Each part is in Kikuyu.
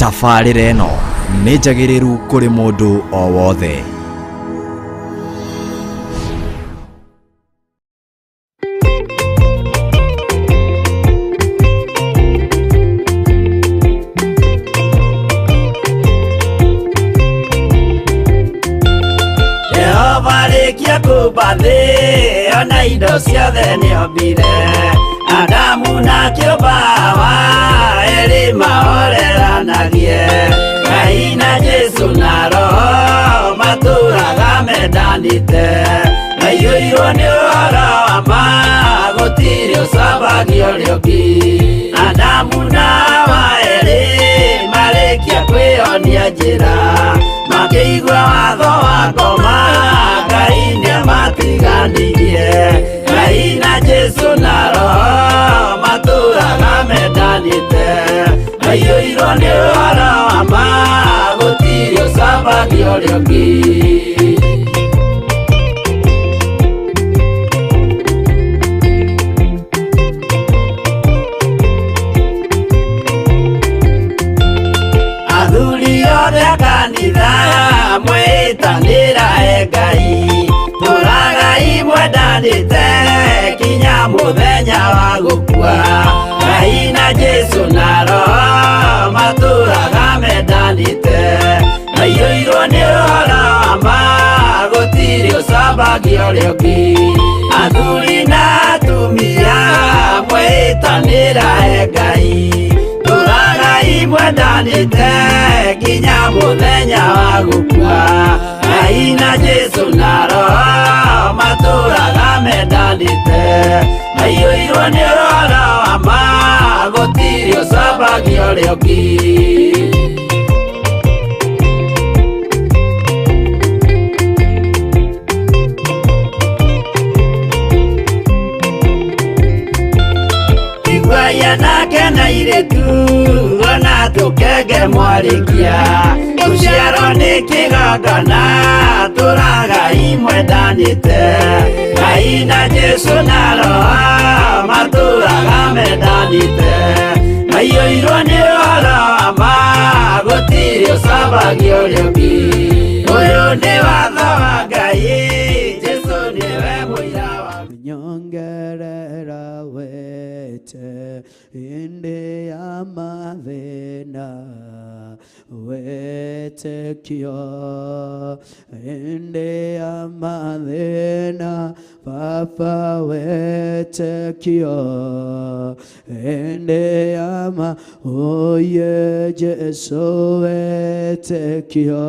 Tabarĩra ĩno nĩ njagĩrĩru kũrĩ mũndũ o wothe. Jehova rĩkia kũmba thĩ ona indo ciothe nĩombire Adamu na kĩũmba Hawa erĩ mahoreranagie Ngai na Jesu na Roho matũraga mendanĩte maiyũirwo nĩ ũhoro wa ma gũtirĩ ũcambagio ũrĩa ũngĩ Adamu na Hawa erĩ marĩkia kwĩyonia njĩra makĩigua watho wa ngoma Ngai nĩamatiganirie Ngai na Jesu na Roho matũraga mendanĩte maiyũirwo nĩ ũhoro wa ma gũtirĩ ũcambagio ũrĩa ũngĩ. Athuri othe a kanitha mwĩtanĩra e Ngai tũragai mwendanĩte kinya mũthenya wa gũkua Ngai na Jesu na Roho matũraga mendanĩte maiyũirwo nĩ ũhoro wa ma gũtirĩ ũcambagio ũrĩa ũngĩ athuri na atumia mwĩtanĩra e Ngai tũragai mwendanĩte nginya mũthenya wa gũkua Ngai na Jesu na Roho matũraga mendanĩte maiyũirwo nĩ ũhoro wa ma gũtirĩ ũcambagio ũrĩa ũngĩ. Iguai anake na airĩtu ona tũkenge mwarĩkia gũciarwo nĩ kĩgongona tũragai mwendanĩte Ngai na Jesu na Roho matũraga mendanĩte maiyũirwo nĩ ũhoro wa ma gũtirĩ ũcambagio ũrĩa ũngĩ ũyũ nĩ watho wa Ngai Jesu nĩwe mũira wa Nyongerera wete inde ya mathĩna wetĩkio inde ya mathĩna Baba wetĩkio inde ya ma oye Jesu wetĩkio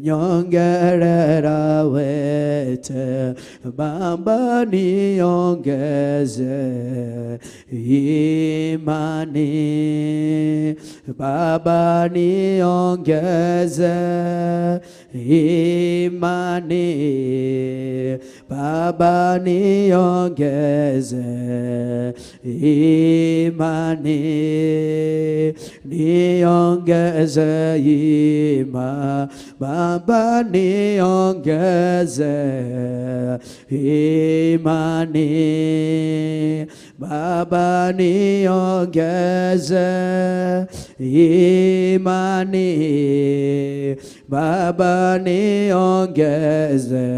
nyongerera wete Baba niongeze imani Baba niongeze imani Baba niongeze imani niongeze ima Baba niongeze imani Baba niongeze imani Baba niongeze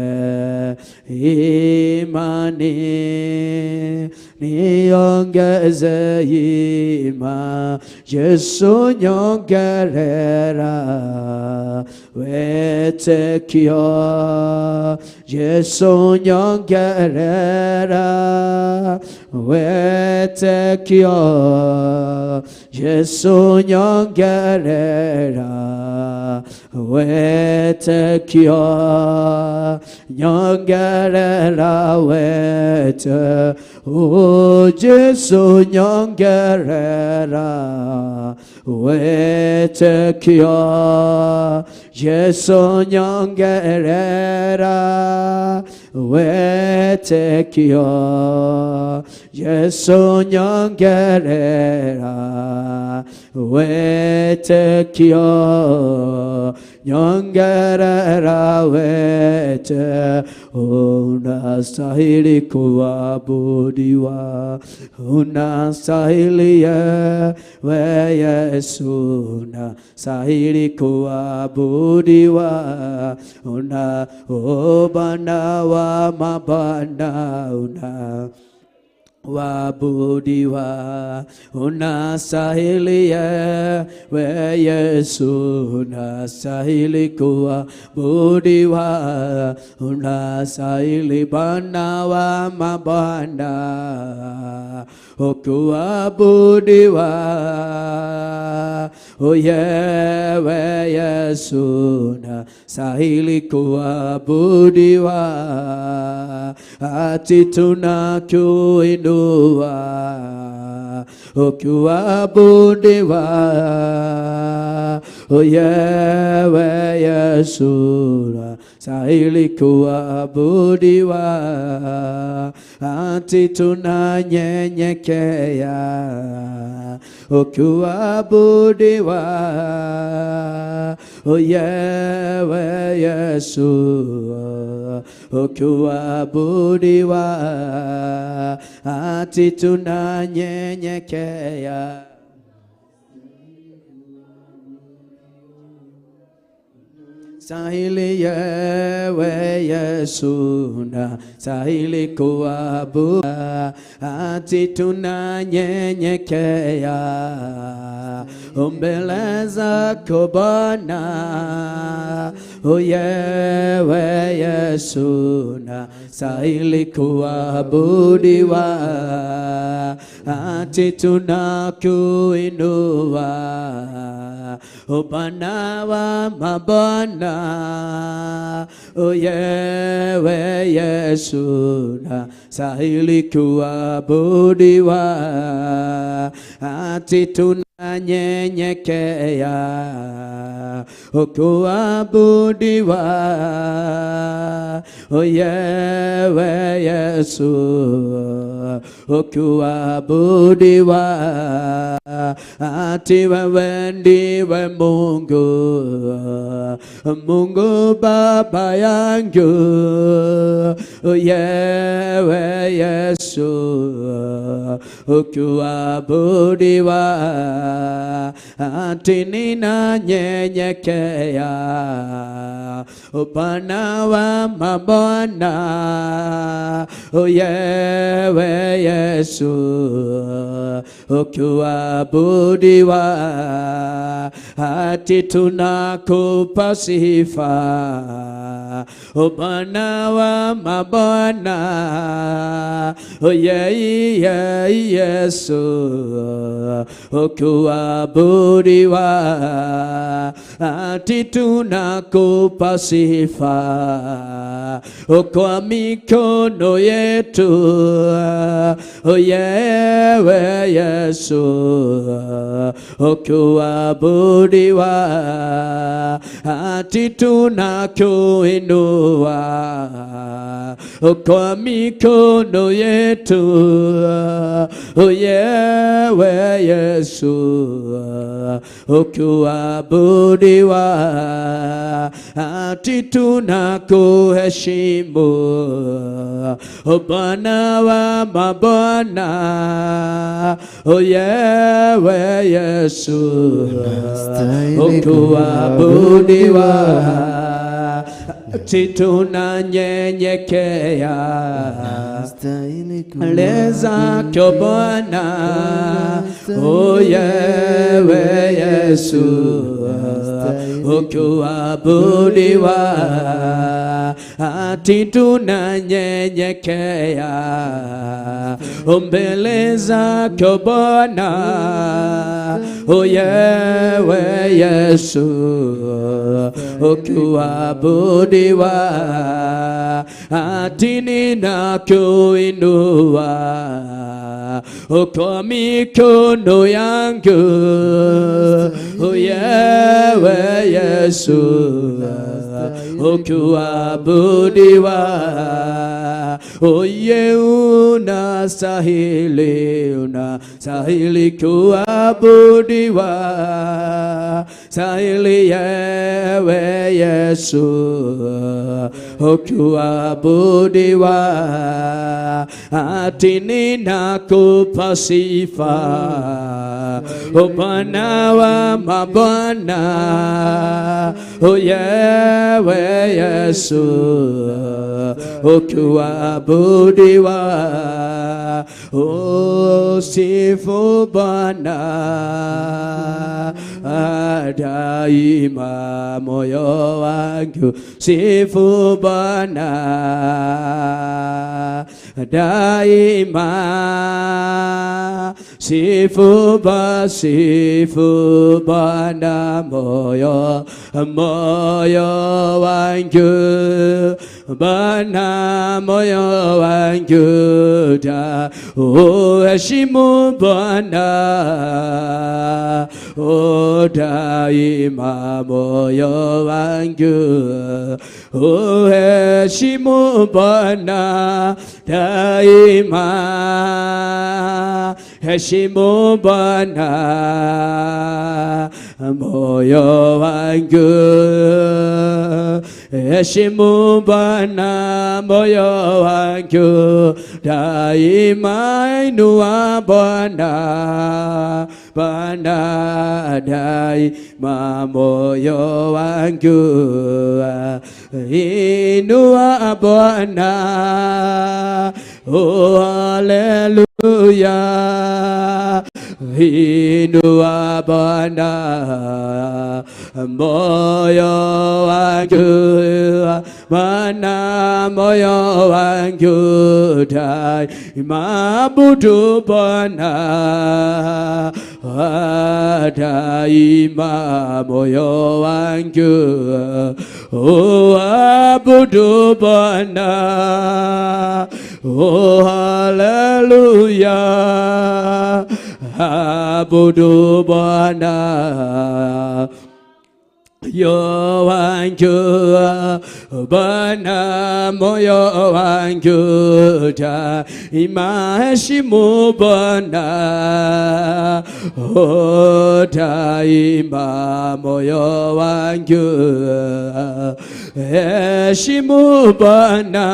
imani niongeze ima Yesu nyongerera wetĩkio Yesu nyongerera wetĩkio Yesu nyongerera wetĩkio nyongerera wete O Jesu nyongerera wetĩkio Jesu nyongerera wetĩkio Jesu nyongerera wetĩkio Nyongerera wete, unastahili kuabudiwa, unastahili we Yesu, unastahili kuabudiwa, una o Bwana wa mabwana, una wabudiwa, unastahili we Yesu, unastahili kuabudiwa, unastahili Bwana wa mabwana kuabudiwa, oyewe Yesu, unastahili kuabudiwa, ati tunakuinua kuabudiwa, oyewe Yesu, unastahili kuabudiwa, ati tunanyenyekea kuabudiwa, oyewe Yesu, kuabudiwa, ati tunanyenyekea. Stahili yewe Yesu, na stahili kuabudu, ati tunanyenyekea mbele zako Bwana, oyewe Yesu, na stahili kuabudiwa, ati tunakuinua Bwana wa mabwana, oyewe Yesu, na stahili kuabudiwa, ati tunanyenyekea kuabudiwa, oyewe Yesu, kuabudiwa, ati wewe ndiwe Mungu, Mungu Baba yangu, oyewe Yesu, kuabudiwa, ati ninanyenyekea Bwana wa mabwana, oyewe Yesu, kuabudiwa, ati tunakupa sifa Bwana wa mabwana, oye Yesu, kuabudiwa, ati tunakupa sifa kwa mikono yetu, oyewe Yesu, kuabudiwa, ati tunakuinua kwa mikono yetu, oyewe Yesu, kuabudiwa, ati tunakuheshimu Bwana wa mabwana, oyewe Yesu, kuabudiwa, ati tunanyenyekea mbele zako Bwana, oyewe Yesu, kuabudiwa, ati tunanyenyekea mbele zako Bwana, oyewe Yesu, kuabudiwa, ati ninakuinua kwa mikono yangu, oyewe Yesu, kuabudiwa, Oye, unastahili, unastahili kuabudiwa, stahili yewe Yesu kuabudiwa. Ati ninakupa sifa, O Bwana wa mabwana, oyewe Yesu kuabudiwa. Usifu Bwana daima, moyo wangu sifu Bwana daima, sifu sifu Bwana moyo moyo wangu, Bwana moyo wangu da uheshimu Bwana, o daima moyo wangu uheshimu Bwana daima, heshimu Bwana moyo wangu, heshimu Bwana moyo wangu daima, inua Bwana, Bwana daima moyo wangu, inua Bwana, oh haleluya, inua Bwana moyo wangu, Bwana moyo wangu daima abudu Bwana daima moyo wangu abudu Bwana, oh haleluya, abudu Bwana moyo wangu, Bwana moyo wangu daima heshimu Bwana, oh daima moyo wangu heshimu Bwana,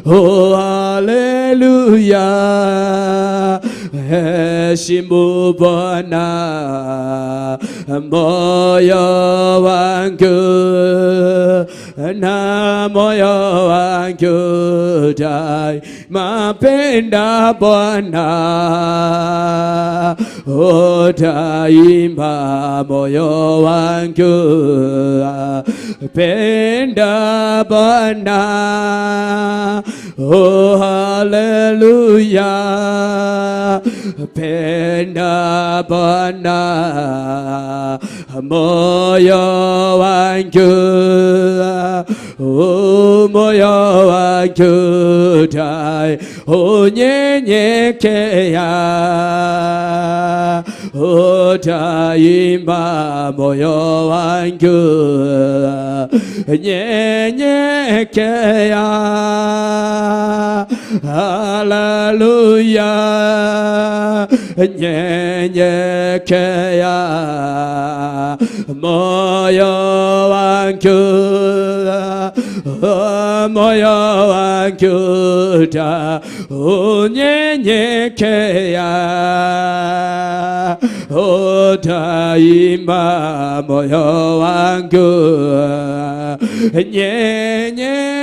oh haleluya, heshimu Bwana moyo wangu, na moyo wangu daima penda Bwana, oh daima moyo wangu penda Bwana, oh haleluya, penda Bwana moyo wangu, oh moyo wangu dai unyenyekea, oh daima moyo wangu nyenyekea, haleluya, nyenyekea moyo wangu, moyo wangu da unyenyekea, oh daima moyo wangu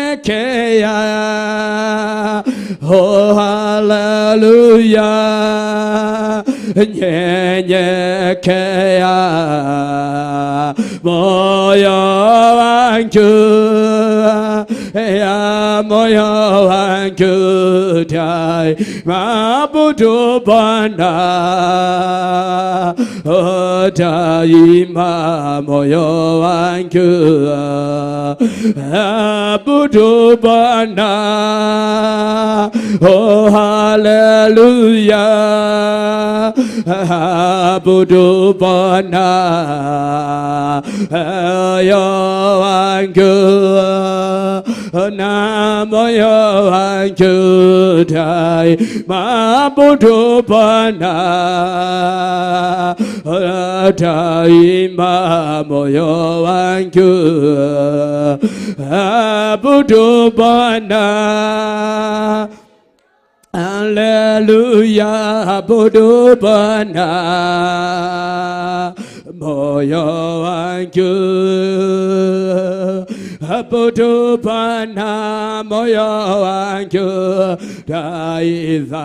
nyenyekea, oh haleluya, nyenyekea moyo wangu, ya moyo wangu daima abudu Bwana, oh daima moyo wangu abudu Bwana, oh haleluya. Abudu Bwana moyo wangu na moyo wangu daima abudu Bwana daima moyo wangu abudu Bwana. Haleluya, abudu Bwana moyo wangu, abudu Bwana moyo wangu, daima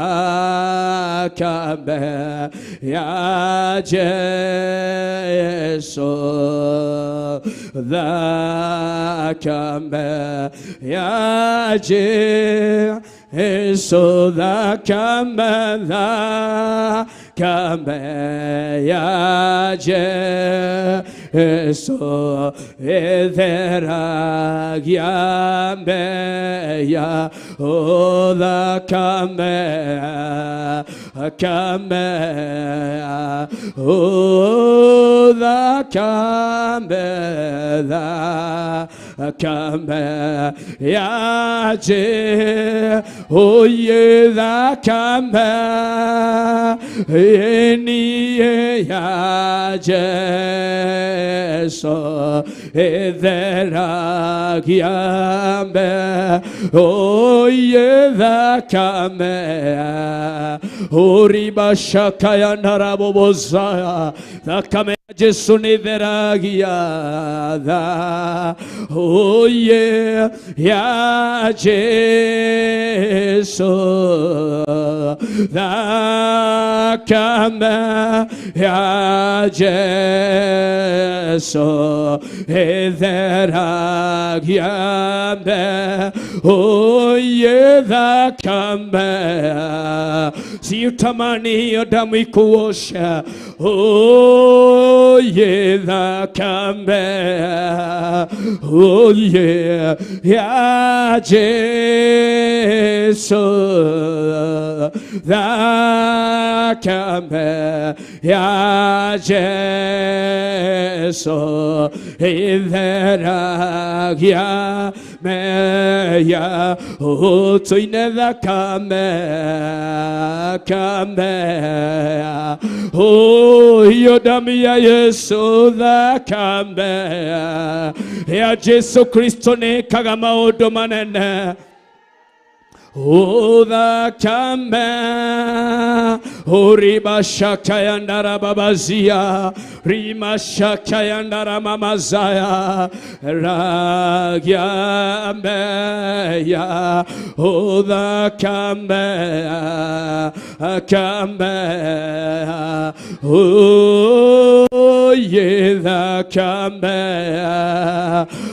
kame ya Yesu, dhakame ya Yesu, dhakame, dhakame ya Yesu, etheragiame ya, o dhakame, kame, o dhakame, dhakame ya Je, oye dhakame, eni ya Jesu, etheragiame, oye dhakame, oribashakaya narabobozaya, dhakame Jesu ni theragia tha, oye ya Jesu, dhakame ya Jesu, etheragiame, oye dhakame. Siutamani hiyo damu ikuosha, oye dhakame, oye ya Jesu, dhakame ya Jesu, etheragiame ya, otoine dhakame, kame, oh hiyo damu ya Yesu, dhakame ya Jesu Kristo nĩkaga maũndũ manene. O dhakame, oribashakayandara babazia, rimashakayandara mamazaya, ragiame ya, o dhakame, kame, o ye dhakame,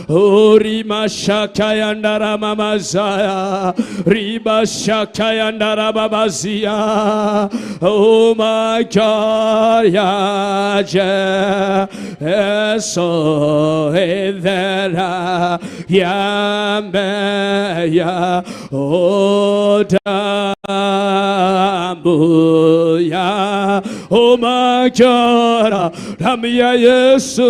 orimashakayandara mamazaya, ribashakayandara babazia, oh my God, ya Jesu, ethera yame ya, o damu ya, oh my God, damu ya Yesu,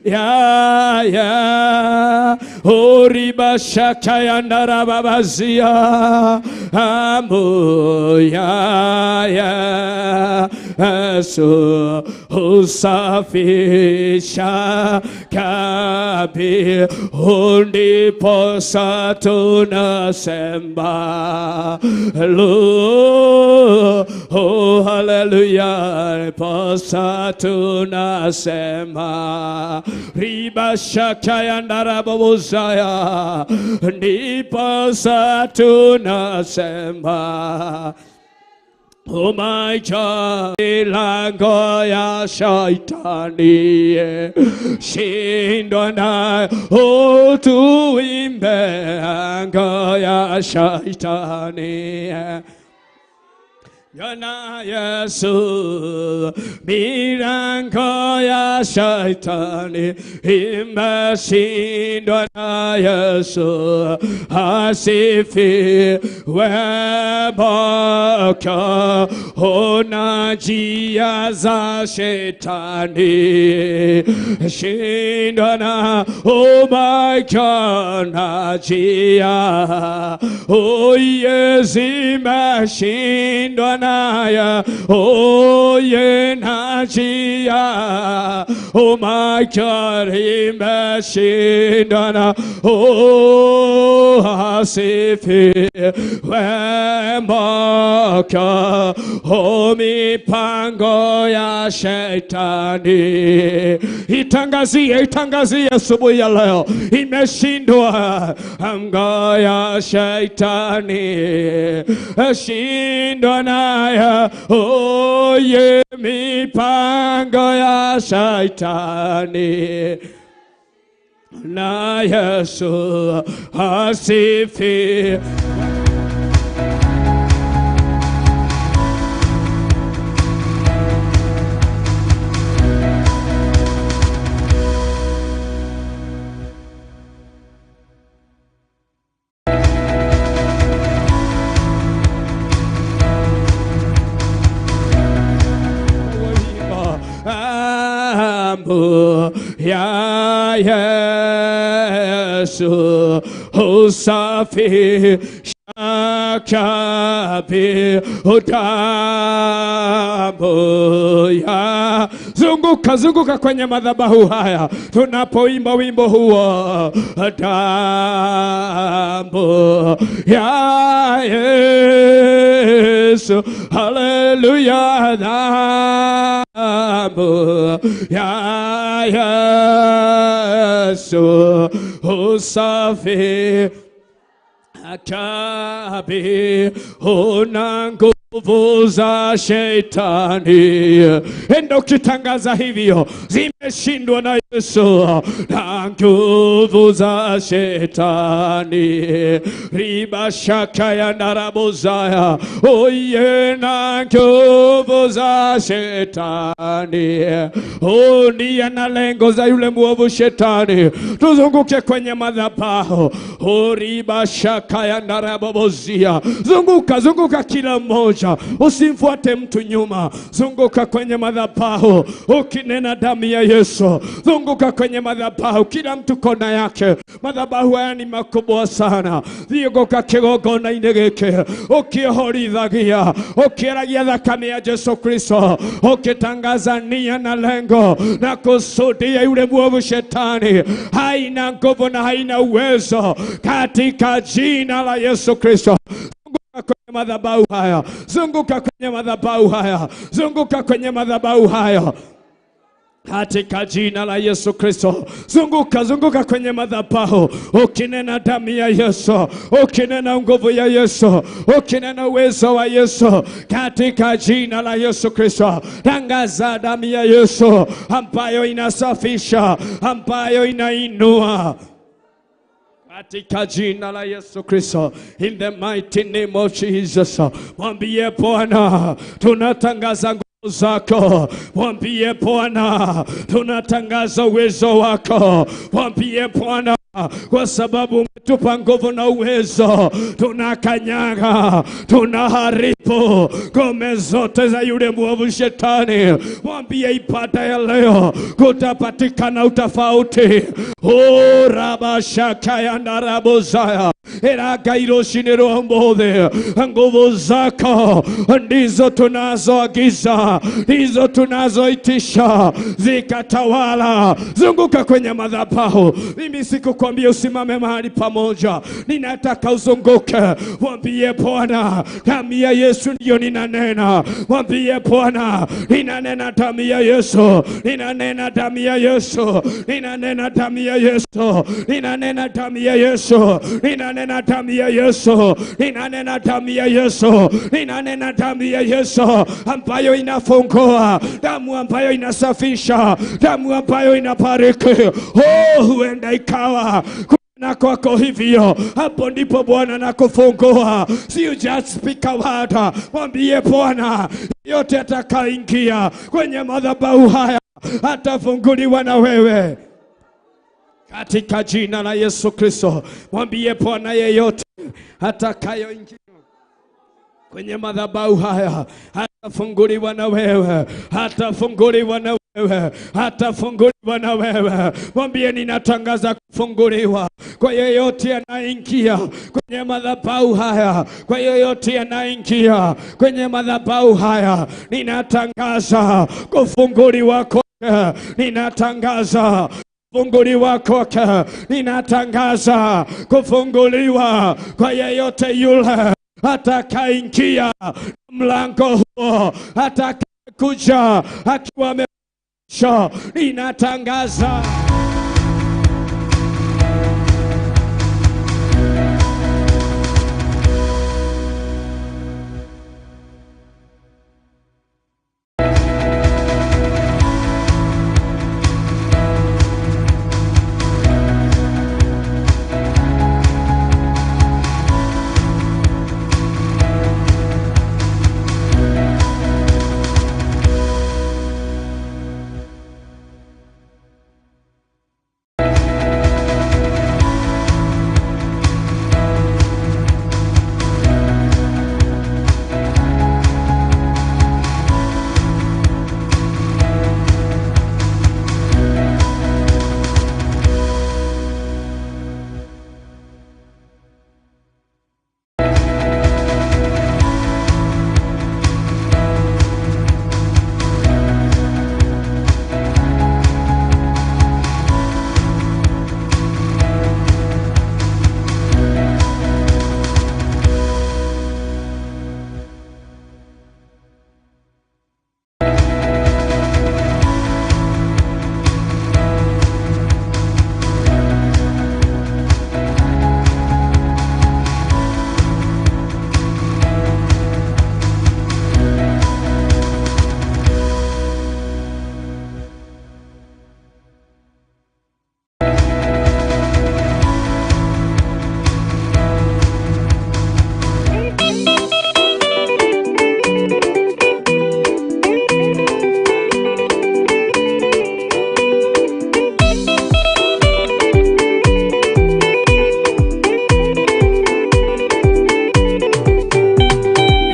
ya ya, oribashakayandara babazia, amu ya ya Yesu, husafisha kabi, ndiposa tunasema lu, oh haleluya, ndiposa tunasema ribashakayandara babuzaya, ndiposa tunasema. Oh my God, milango ya shaitani shindwa nayo, oh tuimbe lango ya shaitani. Na Yesu, milango ya shetani imeshindwa na Yesu. Asifiwe Bwana, ona njia za shetani shindwa na, oh my God, na njia, oh yes, imeshindwa naya, oh ye na njia, oh my God, imeshindwa na, oh asifiwe Bwana, oh mipango ya shetani. Itangazie, itangazie asubuhi ya leo, imeshindwa mpango ya shetani, shindwa naye, oh ye mipango ya shetani. Na Yesu asifiwe. Ya Yesu usafi shakabi damu ya. Zunguka, zunguka kwenye madhabahu haya tunapoimba wimbo huo, damu ya Yesu, haleluya, damu ya Yesu usafi akabi una nguvu za shetani. Enda ukitangaza hivyo, zimeshindwa na Yesu, na nguvu za shetani. Riba shaka ya narabozaya, oye, na nguvu za shetani. Oh, nia na lengo za yule mwovu shetani. Tuzunguke kwenye madhabahu. Oh, riba shaka ya narabozia. Zunguka, zunguka kila mmoja, usimfuate mtu nyuma. Zunguka kwenye madhabahu ukinena damu ya Yesu. Zunguka kwenye madhabahu, kila mtu kona yake. Madhabahu haya ni makubwa sana. Thiogoka kigongona-inĩ gĩkĩ, ũkĩhorithagia, ũkĩaragia thakame ya Yesu Kristo, ukitangaza nia na lengo na kusudia yule mwovu shetani haina nguvu na haina uwezo, katika jina la Yesu Kristo. Kwenye madhabahu haya, zunguka kwenye madhabahu haya, zunguka kwenye madhabahu haya katika jina la Yesu Kristo. Zunguka, zunguka kwenye madhabahu ukinena damu ya Yesu, ukinena nguvu ya Yesu, ukinena uwezo wa Yesu, katika jina la Yesu Kristo. Tangaza damu ya Yesu ambayo inasafisha, ambayo inainua, katika jina la Yesu Kristo, in the mighty name of Jesus. Mwambie Bwana, tunatangaza nguvu zako. Mwambie Bwana, tunatangaza uwezo wako. Mwambie Bwana, kwa sababu umetupa nguvu na uwezo, tunakanyaga, tunaharibu ngome zote za yule mwovu shetani. Mwambie ibada ya leo kutapatikana utofauti. Oh, rabashaka ya ndarabozaya eragairoshini rũmũthĩ, nguvu zako ndizo tunazoagiza, ndizo tunazoitisha zikatawala. Zunguka kwenye madhabahu. Mimi sikukwambia usimame mahali pamoja, ninataka uzunguke. Mwambie Bwana, damu ya Yesu ndiyo ninanena. Mwambie Bwana, ninanena damu ya Yesu, ninanena damu ya Yesu, ninanena damu ya Yesu, ninanena damu ya Yesu, ninanena damu ya Yesu, ninanena damu ya Yesu, ninanena damu ya Yesu ambayo inafungua, damu ambayo inasafisha, damu ambayo inabariki. Oh, huenda ikawa na kwako hivyo, hapo ndipo Bwana nakufungua. Si you just speak a word, mwambie Bwana yote atakaingia kwenye madhabahu haya atafunguliwa na wewe katika jina la Yesu Kristo. Mwambie Bwana yeyote atakayoingia kwenye madhabahu haya hatafunguliwa na wewe, hatafunguliwa na wewe, hatafunguliwa na wewe. Mwambie ninatangaza kufunguliwa kwa yeyote anaingia kwenye madhabahu haya, kwa yeyote anaingia kwenye madhabahu haya, ninatangaza kufunguliwa kwake, ninatangaza kufunguliwa kwake, ninatangaza kufunguliwa kwa yeyote yule atakaingia mlango huo, atakayekuja akiwa amesha, ninatangaza.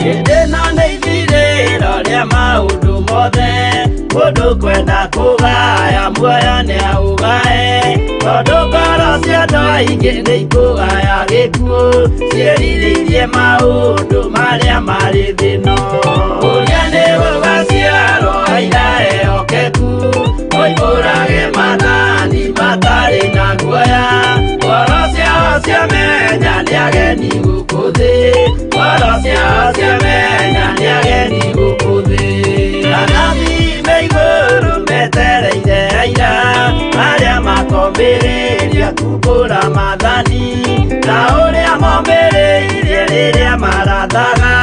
Hĩndĩ ĩno nĩ ithirĩro rĩa maũndũ mothe, mũndũ kwenda kũgaya muoyo nĩ aũgae, tondũ ngoro cia andũ aingĩ nĩ ikũgaya gĩkuũ, ciĩrirĩirie maũndũ marĩa marĩ thĩ ĩno. Ũrĩa nĩ gũgaciarwo aira ehokeku, moimbũrage maathani matarĩ na guoya, ngoro ciao ciamenya nĩ ageni gũkũ thĩ, ngoro ciao ciamenya nĩ ageni gũkũ thĩ. Anabii me igũrũ metereire aira arĩa makombĩrĩria kumbũra maathani, ta ũrĩa mombĩrĩirie rĩrĩa marathaga,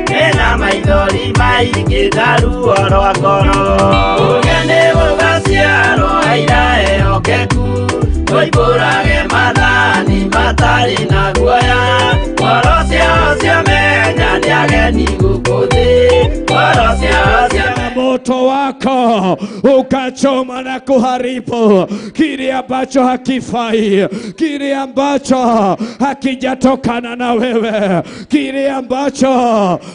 mena maithori maingĩ na ruo rwa ngoro. Ũrĩa nĩ gũgaciarwo aira ehokeku, moimbũrage maathani matarĩ na guoya, ngoro ciao ciamenya nĩ ageni gũkũ thĩ, ngoro ciao ciamenya moto wako ukachoma na kuharibu kile ambacho hakifai, kile ambacho hakijatokana na wewe, kile ambacho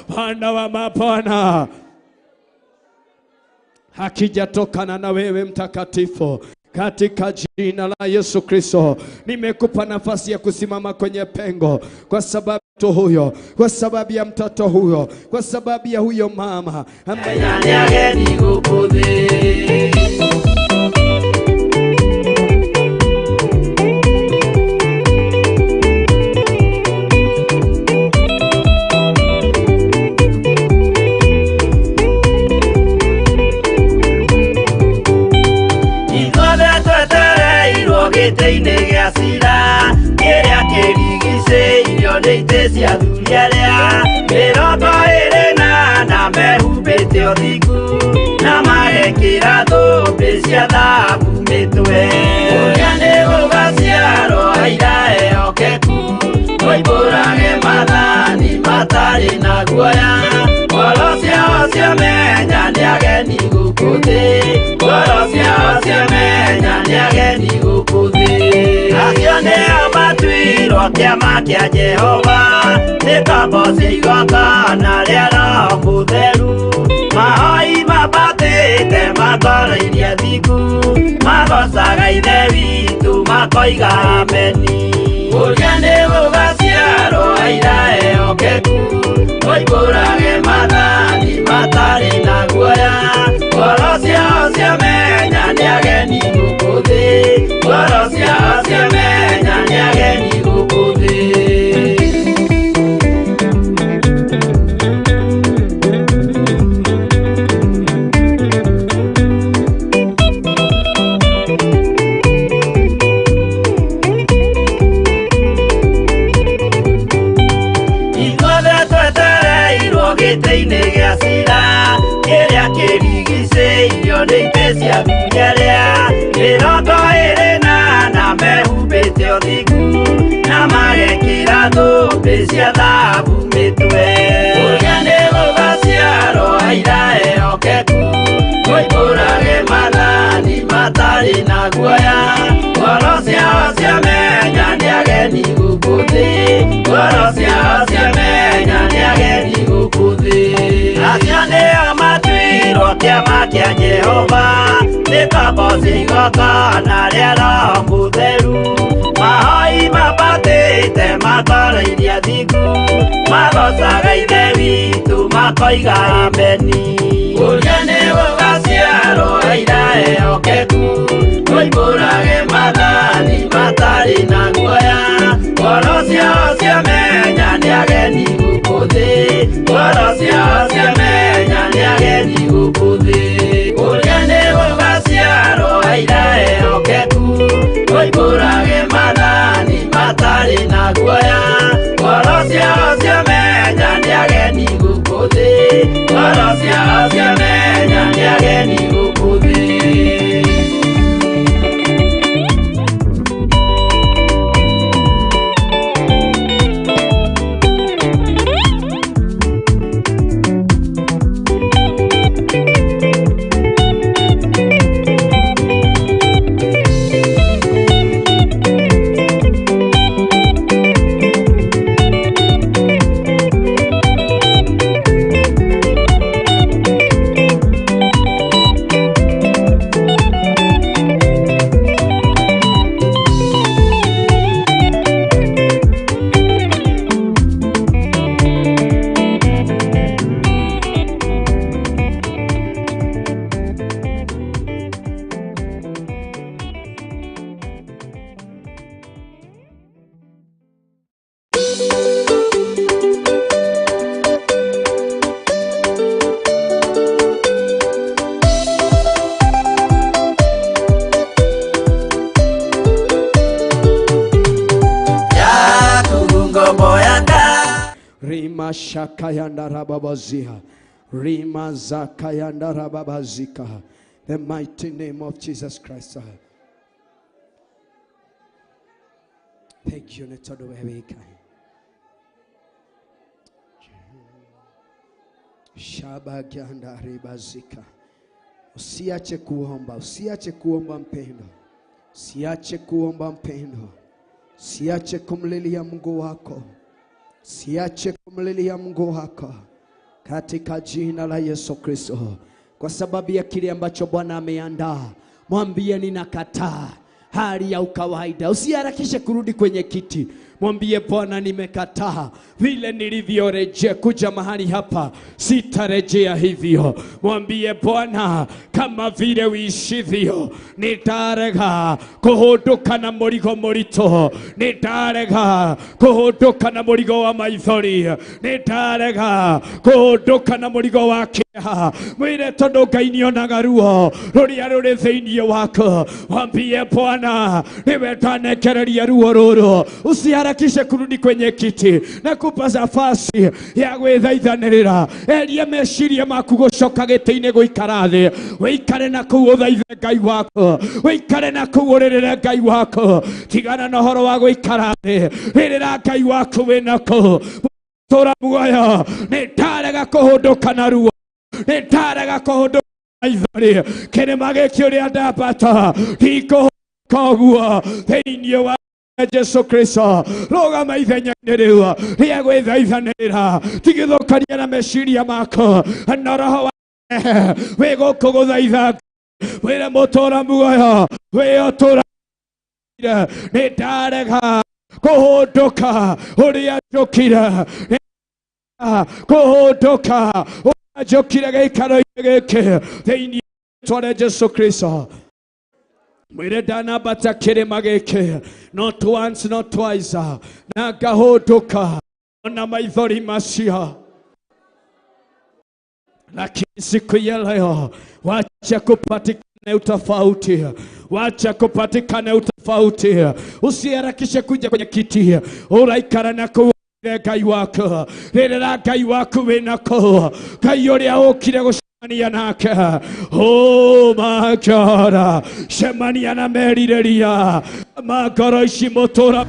Bwana wa mabwana hakijatokana na wewe mtakatifu. Katika jina la Yesu Kristo, nimekupa nafasi ya kusimama kwenye pengo kwa sababu tu huyo, kwa sababu ya mtoto huyo, kwa sababu ya huyo mama ambaye nĩ ageni gũkũ thĩ. Ithuothe twetereirwo gĩtĩ-inĩ gĩa cira kĩrĩa kĩrigicĩirio nĩ itĩ cia athuri arĩa 24 mehumbĩte ũthingu na magekĩra thũmbĩ cia thahabu mĩtwe. Ũrĩa nĩ gũgaciarwo aira Kĩama kĩa Jehova nĩ komboci igongona rĩa Roho Mũtheru. Mahoi mambatĩte makoroirie thingu, magocaga Ithe witũ makoiga ameni. Ũrĩa nĩ gũgaciarwo aira ehokeku, moimbũrage maathani matarĩ na guoya. Ngoro ciao ciamenya nĩ ageni gũkũ thĩ, ngoro ciao ciamenya nĩ ageni gũkũ thĩ. Ithuothe twetereirwo gĩtĩ-inĩ gĩa cira kĩrĩa kĩrigicĩirio nĩ itĩ cia athuri arĩa 24 mehumbĩte ũthingu na magekĩra thũmbĩ cia thahabu mĩtwe. Ũrĩa nĩ gũgaciarwo aira ehokeku, moimbũrage maathani matarĩ na guoya. Ngoro ciao ciamenya nĩ ageni gũkũ thĩ, ngoro ciao ciamenya nĩ ageni gũkũ thĩ. Acio nĩo matuirwo kĩama kĩa Jehova nĩ komboci igongona rĩa Roho Mũtheru. Mahoi mambatĩte makoroirie thingu, magocaga Ithe witũ makoiga ameni. Ũrĩa nĩ gũgaciarwo aira ehokeku, moimbũrage maathani matarĩ na guoya. Ngoro ciao ciamenya nĩ ageni gũkũ thĩ, ngoro ciao ciamenya nĩ ageni gũkũ thĩ. Ũrĩa nĩ gũgaciarwo aira ehokeku, moimbũrage maathani matarĩ na guoya. Ngoro ciao ciamenya nĩ ageni gũkũ thĩ, ngoro ciao ciamenya nĩ ageni gũkũ thĩ. Yaku ngombo yaka Rima shakayanda rababazia. Rima zakayanda rababazika. The mighty name of Jesus Christ. Thank you, nĩ tondũ we wĩ Ngai. Shabagyanda ribazika. Usiache kuomba, usiache kuomba mpendo. Usiache kuomba mpendo. Usiache kumlilia Mungu wako. Usiache kumlilia Mungu wako katika jina la Yesu Kristo, kwa sababu ya kile ambacho Bwana ameandaa. Mwambie ninakataa hali ya ukawaida. Usiharakishe kurudi kwenye kiti. Mwambie Bwana, nimekataa vile nilivyorejea kuja mahali hapa, sitarejea hivyo. Mwambie Bwana, kama vile uishivyo, nitarega kuhunduka na murigo murito, nitarega kuhunduka na murigo wa maithori, nitarega kuhunduka na murigo wa kĩeha. Mwĩre tondũ Ngai nĩonaga ruo rũrĩa rũrĩ thĩinĩ waku. Mwambie Bwana, niwe ndanekereria ruo rũrũ. Usiharakishe kurudi kwenye kiti na kupa nafasi ya gwĩthaithanĩrĩra. Eria meciria maku gũcoka gĩtĩ-inĩ gũikara thĩ, wĩikare na kũu ũthaithe Ngai waku, wĩikare na kũu ũrĩrĩre Ngai waku. Tigana na ũhoro wa gũikara thĩ, rĩrĩra Ngai waku wĩna kũu. Tũra muoyo, nĩ ndarega kũhũndũka na ruo, nĩ ndarega kũhũndũka na maithori. Kĩrĩma gĩkĩ ũrĩa ndambata ndikũhũndũka ũguo thĩinĩ wa Jesu Kristo rũgama ithenya-inĩ rĩu rĩa gwĩthaithanĩrĩra tigithũkania na meciria mako na roho wa wĩ gũkũ gũthaitha wĩre mũtũra muoyo wĩ ũtũra nĩ ndarega kũhũndũka ũrĩa njũkire kũhũndũka ũrĩa njũkire gĩikaro-inĩ gĩkĩ thĩinĩ tware Jesu Kristo mwĩre ndanambata kĩrĩma gĩkĩ not once not twice na ngahũndũka ona maithori macio lakini siku ya leo wacha kupatikane utofauti, wacha kupatikane utofauti. Usiharakishe kuja kwenye kiti, uraikara na kuu Ngai waku rĩrĩra Ngai waku wĩnako Ngai ũrĩa ũkire gũcemania nake. Oh my God, cemania na merirĩria ma ngoro ici mũtũra.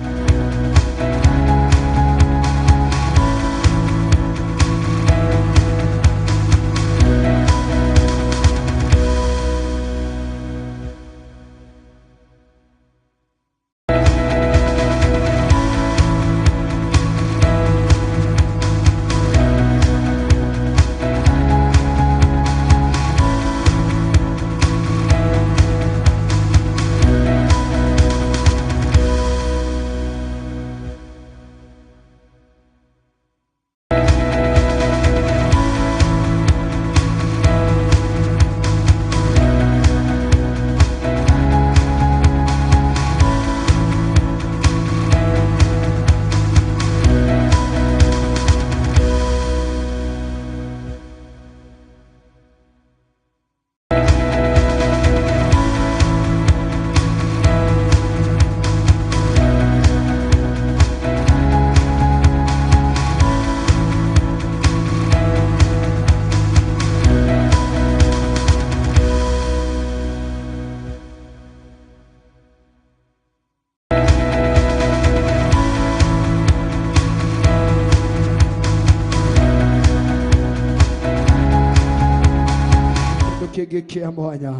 Kĩngĩ kĩa mwanya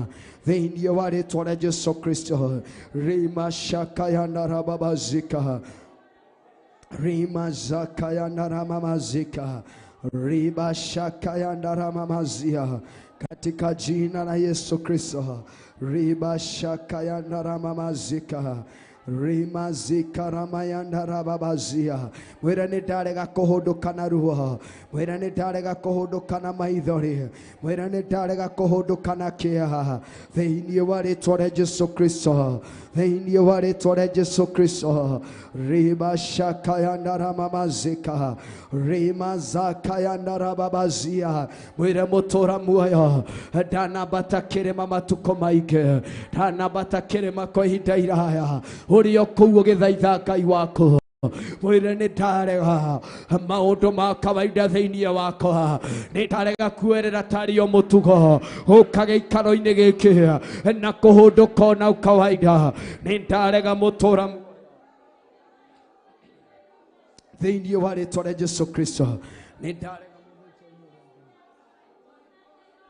thĩinĩ wa rĩtwa rĩa Jesu Kristo rima shakaya na rababazika rima zakaya na ramamazika riba shakaya na ramamazia katika jina la Yesu Kristo riba shakaya na ramamazika rima zika ramayanda rababazia mwĩre nĩ ndarega kũhũndũka na ruo mwĩre nĩ ndarega kũhũndũka na maithori mwĩre nĩ ndarega kũhũndũka na kĩeha thĩinĩ wa rĩtwa rĩa Jesu Kristo thĩinĩ wa rĩtwa rĩa Jesu Kristo riba shakayanda ramamazika rima zakayanda rababazia mwĩre mũtũra muoyo ndanambata kĩrĩma matukũ maingĩ ndanambata kĩrĩma kwa ihinda iraya ũrĩa kũu ũgĩthaitha Ngai waku mwĩre nĩ ndarega maũndũ ma kawaida thĩinĩ wakwa nĩ ndarega kuerera tarĩ o mũtugo ũka gĩikaro-inĩ gĩkĩ na kũhũndũka ona kawaida nĩ ndarega mũtũra thĩinĩ wa rĩtwa rĩa Jesu Kristo nĩ ndarega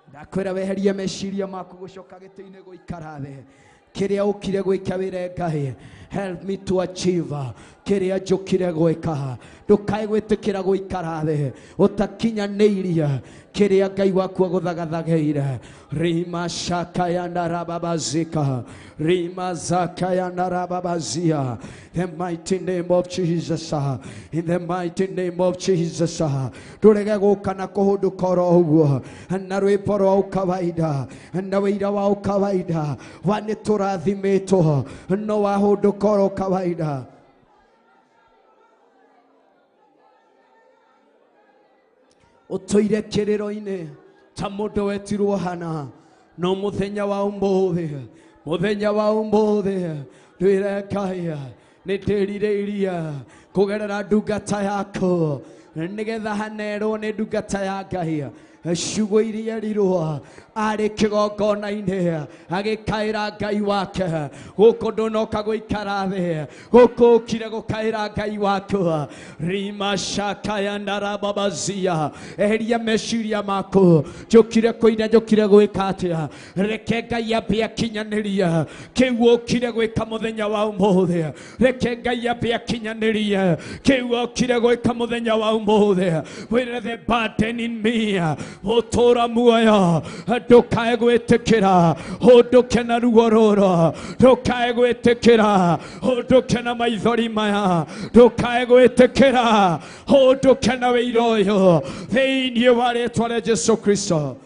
ndakwĩra weherie meciria maku gũcoka gĩtĩ-inĩ gũikara thĩ kĩrĩa ũkire gwĩka wĩre Ngai help me to achieve kĩrĩa njũkire gwĩka ndũkae gwĩtĩkĩra gũikara thĩ ũtakinyanĩirie kĩrĩa Ngai waku agũthagathagĩire rima shakaya rababazika rima zakaya rababazia the mighty name of Jesus, in the mighty name of Jesus. Ndũrege gũka na kũhũndũka oro ũguo na rwĩmbo rwa ũkawaida na wĩira wa ũkawaida wa nĩ tũrathimĩtwo no wahũndũka oro kawaida. Ũtũire kĩrĩro-inĩ ta mũndũ wetirwo hana no mũthenya wa ũmũthĩ mũthenya wa ũmũthĩ ndwĩre Ngai nĩ ndĩrirĩirie kũgerera ndungata yaku nĩgetha hanerwo nĩ ndungata ya Ngai Ciugo iria erirwo arĩ kĩgongona-inĩ agĩkaĩra Ngai wake. Gũkũ ndũnoka gũikara thĩ, gũkũ ũkire gũkaĩra Ngai waku. Rima shakaya ndarababazia. Eheria meciria maku. Njũkire kũina, njũkire gwĩka atĩa? Reke Ngai ambe akinyanĩrie kĩu ũkire gwĩka mũthenya wa ũmũthĩ. Reke Ngai ambe akinyanĩrie kĩu ũkire gwĩka mũthenya wa ũmũthĩ. Wĩre the burden in me, ũtũra muoyo, ndũkae gwĩtĩkĩra ũndũke na ruo rũrũ, ndũkae gwĩtĩkĩra ũndũke na maithori maya, ndũkae gwĩtĩkĩra ũndũke na wĩira ũyũ thĩinĩ wa rĩtwa rĩa Jesu Kristo.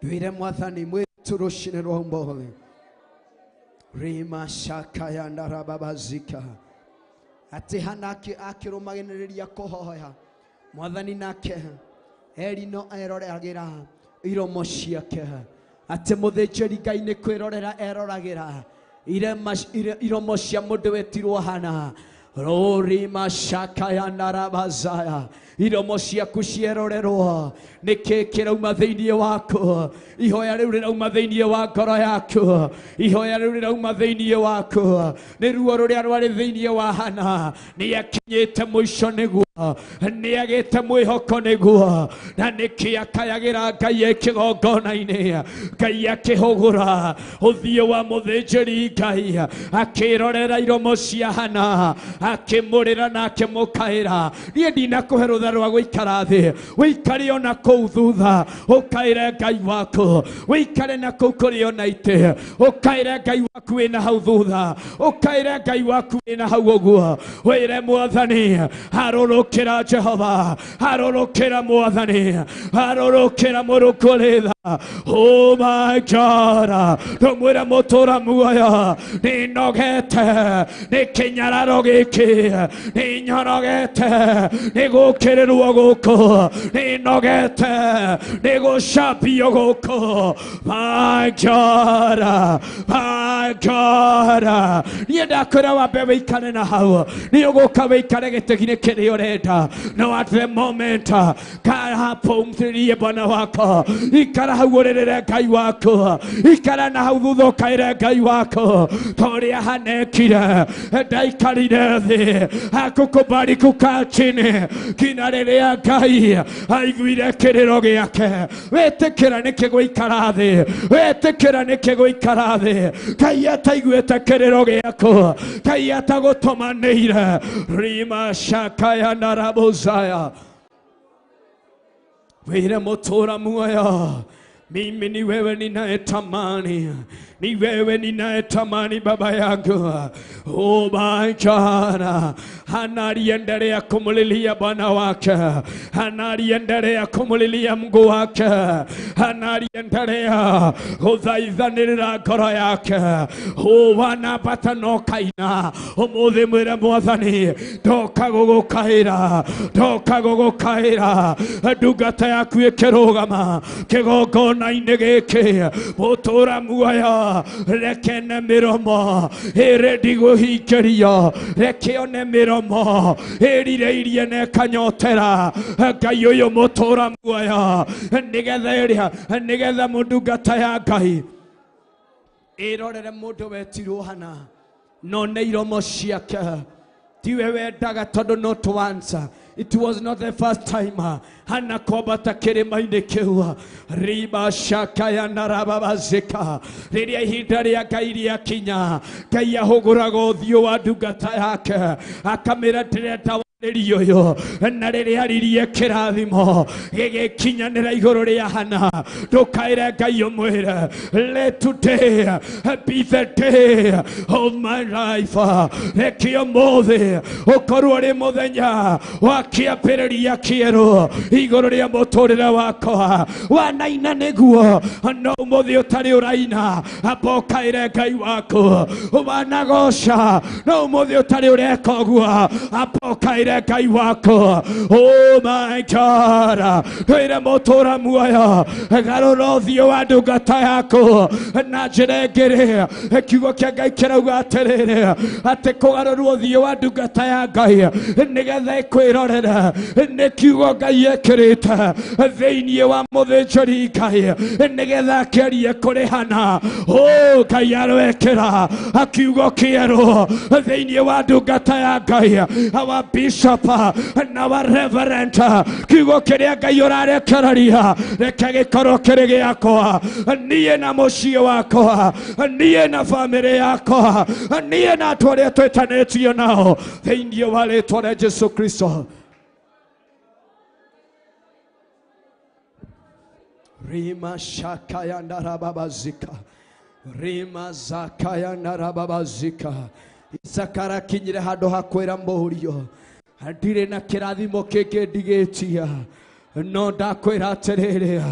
Ndwĩre Mwathani mwĩtu rũcinĩ rwa ũmũthĩ. Rima shakaya ndarababazika. Atĩ Hana akĩrũmanĩrĩria kũhoya Mwathani nake Eli no eroragĩra iromo ciake. Atĩ mũthĩnjĩri Ngai nĩ kwĩrorera eroragĩra iromo cia mũndũ wetirwo Hana. Rori mashakaya narabazaya. Iromo ciaku cierorerwo nĩkĩ kĩrauma thĩinĩ waku. Ihoya rĩu rĩrauma thĩinĩ wa ngoro yaku. Ihoya rĩu rĩrauma thĩinĩ waku. Nĩ ruo rũrĩa rwarĩ thĩinĩ wa Hana nĩ akinyĩte mũico nĩguo, nĩ agĩte mwĩhoko nĩguo, na nĩkĩ akayagĩra Ngai e kĩgongona-inĩ. Ngai akĩhũgũra ũthiũ wa mũthĩnjĩri Ngai akĩrorera iromo cia Hana, akĩmũrĩra na akĩmũkaĩra. Niĩ ndinakũhe rũtha rwa gũikara thĩ, wĩikare ona kũu thutha ũkaĩre Ngai waku, wĩikare na kũu kũrĩ ona itĩ, ũkaĩre Ngai waku wĩna hau thutha, ũkaĩre Ngai waku wĩna hau ũguo. Wĩre Mwathani, harũrũkĩra Jehova, harũrũkĩra Mwathani, harũrũkĩra mũrũkũ tha. Oh my God, ndũmwĩre mũtũra muoyo, nĩnogete nĩ kĩnyararo gĩkĩ, nĩnyorogete nĩ gũkĩrĩrwo gũkũ, nĩnogete nĩ gũcambio gũkũ. My God, my God, niĩ ndakwĩra wambe wĩikare na hau, nĩ ũgũka wĩikare gĩtĩ-inĩ kĩrĩa ũrenda. No at the moment, kaa hapo umthirie Bwana wako, ikara hau ũrĩrĩre Ngai waku, ikara na hau thutha ũkaĩre Ngai waku, ta ũrĩa Hanekire ndaikarire thĩ hakukubali kukaa chini nginya rĩrĩa Ngai aiguire kĩrĩro gĩake. Wĩtĩkĩra nĩkĩ gũikara thĩ, wĩtĩkĩra nĩkĩ gũikara thĩ. Ngai ataiguĩte kĩrĩro gĩaku, Ngai atagũtũmanĩire. Rima shakaya narabuzaya. Wĩre mũtũra muoyo, mimi ni wewe ninayetamani, ni wewe ninayetamani baba yangu. Oh my God, Hana aliendelea kumulilia Bwana wake, Hana aliendelea kumulilia Mungu wake, Hana aliendelea kuthaithanĩrĩra ngoro yake. Oh wanabata no kaina ũmũthĩ, mwĩre Mwathani, ndoka gũgũkaĩra, ndoka gũgũkaĩra. Ndungata yaku ĩkĩrũgama kĩgongona-inĩ gĩkĩ, mũtũra muoyo, reke ne mĩromo ĩrĩ ndigũhingĩrio, reke one mĩromo ĩrirĩirie na ĩkanyotera Ngai ũyũ mũtũra muoyo, nĩgetha ĩrĩa, nĩgetha mũndungata ya Ngai ĩrorere mũndũ wetirwo Hana, no nĩ iromo ciake. Tiwe wendaga tondũ not once, it was not the first time Hana kwambata kĩrĩma-inĩ kĩu. Riba shakaya narababazika. Rĩrĩa ihinda rĩa Ngai rĩakinya, Ngai ahũgũraga ũthiũ wa ndungata yake akamĩra ndĩrenda warĩrio ũyũ, na rĩrĩa aririe kĩrathimo gĩgĩkinyanĩra igũrũ rĩa Hana. Ndũkaĩre Ngai ũmwĩre, let today be the day of my life. Reke ũmũthĩ ũkorwo ũrĩ mũthenya wa kĩambĩrĩria kĩerũ igũrũ rĩa mũtũrĩre wakwa. Wanaina nĩguo, no ũmũthĩ ũtarĩ ũraina, amba ũkaĩre Ngai waku. Wanagoca, no ũmũthĩ ũtarĩ ũreka ũguo, amba ũkaĩre Twire Ngai wako. Oh my God, twire mũtũra muoyo, garũra ũthiũ wa ndungata yaku na njĩra ĩngĩ rĩ, kiugo kĩa Ngai kĩrauga atĩrĩrĩ, atĩ kũgarũrwo ũthiũ wa ndungata ya Ngai nĩgetha ĩkwĩrorera nĩ kiugo Ngai ekĩrĩte thĩinĩ wa mũthĩnjĩri Ngai nĩgetha akĩarie kũrĩhana. Oh, Ngai aroekĩra kiugo kĩerũ thĩinĩ wa ndungata ya Ngai, our bishop na our reverend, kiugo kĩrĩa Ngai ũrarekereria reke gĩkorwo kĩrĩ gĩakwa, niĩ na mũciĩ wakwa, niĩ na bamĩrĩ yakwa, niĩ na andũ arĩa twĩtanĩtio nao thĩinĩ wa rĩtwa rĩa Jesu Kristo. Rima shakaya ndarababazika, rima zakaya ndarababazika. Isakara kinyire handũ ha kwĩra mũriũ, ndirĩ na kĩrathimo kĩngĩ ndigĩtia, no ndakwĩra atĩrĩrĩ,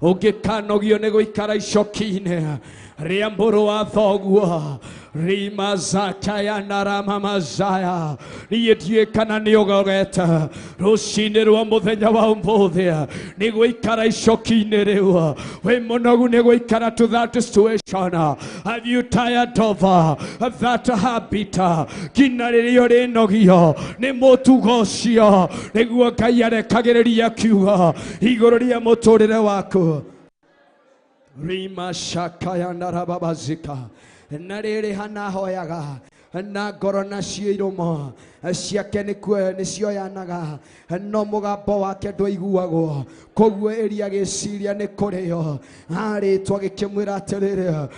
ũngĩkanogio nĩ gũikara icoki-inĩ rĩa mũrũ wa thoguo, rima zakaya naramamazaya, niĩ ndiũĩ kana nĩ ũgogete rũcinĩ rwa mũthenya wa ũmũthĩ nĩ gũikara icoki-inĩ rĩu, wĩ mũnogu nĩ gũikara to that situation. Have you tired of that habit? Nginya rĩrĩa ũrĩnogio nĩ mũtugo ũcio, nĩguo Ngai arekagĩrĩria kiugo igũrũ rĩa mũtũrĩre waku. Rima shakaya narababazika, na rĩrĩ hanahoyaga na ngoro nacio iromo ciake nĩcioyanaga, no mũgambo wake ndwaiguagwo. Koguo Eli agĩciria nĩ kũrĩo, arĩtwo agĩkĩmwĩra atĩrĩrĩ,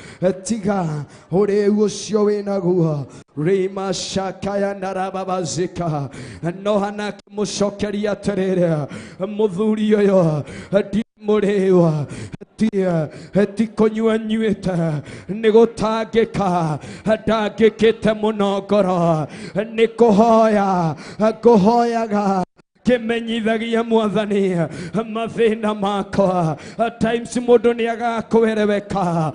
tiga ũrĩu ũcio wĩnaguo. Rima shakaya narababazika, no Hana akĩmũcokeria atĩrĩrĩ, mũthuri ũyũ ndi mũrĩwa, ti kũnyua nyuĩte, nĩ gũtangĩka ndangĩkĩte mũno ngoro, nĩ kũhoya ngũhoyaga kĩmenyithagia mwathani mathĩna makwa. At times mũndũ nĩ agakwereweka,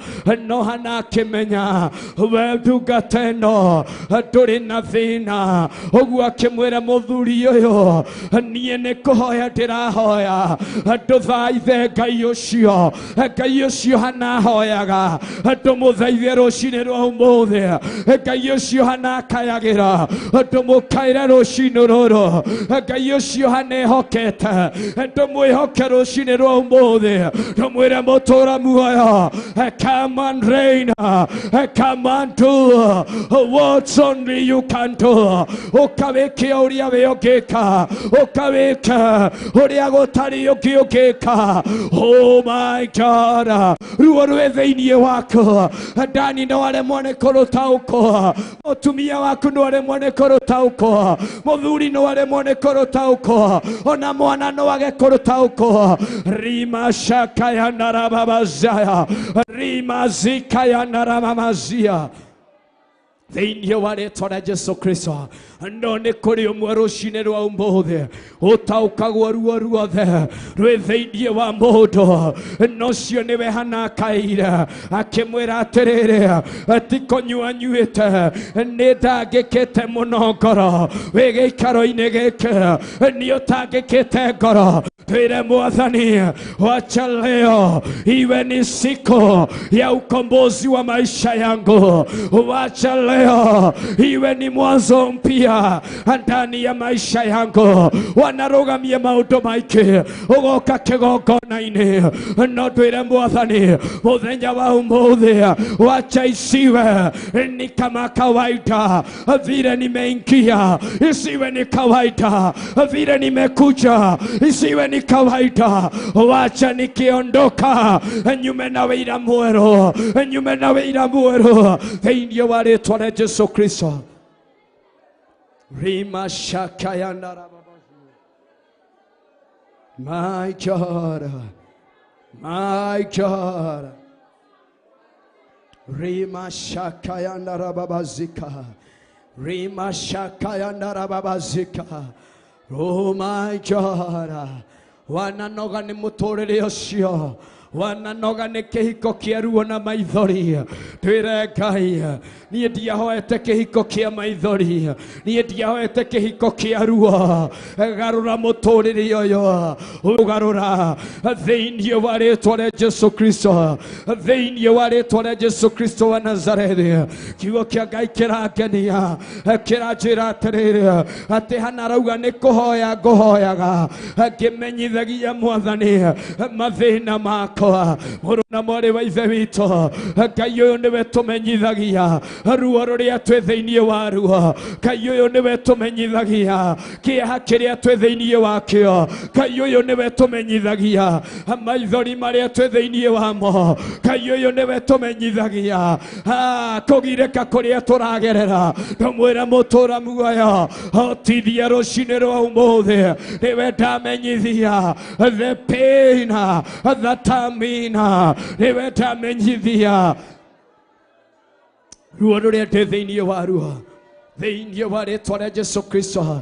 no Hana akĩmenya we ndungata ĩno ndũrĩ na thĩna. Ũguo akĩmwĩra mũthuri ũyũ, niĩ nĩ kũhoya ndĩrahoya, ndũthaithe Ngai ũcio, Ngai ũcio Hana ahoyaga, ndũmũthaithe rũcinĩ rwa ũmũthĩ, Ngai ũcio Hana akayagĩra, ndũmũkaĩre rũcinĩ rũrũ, Ngai ũcio Hana ehokete, ndũmwĩhoke rũcinĩ rwa ũmũthĩ, ndũmwĩre mũtũra muoyo, come and reign, come and do what only you can do. Ũkawĩke ũrĩa we ũngĩka, ũkawĩke ũrĩa gũtarĩ ũngĩ ũngĩka. Oh my God, ruo rwĩ thĩinĩ waku, Dani no aremwo nĩ kũrũtaũkwo, mũtumia waku no aremwo nĩ kũrũtaũkwo, mũthuri no aremwo nĩ kũrũtaũkwo, ona mwana no age kũrũtaũkwo. Rima shakaya narababazaya, rima zikaya naramamazia, thĩinĩ wa rĩtwa rĩa Jesu Kristo. No nĩ kũrĩ ũmwe rũcinĩ rwa ũmũthĩ ũtaũkagwo ruo ruothe rwĩ thĩinĩ wa mũndũ, no ũcio nĩwe Hana akaire akĩmwĩra atĩrĩrĩ, ti kũnyua nyuĩte, nĩ ndangĩkĩte mũno ngoro, wĩ gĩikaro-inĩ gĩkĩ nĩ ũtangĩkĩte ngoro. Twire mwathani, wacha leo iwe ni siku ya ukombozi wa maisha yangu, wacha leo iwe ni mwanzo mpya ndani ya maisha yangu. Wanarugamia maũndũ maingĩ ũgoka kĩgongona-inĩ, no twĩre mwathani mũthenya wa ũmũthĩ wacha isiwe ni kama kawaida vile nimeingia, isiwe ni kawaida vile nimekuja, isiwe ni kawaida. Wacha nikiondoka nyume na wĩira mwerũ, nyume na wĩira mwerũ thĩinĩ wa rĩtwa rĩa Jesu Kristo. Rima shakaya narababa. My God, my God. Rima shakaya narababazika, Rima shakaya narababazika. Oh my God, wananoga nĩ mũtũrĩre ũcio, Wananoga nĩ kĩhiko kĩa ruo na maithori. Twĩre Ngai, niĩ ndiahoete kĩhiko kĩa maithori, niĩ ndiahoete kĩhiko kĩa ruo. Garũra mũtũrĩre ũyũ, ũgarũra thĩinĩ wa rĩtwa rĩa Jesu Kristo, thĩinĩ wa rĩtwa rĩa Jesu Kristo wa Nazarethi. Kiugo kĩa Ngai kĩrangenia, kĩranjĩra atĩrĩrĩ, atĩ Hana arauga nĩ kũhoya ngũhoyaga ngĩmenyithagia Mwathani mathĩna makwa. Mũrũ na mwarĩ wa ithe witũ, Ngai ũyũ nĩwe tũmenyithagia ruo rũrĩa twĩ thĩinĩ wa ruo. Ngai ũyũ nĩwe tũmenyithagia kĩeha kĩrĩa twĩ thĩinĩ wakĩo. Ngai ũyũ nĩwe tũmenyithagia maithori marĩa twĩ thĩinĩ wamo. Ngai ũyũ nĩwe tũmenyithagia kũgirĩka kũrĩa tũragerera. Ndũmwĩre mũtũra muoyo, hotithia rũcinĩ rwa ũmũthĩ, nĩwe ndamenyithia the pain that I'm in, nĩwe ndamenyithia ruo rũrĩa ndĩ thĩinĩ wa ruo, thĩinĩ wa rĩtwa rĩa Jesu Kristo.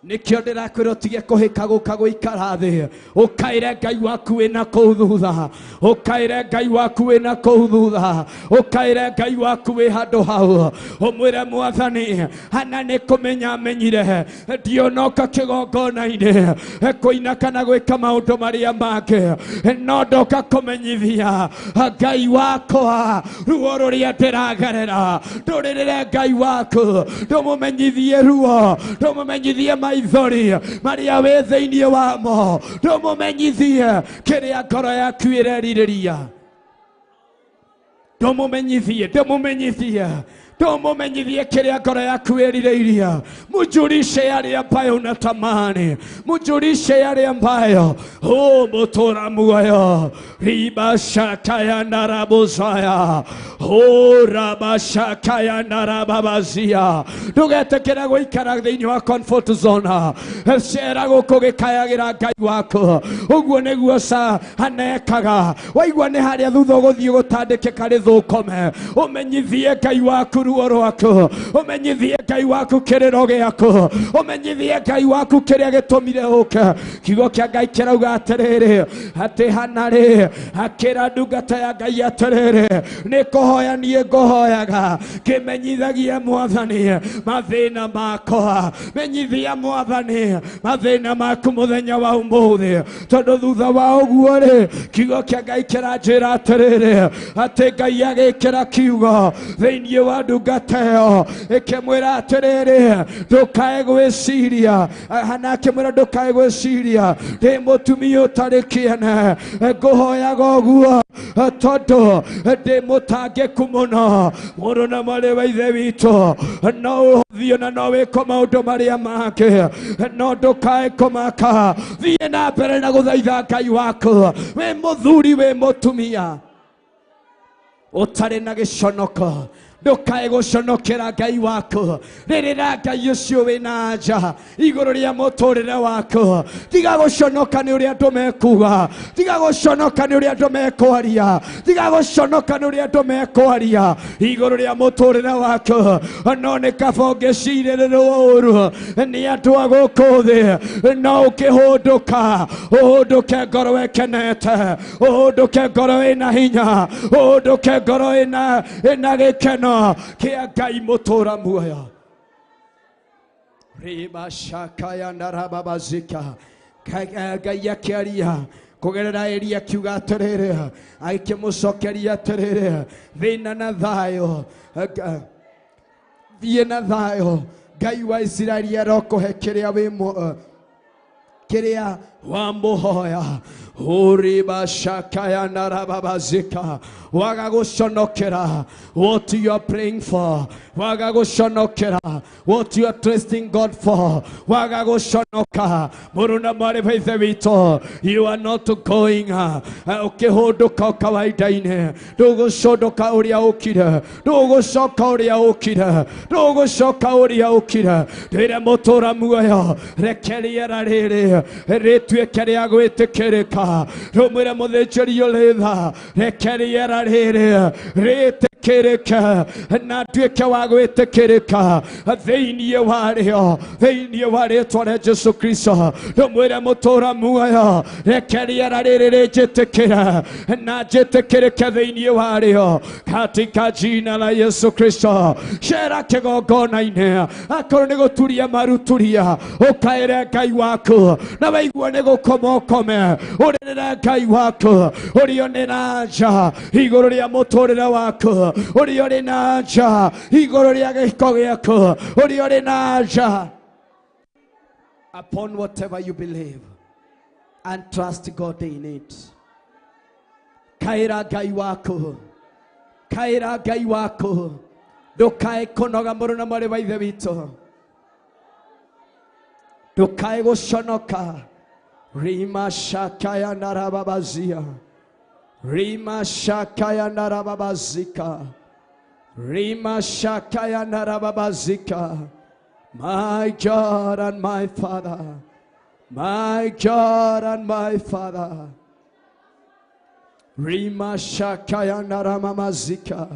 Nĩkĩo ndĩrakwĩra ũtige kũhĩka gũka gũikara thĩ, ũkaĩre Ngai waku wĩna kũu thutha, ũkaĩre Ngai waku wĩna kũu thutha, ũkaĩre Ngai waku wĩ handũ hau, ũmwĩre Mwathani, Hana nĩ kũmenya amenyire ndionoka kĩgongona-inĩ kũina kana gwĩka maũndũ marĩa mangĩ, no ndoka kũmenyithia Ngai wakwa ruo rũrĩa ndĩragerera. Ndũrĩrĩre Ngai waku, ndũmũmenyithie ruo, ndũmũmenyithie maithori marĩa wĩ thĩinĩ wamo, ndũmũmenyithie kĩrĩa ngoro yaku ĩrerirĩria. Ndũmũmenyithie, ndũmũmenyithie, ndũmũmenyithie kĩrĩa ngoro yaku ĩrirĩirie. Mjulishe yale ambayo unatamani, mjulishe yale ambayo mũtũra muoyo. Ribashakaya narabuzaya rabashakaya narababazia. Ndũgetĩkĩre gũikara thĩinĩ wa comfort zone. Cera gũkũ gĩkayagĩra Ngai waku. Ũguo nĩguo sa anekaga. Waigua nĩ harĩa thutha ũgũthiĩ gũtandĩkĩka rĩthũkome, ũmenyithie Ngai waku ruo rwaku, ũmenyithie Ngai waku kĩrĩro gĩaku, ũmenyithie Ngai waku kĩrĩa gĩtũmire ũke. Kiugo kĩa Ngai kĩrauga atĩrĩrĩ, atĩ Hana rĩ akĩra ndungata ya Ngai atĩrĩrĩ, nĩ kũhoya niĩ ngũhoyaga kĩmenyithagia Mwathani mathĩna makwa. Menyithia Mwathani mathĩna maku mũthenya wa ũmũthĩ, tondũ thutha wa ũguo rĩ, kiugo kĩa Ngai kĩranjĩra atĩrĩrĩ, atĩ Ngai agĩkĩra kiugo thĩinĩ wa ndungata ĩyo ĩkĩmwĩra atĩrĩrĩ, ndũkae gwĩciria. Hana akĩmwĩra ndũkae gwĩciria ndĩ mũtumia ũtarĩ kĩene, ngũhoyaga ũguo tondũ ndĩ mũtangĩku mũno. Mũrũ na mwarĩ wa ithe witũ, no ũthiĩ na no wĩko maũndũ marĩa mangĩ, no ndũkae kũmaka. Thiĩ na mbere na gũthaitha Ngai waku, wĩ mũthuri wĩ mũtumia ũtarĩ na gĩconoko. Ndũkae gũconokera Ngai waku. Rĩrĩra Ngai ũcio wĩna nja igũrũ rĩa mũtũrĩre waku. Tiga gũconoka nĩ ũrĩa andũ mekuga, tiga gũconoka nĩ ũrĩa andũ mekwaria, tiga gũconoka nĩ ũrĩa andũ mekwaria igũrũ rĩa mũtũrĩre waku. No nĩ kaba ũngĩcirĩrĩrwo ũru nĩ andũ a gũkũ thĩ, no ũkĩhũndũka, ũhũndũke ngoro ĩkenete, ũhũndũke ngoro ĩna hinya, ũhũndũke ngoro ĩna gĩkeno kĩa Ngai mũtũra muoyo. Ribashakaya narababazika. Ngai akĩaria kũgerera Elia akiuga atĩrĩrĩ, agĩkĩmũcokeria atĩrĩrĩ, thĩna na thayũ, thiĩ na thayũ, Ngai wa Isiraeli arokũhe kĩrĩa wĩ kĩrĩa wamũhoya. Uribashakaya narababazika. Waga gũconokera what you are praying for, waga gũconokera what you are trusting God for, waga gũconoka. Mũrũ na mwarĩ wa ithe witũ, you are not going ũkĩhũndũka kawaida-inĩ. Ndũgũconoka ũrĩa ũkire, ndũgũcoka ũrĩa ũkire, ndũgũcoka ũrĩa ũkire. Ndĩre mũtũra muoyo, reke rĩera rĩrĩ rĩtuĩke rĩa gwĩtĩkĩrĩka. Rũmwĩre mũthĩnjĩri ũrĩ tha, reke rĩera rĩrĩ rĩtĩkĩrĩke. Njĩtĩkĩrĩke na nduĩke wa gwĩtĩkĩrĩka thĩinĩ warĩo, thĩinĩ wa rĩtwa rĩa Jesu Kristo. Ndũmwĩre mũtũra muoyo, reke rĩera rĩrĩ rĩnjĩtĩkĩre na njĩtĩkĩrĩke thĩinĩ warĩo katika jina la Yesu Kristo. Cera kĩgongona-inĩ, akorwo nĩ gũturia maruturia, ũkaĩre Ngai waku, na waigua nĩ gũkoma ũkome, ũrĩrĩre Ngai waku ũrĩa ũrĩ na nja igũrũ rĩa mũtũrĩre waku, ũrĩa ũrĩ na nja igũrũ rĩa gĩko gĩaku, ũrĩa ũrĩ na nja. Upon whatever you believe and trust God in it. Kaĩra Ngai waku, kaĩra Ngai waku, ndũkae kũnoga mũrũ na mwarĩ wa Ithe witũ, ndũkae gũconoka. Rima shakaya narababazia, Rima shakaya narababazika, Rima shakaya narababazika. My God and my Father, my God and my Father. Rima shakaya naramamazika,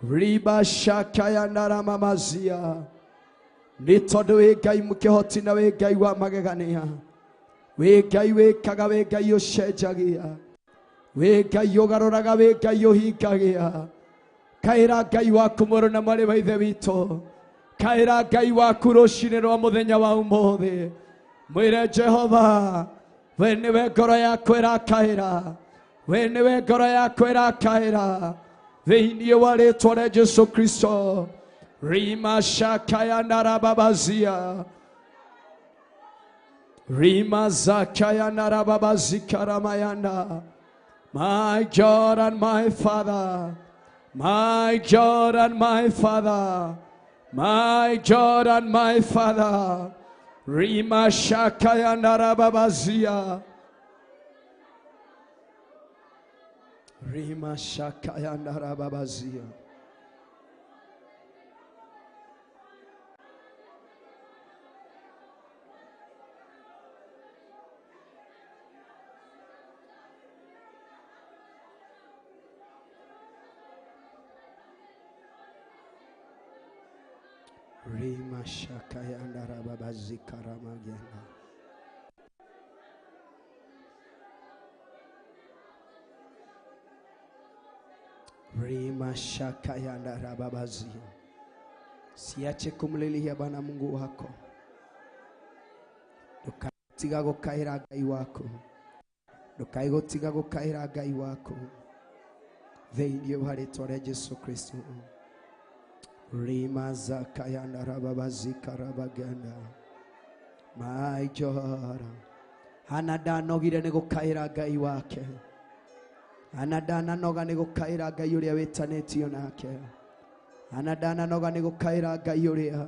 Riba shakaya naramamazia. Nĩ tondũ wĩ Ngai mũkĩhoti na wĩ Ngai wa magegania, wĩ Ngai wĩkaga, wĩ Ngai ũcenjagia, wĩ Ngai ũgarũraga, wĩ Ngai ũhingagia. Kaĩra Ngai waku mũrũ na mwarĩ wa Ithe witũ, kaĩra Ngai waku rũcinĩ rwa mũthenya wa ũmũthĩ. Mwĩre Jehova, we nĩwe ngoro yakwa ĩrakaĩra, we nĩwe ngoro yakwa ĩrakaĩra thĩinĩ wa rĩtwa rĩa Jesu Kristo. Rima shakaya narababazia, Rima zakaya narababazika ramayana. My God and my Father, my God and my Father, my God and my Father. Rima shakaya narababazia, Rima shakaya narababazia. Rima shakaya narababazika ramagenda. Rima shakaya narababazia. Siache kumlilia Bwana Mungu wako, ndũkatiga gũkaĩra Ngai waku, ndũkae gũtiga gũkaĩra Ngai waku thĩinĩ wa rĩtwa rĩa Jesu Kristo. Rima zakaya narababazika rabagenda. My God. Hana ndanogire nĩ gũkaĩra Ngai wake, Hana ndananoga nĩ gũkaĩra Ngai ũrĩa wĩtanĩtio nake, Hana ndananoga nĩ gũkaĩra Ngai ũrĩa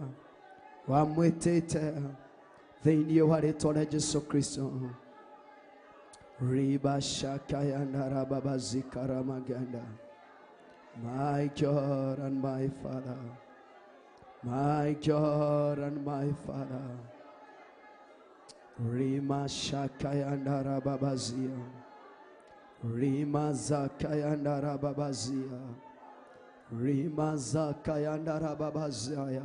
wamwĩtĩte thĩinĩ wa rĩtwa rĩa Jesu Kristo. Riba shakaya narababazika ramagenda. My God and my Father, my God and my Father. Rima shakaya narababazia, Rima zakaya narababazia, Rima zakaya narababazia,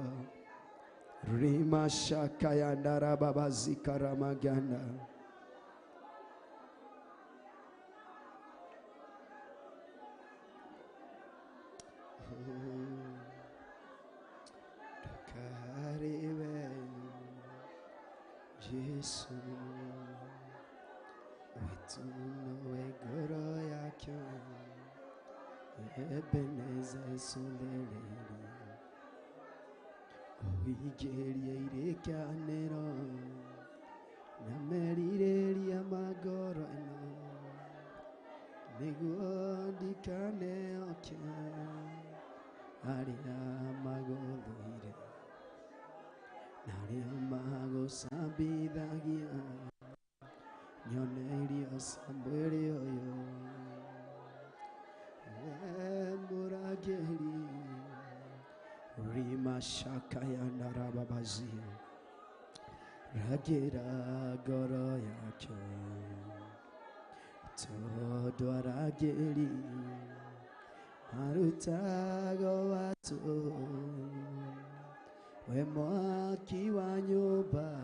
Rima shakaya narababazika ramaganda. Jesu wetunowe ngoro yakyo, Ebeneza esulereri, Owigerie irekanero, na merireria magoro eno, nĩguo ndikaneoke arĩa magũthũire, na arĩa magũcambithagia, nyone irio cia mwĩrĩ ũyũ. We mũrangĩri, Rima shakaya narababazia, ragĩra ngoro yakyo, tondũ arangĩri Marutago watu we mwaki wa nyũmba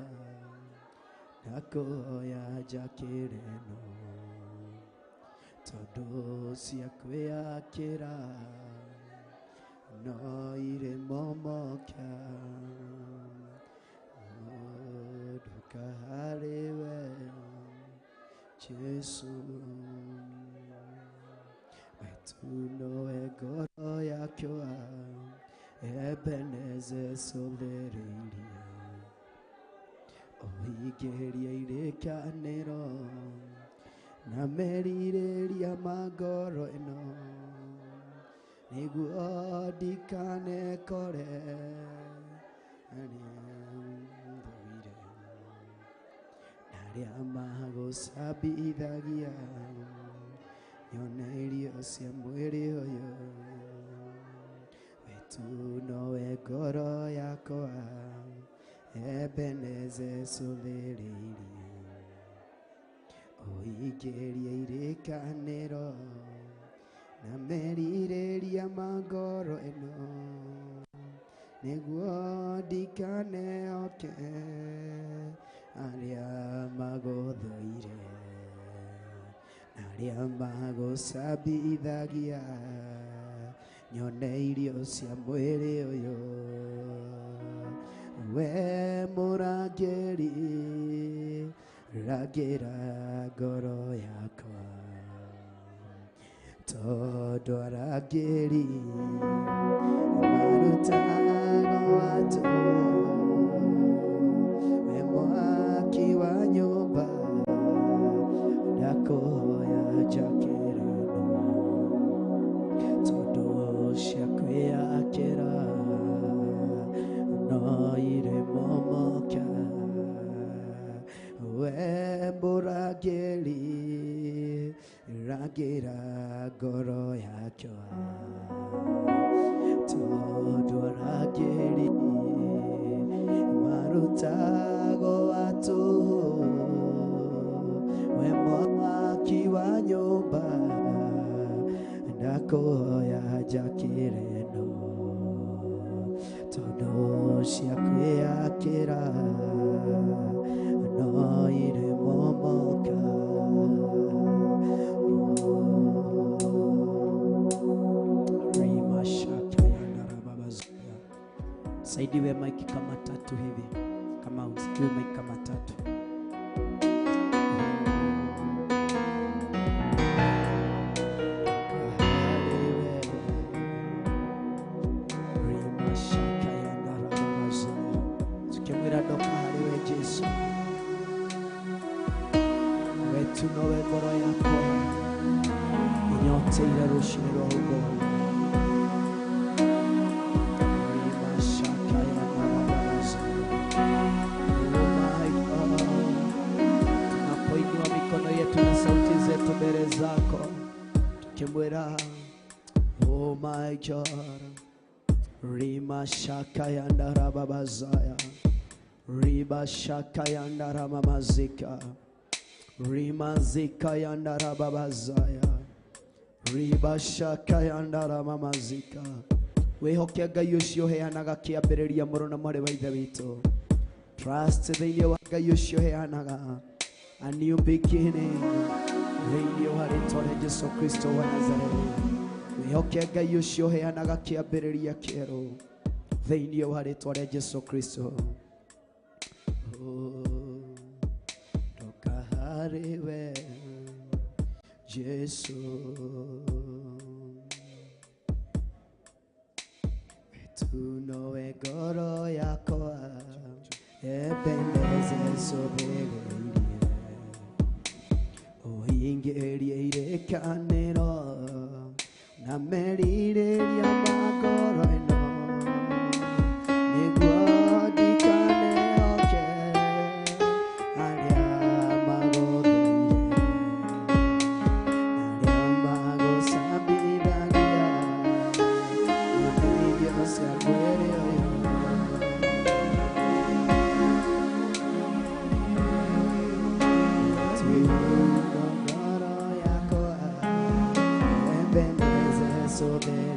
ndakoya njakĩre no tondũ cia kwĩyakĩra no irĩ momoka nduka harĩ we Jesu wetu nowe ngoro yakwa Ebenezer solereirie ũhingĩrie irĩkanĩro na merirĩria ma ngoro ĩno nĩguo ndikanekore arĩa nthũire na arĩa magũcambithagia nyone irio cia mwĩrĩ ũyũ wetu nowe ngoro yakwa Ebenezer solereirie ũhingĩrie irĩkanĩro na merirĩria ma ngoro ĩno nĩguo ndikanehoke arĩa magũthũire na arĩa magũcambithagia nyone irio cia mwĩrĩ ũyũ we mũrangĩri rangĩra ngoro yakwa tondũ arangĩri marutago watu we mwaki wa nyũmba ndakoya njakĩra no tondũ cia kwĩyakĩra no irĩ momoka we mũrangĩri rangĩra ngoro yakwa tondũ arangĩri marutago atũhũ we mwaki wa nyũmba ndakoya njakĩre no tondũ cia kwĩyakĩra no irĩ momoka. Rima shaka ya ndarababazia. Saidiwe maiki kama tatu hivi, kama usikiwe maiki kama tatu. Rima shaka ya ndarababazia. Tukimwira ndoka hariwe Jesu wetu nowe ngoro yakwa inyoteire rũcinĩ rwa ũgoro. Rima shaka ya ndarababazia. Oh my God, tunapoinua mikono yetu na sauti zetu mbele zako tukimwira oh my God. Rima shaka ya ndarababazaya. Riba shaka ya ndaramamazika. Rima zika ya ndarababazaya. Riba shaka ya ndaramamazika. Wĩhoke Ngai ũcio ũheanaga kĩambĩrĩria mũrũ na mwarĩ wa Ithe witũ. Trust thĩinĩ wa Ngai ũcio ũheanaga a new beginning thĩinĩ wa rĩtwa rĩa Jesu Kristo wa Nazarethi. Wĩhoke Ngai ũcio ũheanaga kĩambĩrĩria kĩerũ thĩinĩ wa rĩtwa rĩa Jesu Kristo. Oh, ndoka harĩ we Jesu wetu nowe ngoro yakwa Ebenezer sobereirie ũhingĩrie irĩkanĩro na merirĩria ma ngoro ĩno nĩguo ndikanehoke arĩa magũthũire na arĩa magũcambithagia nyone irio cia mwĩrĩ ũyũ. Ngoro yakwa Ebenezer sobereirie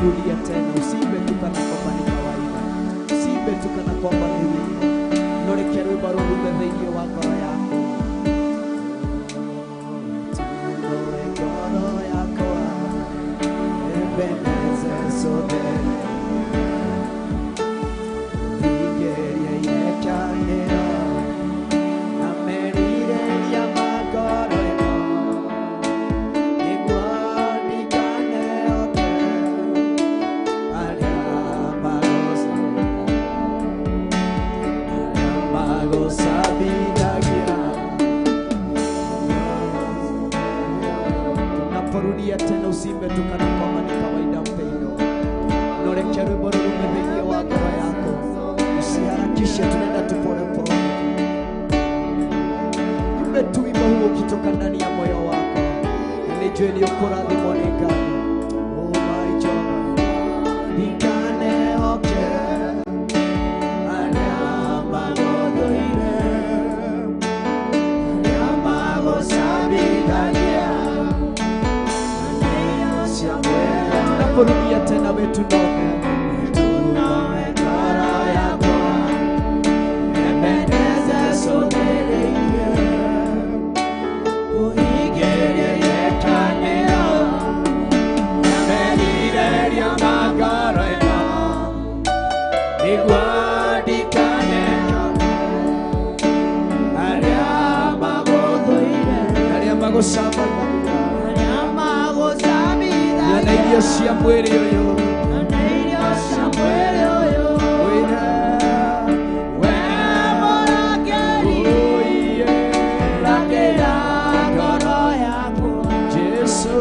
Tunaporudia tena, usiimbe tu kana kwamba ni kawaida, usiimbe tu kana kwamba ni wimbo, no reke rwĩmbo rũrume thĩinĩ wa ngoro yaku. Tunoe ngoro yakwa ĩpendeze sote, igerie irekanĩro na merirĩria ma ngoro ĩno, nĩguo ndikaneoke arĩa magũcambithagia. Tunaporudia tena, usiimbe tu kana kwamba ni kawaida mpendo, no reke rwĩmbo rũrume thĩinĩ wa ngoro yako. Usiharakishe, tunaenda tu polepole. Imbe tu wimbo huo ukitoka ndani ya moyo wako, na nijue ni ũkũrathimwo nĩ Ngai. Oh my God, ndikaneoke arĩa magũthũire, arĩa magũcambithagia. Tunaporudia tena, we tunoe, tunoe ngoro yakwa ependeze sotereire, ũhingĩrie gĩkanĩro na merirĩria ma ngoro ĩno, nĩguo ndikaneoke arĩa magũthũire, arĩa magũcambithagia, na irio cia mwĩrĩ ũyũ, wĩra we mũrangĩri, rangĩra ngoro yakwa, Jesũ,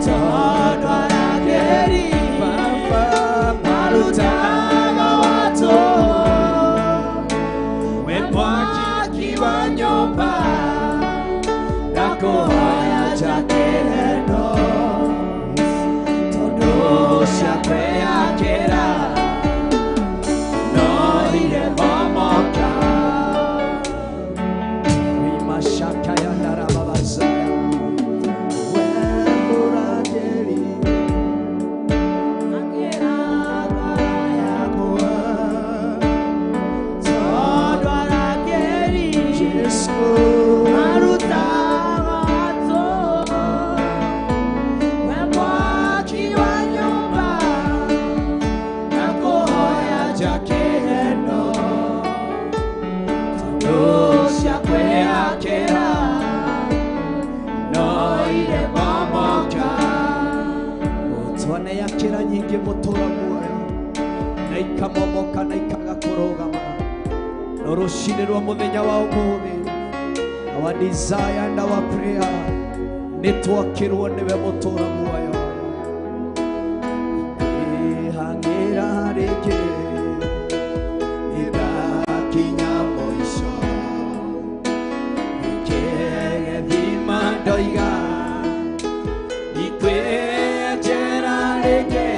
tondũ arangĩri Baba marutaga watũ, we mwaki wa nyũmba ndakũhoya njakĩre no tondũ cia kwĩyakĩra no iremomoka. Rimashaka ya ndarababazaya, we mũrangĩri yakwa, tondũ arangĩri Jesũ twaneyakĩra nyingĩ mũtũra muoyo na ikamomoka na ikaga kũrũgama, no rũcinĩ rwa mũthenya wa ũmũthĩ, our desire and our prayer nĩ twakĩrwo nĩwe mũtũra muoyo. Ĩhang'ĩra rĩngĩ nĩndakinya mũico, nĩkĩgethima ndoiga ndikwĩenjera rĩngĩ,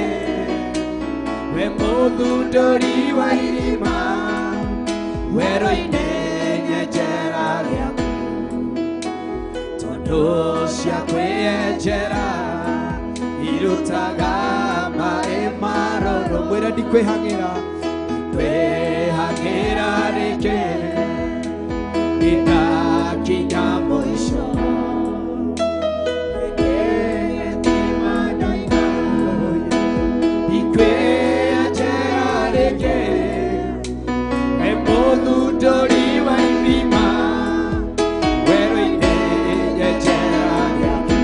we mũthundũri wa irima werũ-inĩ nyenjera rĩaku, tondũ cia kwĩenjera irutaga maĩ maroro. Mwĩre ndikwĩhang'ĩra, ndikwĩhang'ĩra rĩngĩ nĩndakinya mũico, nĩkĩgethima ndoiga ndikwĩenjera rĩngĩ, we mũthundũri wa irima werũ-inĩ nyenjera rĩaku,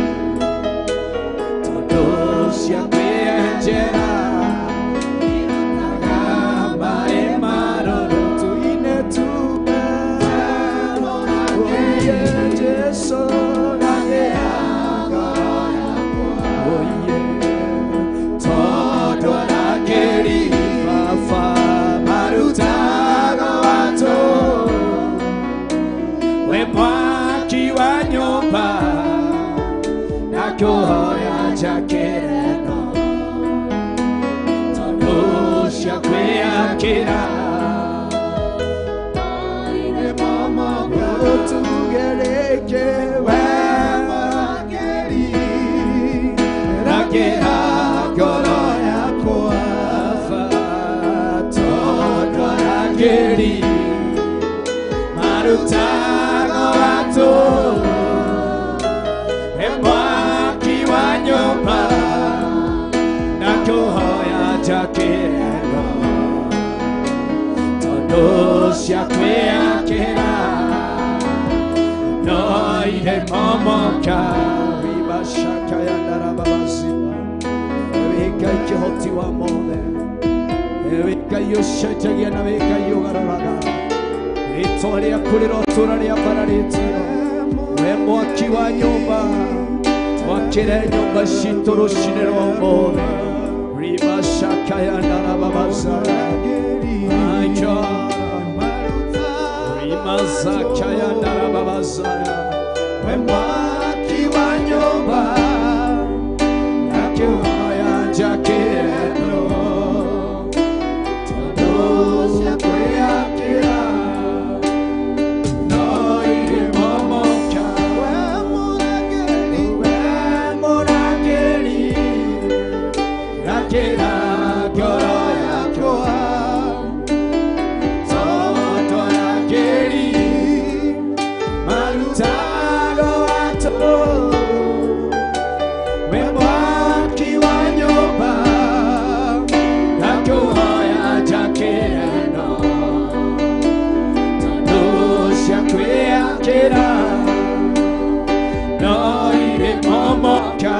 tondũ cia kwĩenjera irutaga maĩ maroro. Tuine tu oye Jesũ, rangĩra ngoro yakwa, oye tondũ arangĩri Baba marutaga watũ, we mwaki wa nyũmba ndakũhoya njakĩre no tondũ cia kwĩyakĩra tugereke we mũrangĩri, rangĩra ngoro. cia kwĩakĩra no irĩ momoka ribashaka ya ndarababazima ewe Ngai kĩhoti wa mothe ewe Ngai ũcenjagia na we Ngai ũgarũraga rĩtwa rĩaku rĩrotũra rĩambararĩtio we mwaki wa nyũmba twakĩre nyũmba citũ rũcinĩ rwa ũmũthĩ ribashaka ya ndarababaza My God rimazaka ya ndarababaza we mwaki wa nyũmba nakĩhoya njakĩreno tondũ cia kwĩakĩra no irĩ momoka we mũrangĩri rakĩra ngoro yakwa tondũ arangĩri marutago atũ we mwaki wa nyũmba ndakũhoya njakĩreno tondũ cia kwĩakĩra no irĩ momoka.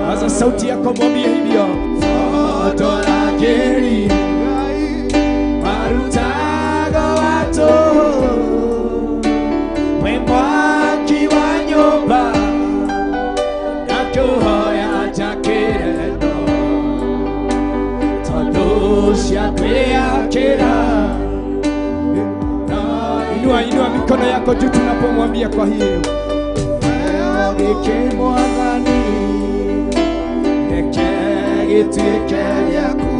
Paza sauti yako mwambie hivyo tondũ arangĩri marutago atũ we mwaki wa nyũmba ndakũhoya njakĩreno tondũ cia kwĩakĩra. Inua inua mikono yako juu tunapomwambia kwa hiyo gĩkĩ Mwathani reke gĩtuĩke gĩaku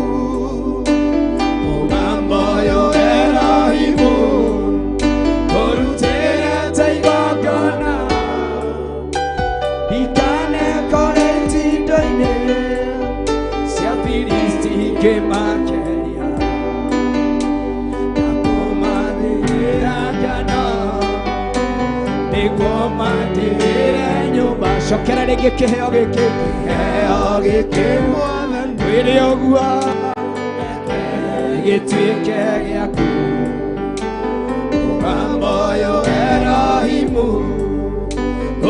mũgambo ũyũ Elohimu kũrutĩre ta igongona ndikanekore itindo-inĩ cia Filisti ngĩmakeria na kũmathĩrĩra ngano nĩguo mandĩrĩre nyũmba. Cokera rĩngĩ kĩheo gĩkĩ kĩheo gĩkĩ Mwathani wĩre ũguo gĩtuĩke gĩaku mũgambo ũyũ Elohimu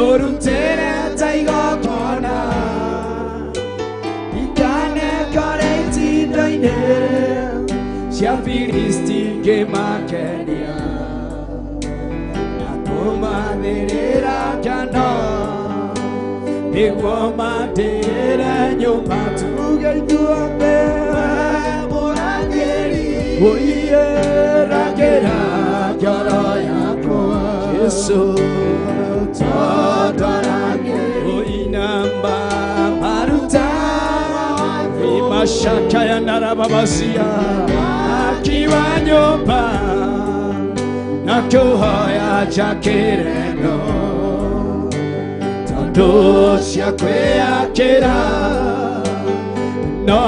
ũrutĩre ta igongona ndikanekore itindo-inĩ cia Filisti ngĩmakeria na kũmathĩrĩra ngano nĩguo mandĩrĩre nyũmba. Tuge ithuothe mũrangĩri ũiye rangĩra ngoro yakwa Jesũ tondũ arangĩri ũinamba maruta mashaka ya ndarababasia akiwa nyũmba nakũhoya njakĩreno tondũ cia kwĩakĩra no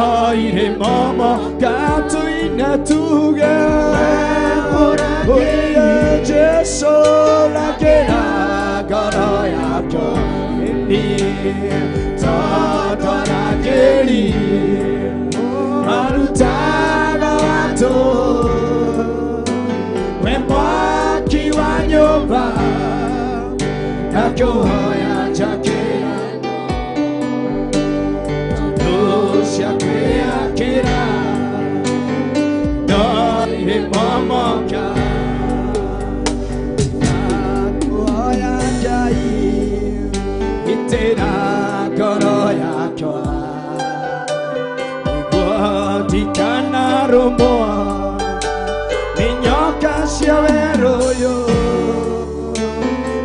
irĩ momoka tuine tuge ũiye Jesũ rangĩra ngoro yakwa tondũ arangĩri marutaga atũ we mwaki wa nyũmba ndakũhoya njakĩreno tondũ cia kwĩakĩra no irĩ momoka. Ndakũhoya Ngai itĩra ngoro yakwa nĩguo ndikanarũmwo nĩ nyoka cia werũ ũyũ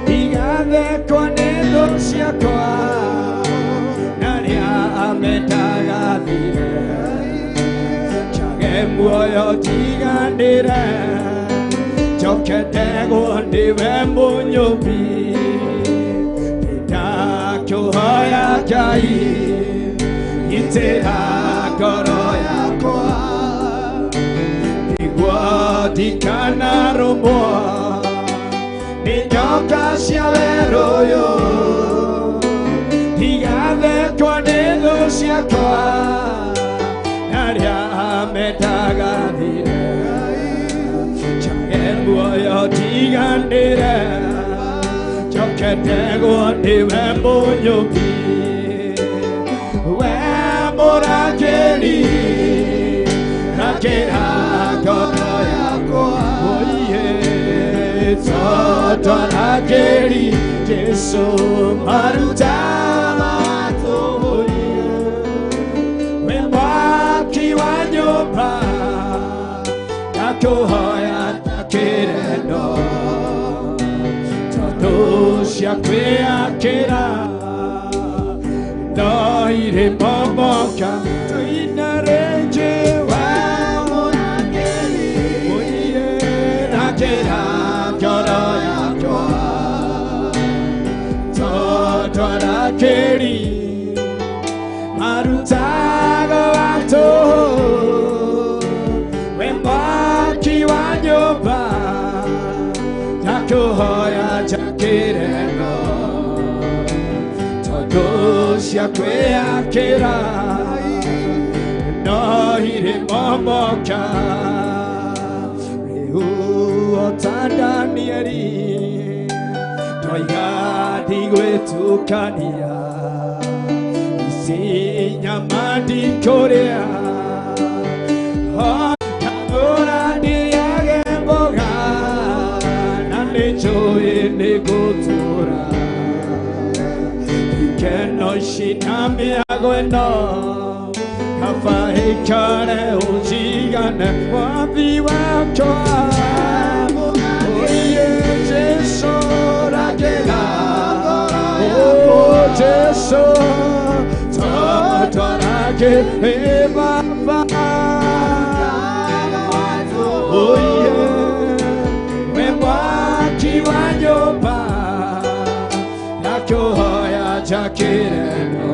ndigathekwo nĩ thũ ciakwa na arĩa amendaga thire njage muoyo njiganĩre njoke ndegwo nĩwe mũnyũmbi ndakũhoya Ngai itĩra ngoro yakwa nĩguo ndikanarũmwo nĩ nyoka cia werũ ũyũ ndigathekwo ciakwa arĩa mendagathire njage muoyo ndiganĩre njoketegwo nĩwe mũnyũmbi we mũrangĩri rangĩra ngoro yakwa oiye tondũ Jesu maruta matũũrie we mwaki wa nyũmba ndakũhoya ndakĩrendo tondũ cia kwĩakĩra no irĩ momoka tũine rĩngĩ we mũrangĩri oiye rangĩra ngoro yakwa tondũ marutago watũhũ we mwaki wa nyũmba ndakũhoya njakĩreno tondũ cia kwĩakĩra no irĩ momoka rĩu o ta Danieli ndoiga ndigwĩtukania ici nyama ndikũrĩa ndagũra ndĩage mboga na nĩnjũĩ nĩngũtũũra ikeno ici na mĩago ĩno kaba ĩikare ũnjigane mwathi wakwa oiye Jesu rangĩra oh Jesu tondũ rangĩra Baba oiye we mwaki wa nyũmba ndakũhoya njakĩreno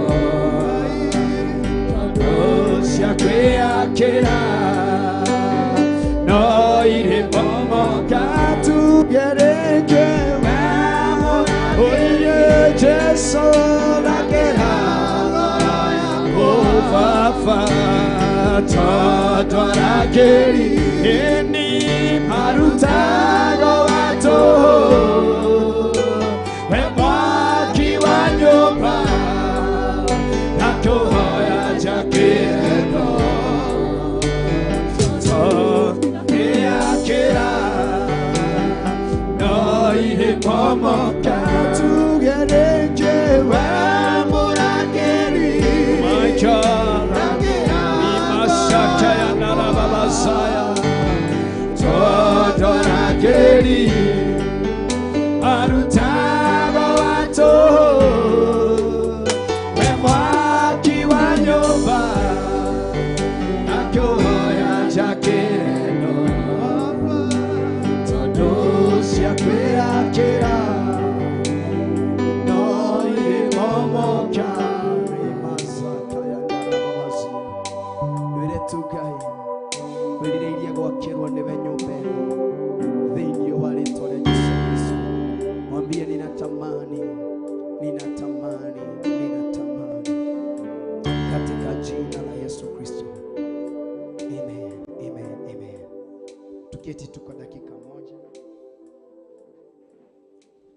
tondũ cia kwĩakĩra no irĩ momoka tugereke we oiye Jesu rangĩra oh Baba tondũ rangĩri ĩni marutago watũhũ we mwaki wa nyũmba ndakũhoya njakĩreno tondũ kwĩakĩra no irĩ momoka tugereke we mũrangĩri my God imasakaya narababasaya tondũ rangĩri marutago watũhũ we mwaki wa nyũmba ndakũhoya njakĩreno tondũ cia kwĩakĩra no irĩ momoka rĩmasakaya narababasaya Mwĩre tu Ngai wĩrirĩirie gwakĩrwo nĩwe nyũmba ĩno thĩinĩ wa rĩtwa rĩa Yesu Kristo. Mwambie ninatamani, ninatamani, ninatamani katika jina la Yesu Kristo. Amen, amen, amen. Tuketi tu kwa dakika moja.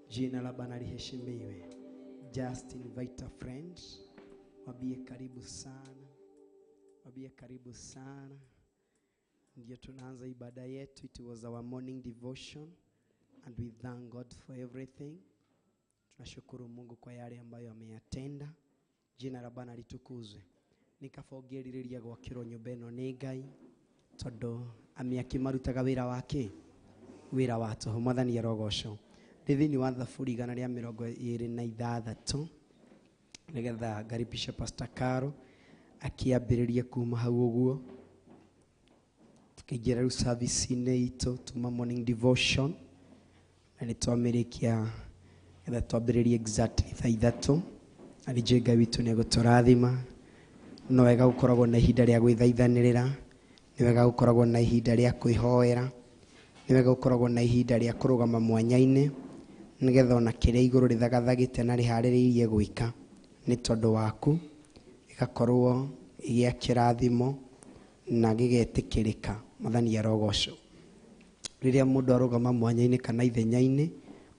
Jina la Bwana liheshimiwe. Just invite a friend. Mwambie karibu sana. Mwambie karibu sana. Ndio tunaanza ibada yetu. It was our morning devotion and we thank God for everything. Tunashukuru Mungu kwa yale ambayo ameyatenda. Jina la Bwana litukuzwe. Nikabongĩrĩria gwakĩrwo nyũmba ĩno nĩ Ngai tondũ amĩaki marutaga wĩra wake wĩra wa tũhũ. Mwathani arogocwo. Ndĩ thĩinĩ wa Thaburi 126 nĩgetha ngaribishe Pastor Caro akĩambĩrĩrie kuma hau ũguo tukaingĩra rĩu service-inĩ itũ tuma morning devotion na nĩ twamĩrĩkia getha twambĩrĩrie exactly thaa 3 na ningĩ Ngai witũ nĩ egũtũrathima. No wega gũkoragwo na ihinda rĩa gwĩthaithanĩrĩra, nĩ wega gũkoragwo na ihinda rĩa kwĩhoera, nĩ wega gũkoragwo na ihinda rĩa kũrũgama mwanya-inĩ nĩgetha ona kĩrĩa igũrũ rĩthagathagĩte na rĩharĩrĩirie gwĩka nĩ tondũ waku Gĩgakorwo gĩa kĩrathimo na gĩgetĩkĩrĩka. Mwathani arogocwo. Rĩrĩa mũndũ arũgama mwanya-inĩ kana ithenya-inĩ,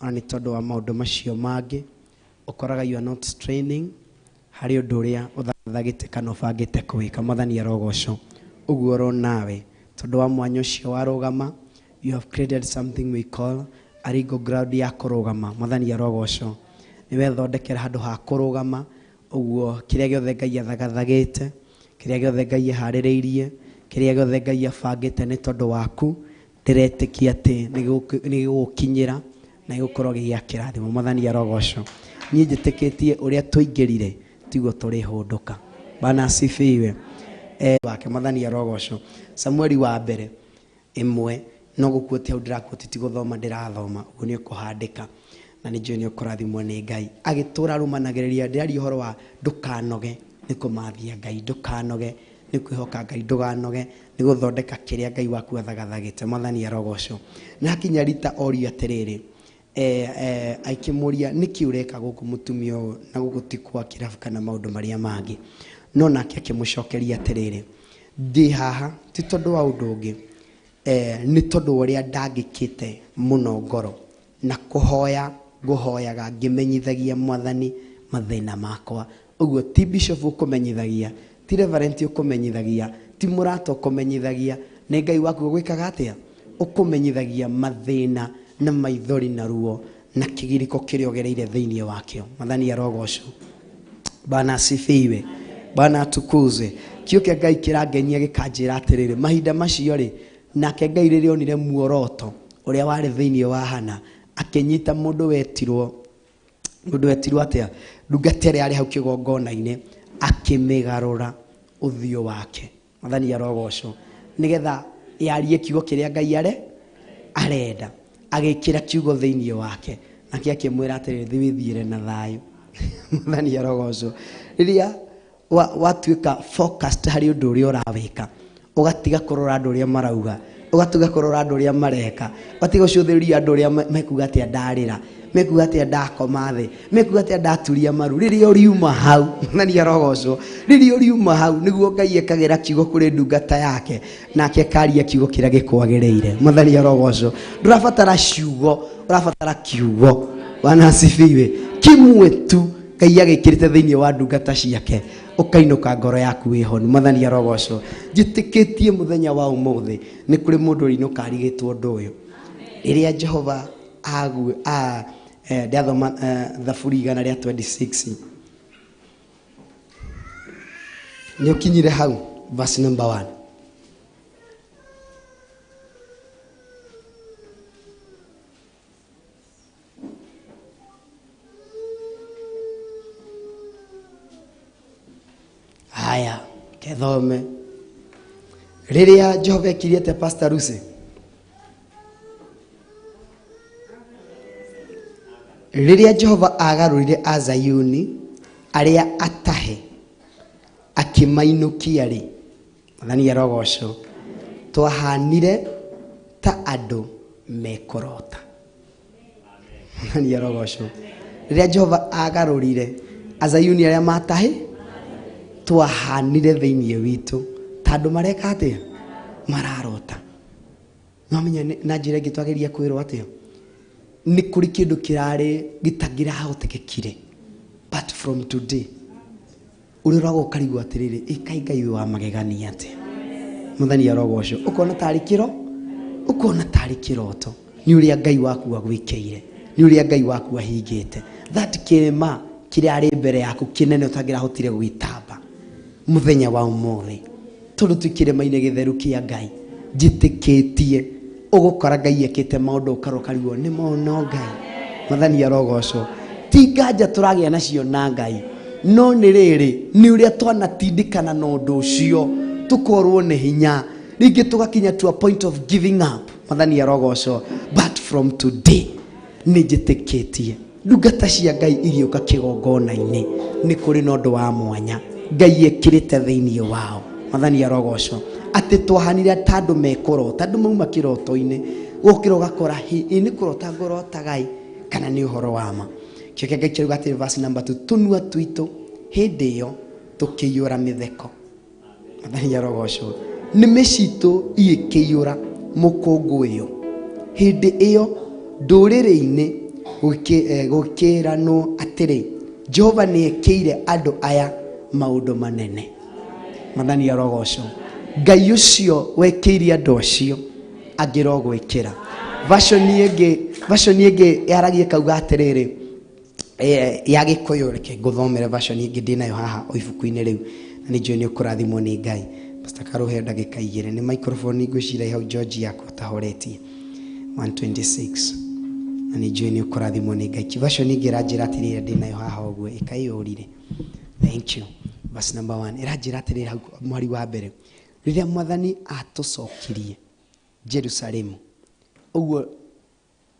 ona nĩ tondũ wa maũndũ macio mangĩ, ũkoraga you are not straining harĩ ũndũ ũrĩa ũthathagĩte kana ũbangĩte kũwĩka. Mwathani arogocwo. Ũguo oro nawe tondũ wa mwanya ũcio warũgama, you have created something we call a legal ground ya kũrũgama. Mwathani arogocwo. Nĩ wethondekera handũ ha kũrũgama. Ũguo kĩrĩa gĩothe Ngai athagathagĩte, kĩrĩa gĩothe Ngai aharĩrĩirie, kĩrĩa gĩothe Ngai abangĩte nĩ tondũ waku, ndĩretĩkia atĩ nĩ gĩgũkinyĩra na gĩgũkorwo gĩ gĩa kĩrathimo. Mwathani arogocwo. Niĩ njĩtĩkĩtie ũrĩa tũingĩrire tiguo tũrĩhũndũka. Bwana asifiwe. Wake Mwathani arogocwo. Samueli wa mbere ĩmwe, no gũkuotia hau ndĩrakuotia ti gũthoma ndĩrathoma, ũguo nĩ ũkũhandĩka na nĩ njũĩ nĩ ũkũrathimwo nĩ Ngai. Agĩtũra arũmanagĩrĩria, ndĩraria ũhoro wa ndũkanoge nĩ kũmathia Ngai, ndũkanoge nĩ kwĩhoka Ngai, ndũkanoge nĩ gũthondeka kĩrĩa Ngai waku athagathagĩte. Mwathani arogocwo. Na hakinya rita orio atĩrĩrĩ, akĩmũria nĩkĩ ũreka gũkũ mũtumia ũyũ na gũkũ ti kwa kĩrabu kana maũndũ marĩa mangĩ. No nake akĩmũcokeria atĩrĩrĩ, ndĩ haha ti tondũ wa ũndũ ũngĩ, nĩ tondũ wa ũrĩa ndangĩkĩte mũno ngoro na kũhoya ngũhoyaga ngĩmenyithagia Mwathani mathĩna makwa. Ũguo ti bishop ũkũmenyithagia, ti reverend ũkũmenyithagia, ti mũrata ũkũmenyithagia, nĩ Ngai waku ũgwĩkaga atĩa? Ũkũmenyithagia mathĩna na maithori na ruo na kĩgirĩko kĩrĩa ũgereire thĩinĩ wakĩo. Mwathani arogocwo. Bwana asifiwe. Bwana atukuzwe. Kiugo kĩa Ngai kĩrangenia gĩkanjĩra atĩrĩrĩ, mahinda macio rĩ, nake Ngai rĩrĩa onire muoroto ũrĩa warĩ thĩinĩ wa Hana, akĩnyita mũndũ wetirwo, mũndũ wetirwo atĩa? Ndungata ĩrĩa yarĩ hau kĩgongona-inĩ, akĩmĩgarũra ũthiũ wake. Mwathani arogocwo. Nĩgetha yarie kiugo kĩrĩa Ngai arenda, agĩkĩra kiugo thĩinĩ wake, nake akĩmwĩra atĩrĩrĩ, thiĩ wĩthiĩre na thayũ. Mwathani arogocwo. Rĩrĩa watuĩka focused harĩ ũndũ ũrĩa ũrawĩka, ũgatiga kũrora andũ ũrĩa marauga, ũgatiga kũrora andũ ũrĩa mareka, ũgatiga gũcũthĩrĩria andũ ũrĩa mekuga atĩa ndarĩra, mekuga atĩa ndakoma thĩ, mekuga atĩa ndaturia maru. Rĩrĩa ũriuma hau, Mwathani arogocwo. Rĩrĩa ũriuma hau nĩguo Ngai ekagĩra kiugo kũrĩ ndungata yake, nake akaria kiugo kĩrĩa gĩkwagĩrĩire. Mwathani arogocwo. Ndũrabatara ciugo, ũrabatara kiugo. Bwana asifiwe. Kimwe tu Ngai agĩkĩrĩte thĩinĩ wa ndungata ciake, ũkainũka ngoro yaku wĩhonu. Mwathani arogocwo. Njĩtĩkĩtie mũthenya wa ũmũthĩ nĩ kũrĩ mũndũ ũrĩinũka arigĩtwo ũndũ ũyũ. Rĩrĩa Jehova ndathoma Thaburi igana rĩa 26, nĩ ũkinyire hau verse number 1. Haya, kethome. Rĩrĩa Jehova ekirie atĩa Pastor Lucy? Rĩrĩa Jehova agarũrire Azayuni arĩa atahe akĩmainũkia rĩ, Mwathani arogocwo, twahanire ta andũ mekũrota. Mwathani arogocwo. Rĩrĩa Jehova agarũrire Azayuni arĩa matahe, twahanire thĩinĩ witũ ta andũ mareka atĩa? Mararota. Nwamenya na njĩra ĩngĩ twageria kwĩrwo atĩa? Nĩ kũrĩ kĩndũ kĩrarĩ gĩtangĩrahotekekire, but from today ũrĩa ũraga ũkarigwo atĩrĩrĩ, ĩkai Ngai ũyũ wa magegania atĩa? Mwathani arogocwo. Ũkona tarĩ kĩro, ũkona tarĩ kĩroto. Nĩ ũrĩa Ngai waku agwĩkĩire, nĩ ũrĩa Ngai waku ahingĩte. That kĩrĩma kĩrĩa arĩ mbere yaku kĩnene ũtangĩrahotire gwĩtamba mũthenya wa ũmũthĩ, tondũ twĩ kĩrĩma-inĩ gĩtheru kĩa Ngai, njĩtĩkĩtie ũgũkora Ngai ekĩte maũndũ ũkarokarigwo nĩ mono Ngai. Mwathani arogocwo. Ti nganja tũragĩa nacio na Ngai, no nĩ rĩrĩ, nĩ ũrĩa twanatindĩkana na ũndũ ũcio tũkorwo nĩ hinya, rĩngĩ tũgakinya to a point of giving up. Mwathani arogocwo. But from today nĩ njĩtĩkĩtie ndungata cia Ngai igĩũka kĩgongona-inĩ nĩ kũrĩ na ũndũ wa mwanya Ngai ekĩrĩte thĩinĩ wao. Mwathani arogocwo. Atĩ twahanire ta andũ mekũrota, andũ mauma kĩroto-inĩ, ũkĩra ũgakora ĩ nĩ kũrota ngũrotaga ĩ, kana nĩ ũhoro wa ma. Kĩo kĩa Ngai kĩrauga atĩrĩ verse number 2, tũnua twitũ hĩndĩ ĩyo Tũkĩiyũra mĩtheko. Mwathani arogocwo. Nĩmĩ citũ igĩkĩiyũra mũkũngũĩyo. Hĩndĩ ĩyo ndũrĩrĩ-inĩ gũkĩranwo atĩrĩ, Jehova nĩekĩire andũ aya maũndũ manene. Mwathani arogocwo. Ngai ũcio wekĩire andũ acio angĩrogwĩkĩra. Version ĩngĩ yaragia kauga atĩrĩrĩ, ya Gĩkũyũ, reke ngũthomere version ĩngĩ ndĩnayo haha o ibuku-inĩ rĩu, na nĩ njũĩ nĩ ũkũrathimwo nĩ Ngai. Pastor Karũhe ndagĩka igĩrĩ, nĩ microphone ngwĩciria hau George yakwa ũtahoretie. 126 na nĩ njũĩ nĩ ũkũrathimwo nĩ Ngai. Version ĩngĩ ĩranjĩra atĩrĩrĩ, ndĩnayo haha ũguo, ĩkaiyũrire. Thank you. Verse number 1 ĩranjĩra atĩrĩrĩ hau mweri wa mbere, rĩrĩa Mwathani atũcokirie Jerusalemu, ũguo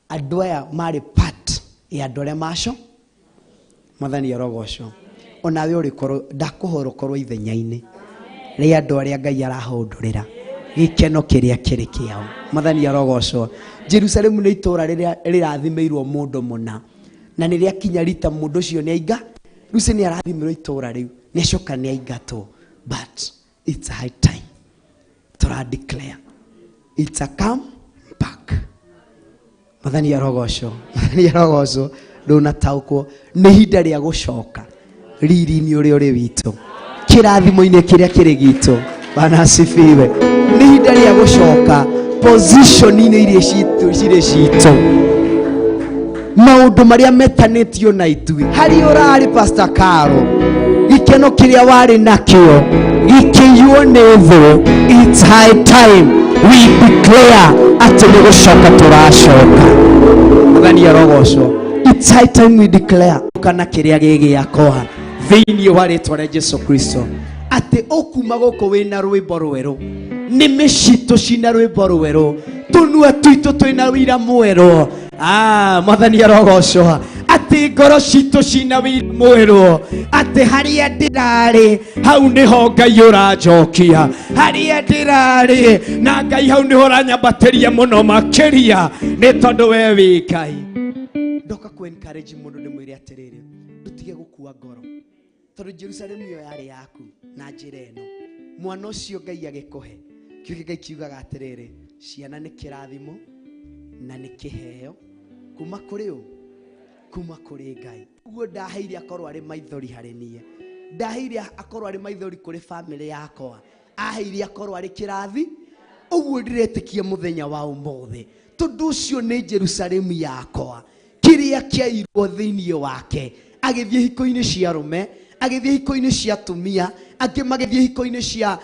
andũ aya marĩ part ya andũ arĩa maco. Mwathani arogocwo. Onawe ũrĩkorwo, ndakũhora ũkorwo ithenya-inĩ rĩa andũ arĩa Ngai arahũndũrĩra gĩkeno kĩrĩa kĩrĩ kĩao. Mwathani arogocwo. Jerusalemu nĩ itũũra rĩrĩa rĩrathimĩirwo mũndũ mũna, na nĩ rĩakinya rita mũndũ ũcio nĩ ainga. Rĩu cio nĩ arathimĩrwo itũũra rĩu, nĩ acoka nĩ aingatwo. But it's a high time tũra declare it's a come back. Mwathani arogocwo. Mwathani arogocwo. Ndũnataũkwo nĩ ihinda rĩa gũcoka riri-inĩ ũrĩa ũrĩ witũ, kĩrathimo-inĩ kĩrĩa kĩrĩ gitũ. Bwana asifiwe. Nĩ ihinda rĩa gũcoka position-inĩ iria cirĩ citũ, maũndũ marĩa metanĩtio na ithuĩ. Harĩa ũrarĩ Pastor Caro, gĩkeno kĩrĩa warĩ nakĩo gĩkĩiywo nĩ thũ. It's high time we declare atĩ nĩ gũcoka tũracoka. Mwathani arogocwo. It's high time we declare kana kĩrĩa gĩ gĩakwa thĩinĩ wa rĩtwa rĩa Jesu Kristo, atĩ ũkuma gũkũ wĩna rwĩmbo rwerũ, nĩmĩ citũ cina rwĩmbo rwerũ, tũnua twitũ twĩna wĩira mwerũ. Mwathani arogocwo. Atĩ ngoro citũ cina wĩira mwerũ, atĩ harĩa ndĩrarĩ hau nĩho Ngai ũranjokia, harĩa ndĩrarĩ na Ngai hau nĩho ũranyambatĩria mũno makĩria, nĩ tondũ we wĩ Ngai. Ndoka kũ encourage mũndũ ndĩmwĩre atĩrĩrĩ, ndũtige gũkua ngoro, tondũ Jerusalemu ĩyo yarĩ yaku na njĩra ĩno. Mwana ũcio Ngai agĩkũhe, kiugo Ngai kiugaga atĩrĩrĩ, ciana nĩ kĩrathimo na nĩ kĩheo kuma kũrĩ ũ? Kuma kũrĩ Ngai. Ũguo ndaheire akorwo arĩ maithori harĩ niĩ, ndaheire akorwo arĩ maithori kũrĩ famĩlĩ yakwa, aheire akorwo arĩ kĩrathi. Ũguo ndĩretĩkia mũthenya wa ũmũthĩ, tondũ ũcio nĩ Jerusalemu yakwa, kĩrĩa kĩairwo thĩinĩ wake. Agĩthiĩ hiko-inĩ cia arũme, agĩthiĩ hiko-inĩ cia atumia, angĩ magĩthiĩ hiko-inĩ cia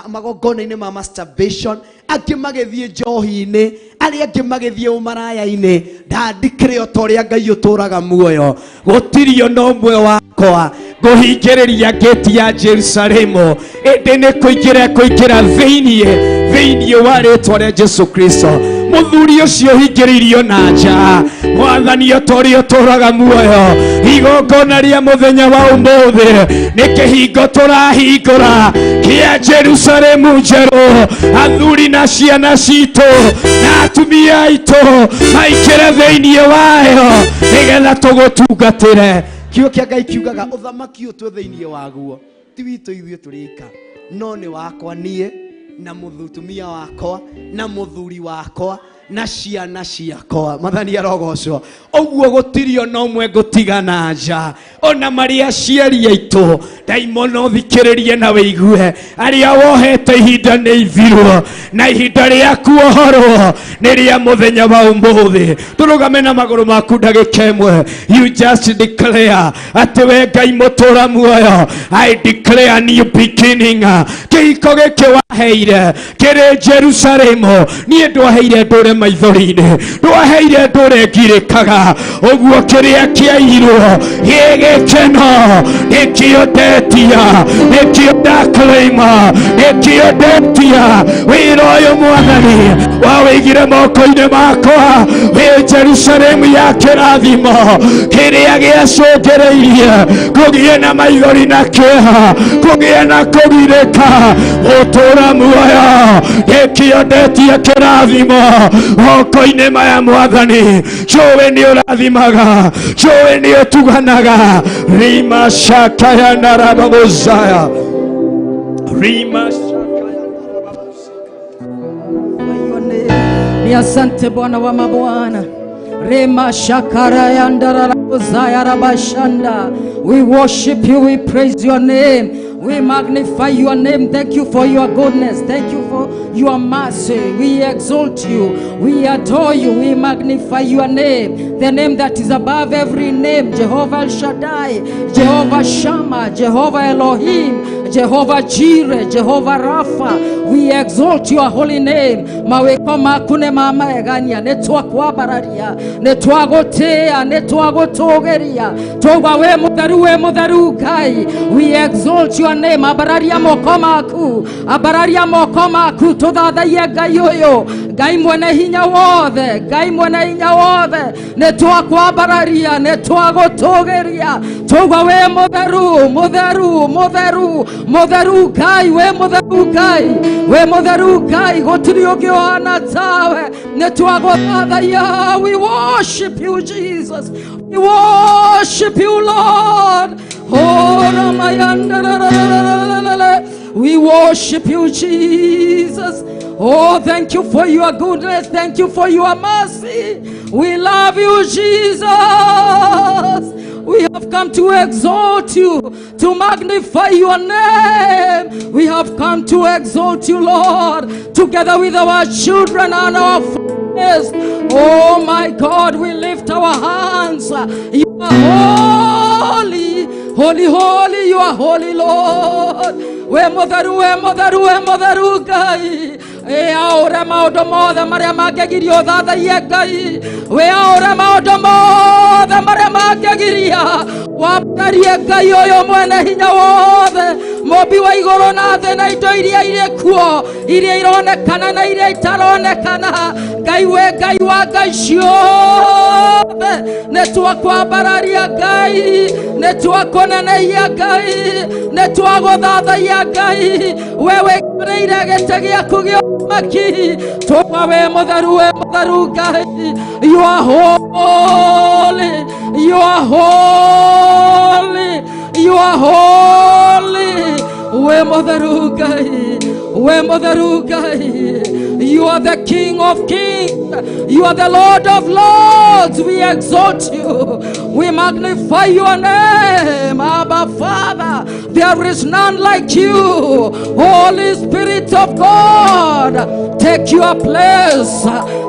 magongona-inĩ ma masturbation, angĩ magĩthiĩ njohi-inĩ, arĩa angĩ magĩthiĩ ũmaraya-inĩ. Ndandikire o ta ũrĩa Ngai ũtũũraga muoyo, gũtirĩ ona ũmwe wakwa ngũhingĩrĩria ngĩti ya Jerusalemu, ĩndĩ nĩ kũingĩra kũingĩra thĩinĩ wa rĩtwa rĩa Jesu Kristo. Mũthuri ũcio ũhingĩrĩirio na nja, Mwathani o ta ũrĩa ũtũũraga muoyo, igongona rĩa mũthenya wa ũmũthĩ nĩ kĩhingo tũrahingũra kĩa Jerusalemu njerũ. Athuri na ciana citũ na atumia aitũ maingĩre thĩinĩ wayo, nĩgetha tũgũtungatĩre. Kiugo kĩa Ngai kiugaga ũthamaki ũyũ twĩ thĩinĩ waguo ti witũ ithuĩ tũrĩ ika, no nĩ wakwa niĩ na mũtumia wakwa na mũthuri wakwa na ciana ciakwa. Mwathani arogocwo. Ũguo gũtirĩ ona ũmwe ngũtigana nja, ona marĩ aciari aitũ. Ndaimono thikĩrĩrie na wĩigue, arĩa wohete ihinda nĩ ithirwo, na ihinda rĩa kuohorwo nĩ rĩa mũthenya wa ũmũthĩ. Tũrũgame na magũrũ maku ndagĩka ĩmwe. You just declare atĩ we Ngai mũtũra muoyo, I declare new beginning. Kĩhiko gĩkĩ waheire kĩrĩ Jerusalemu, niĩ ndwaheire ndũre maithori-inĩ, ndwaheire ndũre ngirĩkaga. Ũguo kĩrĩa kĩairwo gĩ gĩkeno nĩkĩo ndetia, nĩkĩo ndaclaima, nĩkĩo ndetia. Wĩra ũyũ Mwathani wawĩigire moko-inĩ makwa, wĩ Jerusalemu ya kĩrathimo, kĩrĩa gĩacũngĩrĩirie kũgĩe na maithori na kĩeha, kũgĩe na kũgirĩka, gũtũũra muoyo, nĩkĩo ndetia kĩrathimo. Moko-inĩ maya Mwathani, njũĩ nĩ ũrathimaga, njũĩ nĩ ũtuganaga. Rima shakaya na rababozaya. Rima shakaya na rababozaya. Ni asante Bwana wa mabwana. Rema shakara yandarabozaya rabashanda. We worship you, we praise your name, we magnify your name. Thank you for your goodness, thank you for your mercy. We exalt you, we adore you, we magnify your name, the name that is above every name, Jehovah El Shaddai, Jehovah Shammah, Jehovah Elohim, Jehovah Jireh, Jehovah Rapha. We exalt your holy name. Maweko maku nĩ ma magegania, nĩ twakwambararia, nĩ twagũtĩĩa, nĩ twagũtũgĩria, twauga wĩ mũtheru, wĩ mũtheru Ngai. We exalt your name. Ambararia moko maku, ambararia moko maku, tũthathaiye Ngai ũyũ, Ngai mwene hinya wothe, Ngai mwene hinya wothe. Nĩ twakwambararia, nĩ twagũtũgĩria, twauga wĩ mũtheru, mũtheru, mũtheru, mũtheru Ngai, wĩ mũtheru Ngai, wĩ mũtheru Ngai, gũtirĩ ũngĩ ũhana tawe. Nĩ twagũthathaiya. We worship you, Jesus. We worship you, Lord. Oh, Ramayanda. We worship you, Jesus. Oh, thank you for your goodness. Thank you for your mercy. We love you, Jesus. We have come to exalt you, to magnify your name. We have come to exalt you, Lord, together with our children and our families. Oh my God, we lift our hands. You are holy, holy, holy, you are holy, Lord. We mutheru, we mutheru, we mutheru Ngai. Ĩ aũre maũndũ mothe marĩa mangĩgiria ũthathaiye Ngai. Wĩ aũre maũndũ mothe marĩa mangĩgiria wambararie Ngai ũyũ mwene hinya wothe, mũmbi wa igũrũ na thĩ na indo iria irĩ kuo, iria ironekana na iria itaronekana. Ngai we Ngai wa ngai ciothe, nĩ twakwambararia Ngai, nĩ twakũnenehia Ngai, nĩ twagũthathaiya Ngai. We wĩikarĩire gĩtĩ gĩaku gĩa ũthamaki, tũma wĩ mũtheru, wĩ mũtheru Ngai. You are holy, you are holy, you are holy. We mũtheru Ngai, we mũtheru Ngai. You are the King of kings, you are the Lord of lords. We exalt you, we magnify your name, Abba Father. There is none like you. Holy Spirit of God, take your place,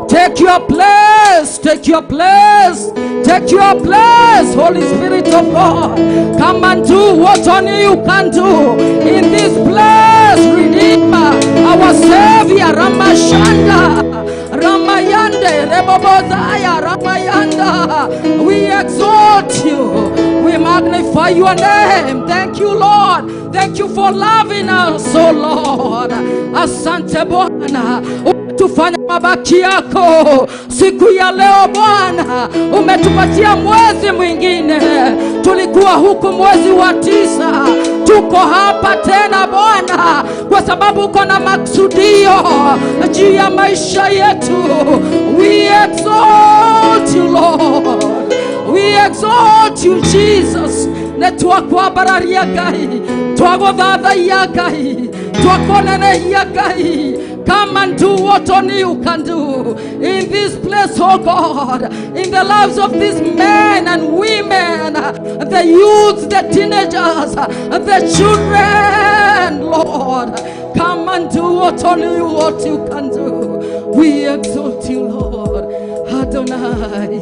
take your place, take your place, take your place. Holy Spirit of God, come and do what only you can do in this place. Redeemer, our Savior, Ramashanda, Ramayande, Rebobozaya, Ramayanda. We exalt you, we magnify your name. Thank you, Lord. Thank you for loving us, oh Lord. Asante Bwana, umetufanya mabaki yako siku ya leo Bwana, umetupatia mwezi mwingine. Tulikuwa huku mwezi wa 9, tuko hapa tena Bwana, kwa sababu uko na maksudio juu ya maisha yetu. We exalt you, Lord. We exalt you, Jesus. Nĩ twakwambararia Ngai, twagũthathaiya Ngai, twakũnenehia Ngai. Come and do what only you can do in this place, oh God, in the lives of these men and women, the youths, the teenagers, the children, Lord. Come and do what only you, what you can do. We exalt you, Lord. Adonai,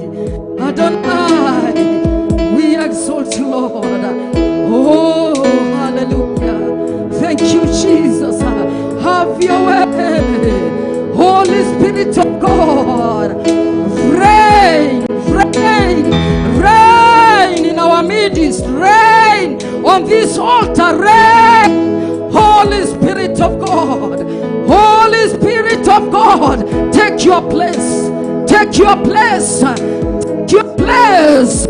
Adonai, we exalt you, Lord. Oh, hallelujah. Thank you, Jesus. Have your way. Holy Spirit of God, reign, reign, reign in our midst, reign on this altar, reign. Holy Spirit of God, Holy Spirit of God, take your place, take your place, take your place.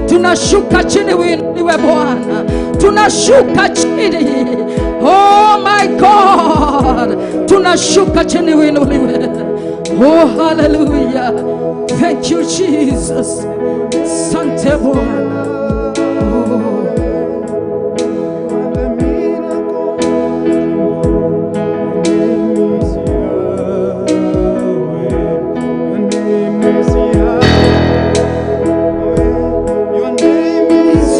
Tunashuka chini uinuliwe Bwana, tunashuka chini. Oh my God, tunashuka chini uinuliwe. Oh, hallelujah. Thank you, Jesus. Sante Bwana. Oh. Your name is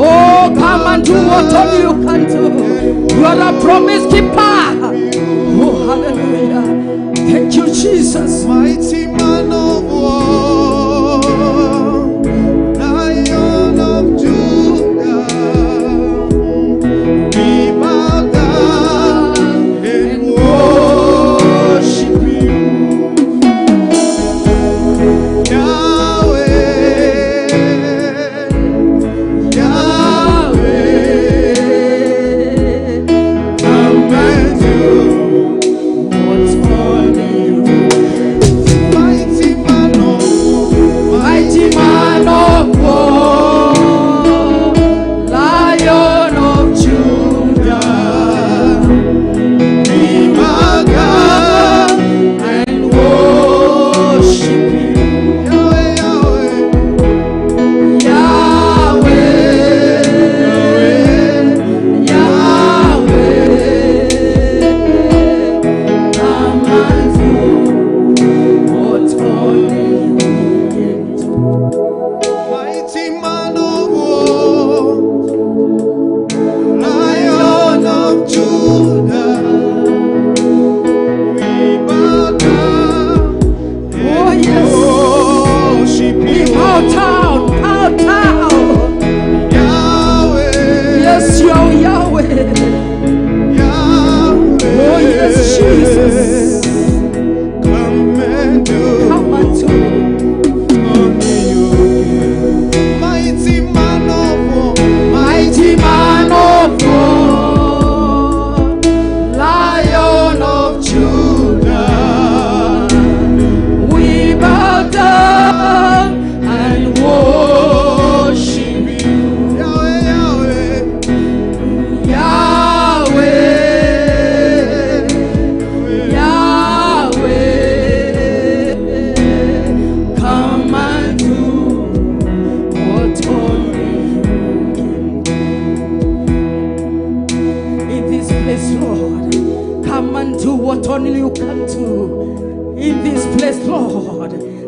Oh, come and do what only you can do. You are a promise keeper. Oh, hallelujah. Thank you, Jesus. Mighty man of war, Lion of Judah, we bow down and worship you. Yahweh,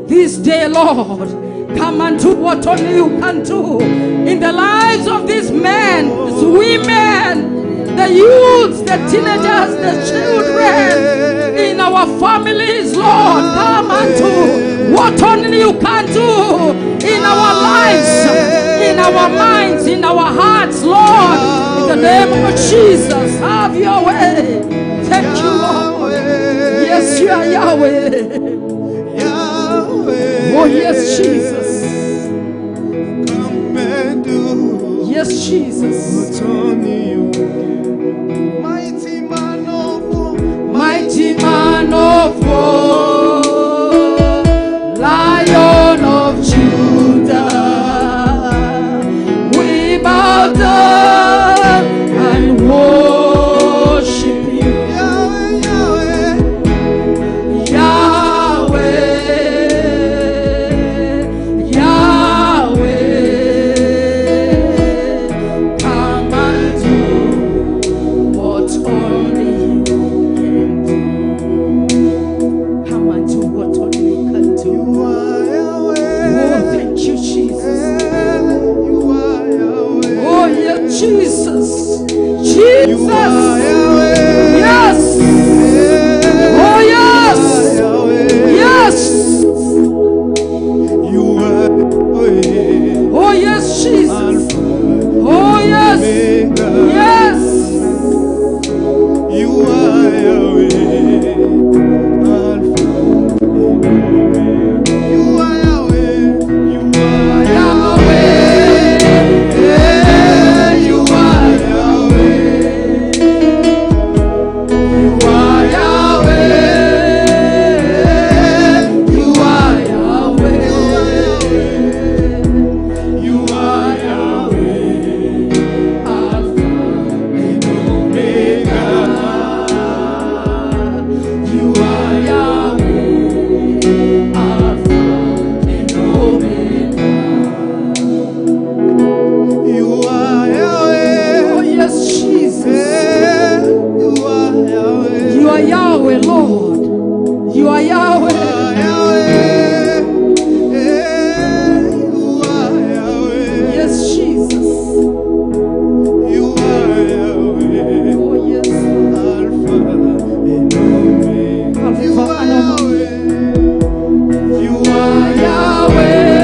This day, Lord, come and do what only you can do in the lives of these men, these women, the youths, the teenagers, the children, in our families, Lord. Come and do what only you can do in our lives, in our minds, in our hearts, Lord. In the name of Jesus, have your way. Thank you, Lord. Yes, you are Yahweh. Yahweh. Oh, yes, Jesus. Come and do Yes, Jesus. what only you can. Mighty man of war, Mighty man of war, Lion of Judah, we bow down and worship you, Yahweh, Yahweh. Yahweh, Yahweh. Come and do what only you can do. Come and do what only you can do. You are Yahweh. Oh, thank you, Jesus. You are Yahweh. Oh, yeah, Jesus. You Jesus. are Yahweh. Yes. Oh, yes. Yahweh. Yes. You are Yahweh. Oh, yes, Jesus. Alpha, Oh, yes. Omega. Yes. You are Yahweh. Alpha and Omega. You are Yahweh. You are Yahweh. You are Yahweh. You are Yahweh. You are Yahweh. You are Yahweh. Alpha and Omega. You are Yahweh, Alpha and Omega. You are Yahweh. Oh yes, Jesus. You are Yahweh. You are Yahweh, Lord. You are Yahweh. Yahweh. You are Yahweh. Yes, Jesus. You are Yahweh. Oh yes. Alpha and Omega. You Alpha are and Omega. Yahweh. You are Yahweh.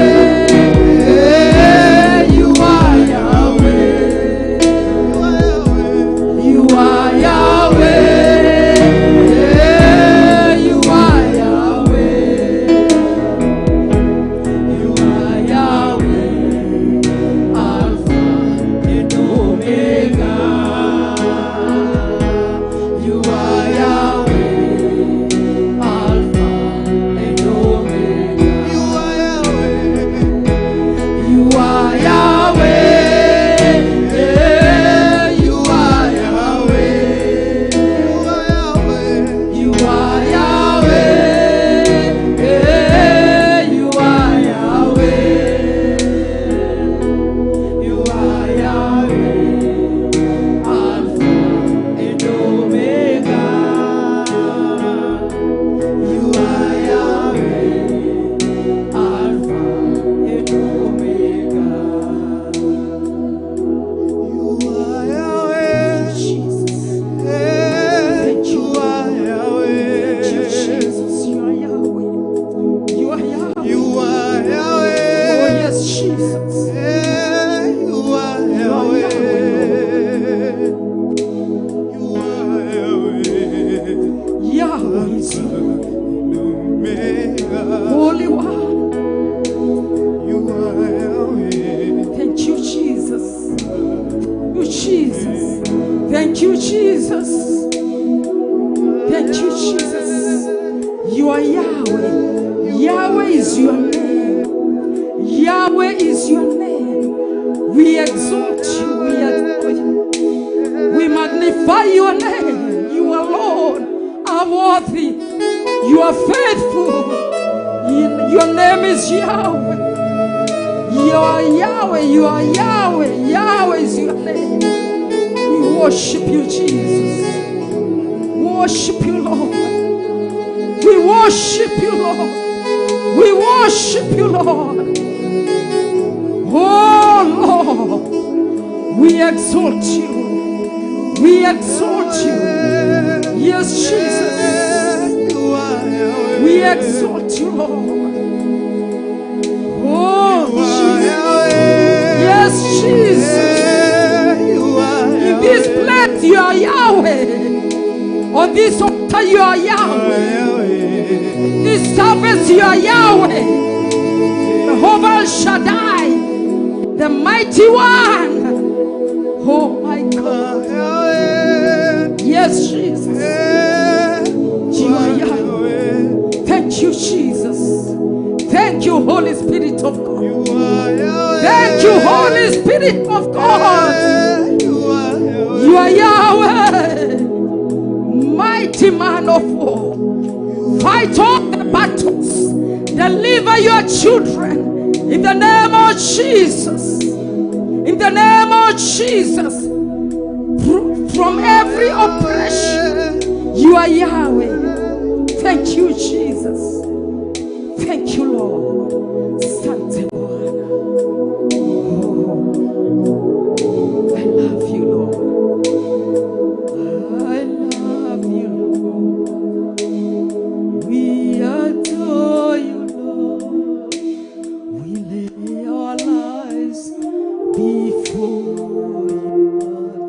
You are Yahweh. You are Yahweh. You are Yahweh. You are Yahweh. You are Yahweh. Alpha and Omega. You are Yahweh. Alpha and Omega. You are Yahweh. You are Yahweh. You are Yahweh. You are Yahweh. You are Yahweh. You are Yahweh. You are Yahweh. Alpha and Omega. You are Yahweh. Alpha and Omega. You are Yahweh. Jesus. Thank you. you are Yahweh. Thank you, Jesus. You are Yahweh. You are Yahweh. You are Yahweh. Oh, yes, Jesus. You are Yahweh. You are Yahweh. Yahweh is Omega. Holy One. You are Yahweh. Thank you, Jesus. You, Jesus. Thank you, Jesus. Thank you, Jesus. You are Yahweh. Yahweh is your name. Yahweh is your name. We exalt you. We adore you. We magnify your name. You alone are worthy. You are faithful. Your name is Yahweh. You are Yahweh. You are Yahweh. Yahweh is your name. We worship you, Jesus. Worship you, Lord. We worship you, Lord. We worship you, Lord. Oh, Lord, we exalt you. We exalt you. Yes, Jesus. We exalt you, Lord. Oh, Jesus. Yes, Jesus. In this place, you are Yahweh. On this altar, you are Yahweh. This service, you are Yahweh. Jehovah Shaddai, the mighty one. Oh my God. Yes, Jesus. You are Yahweh. Thank you, Jesus. Thank you, Holy Spirit of God. Thank you, Holy Spirit of God. You are Yahweh, mighty man of war. Fight all the battles. Deliver your children in the name of Jesus. In the name of Jesus. From every oppression, you are Yahweh. Thank you, Jesus. Thank you, Lord. Sante Bwana. Oh, I love you, Lord. I love you, Lord. We adore you, Lord. We lay our lives before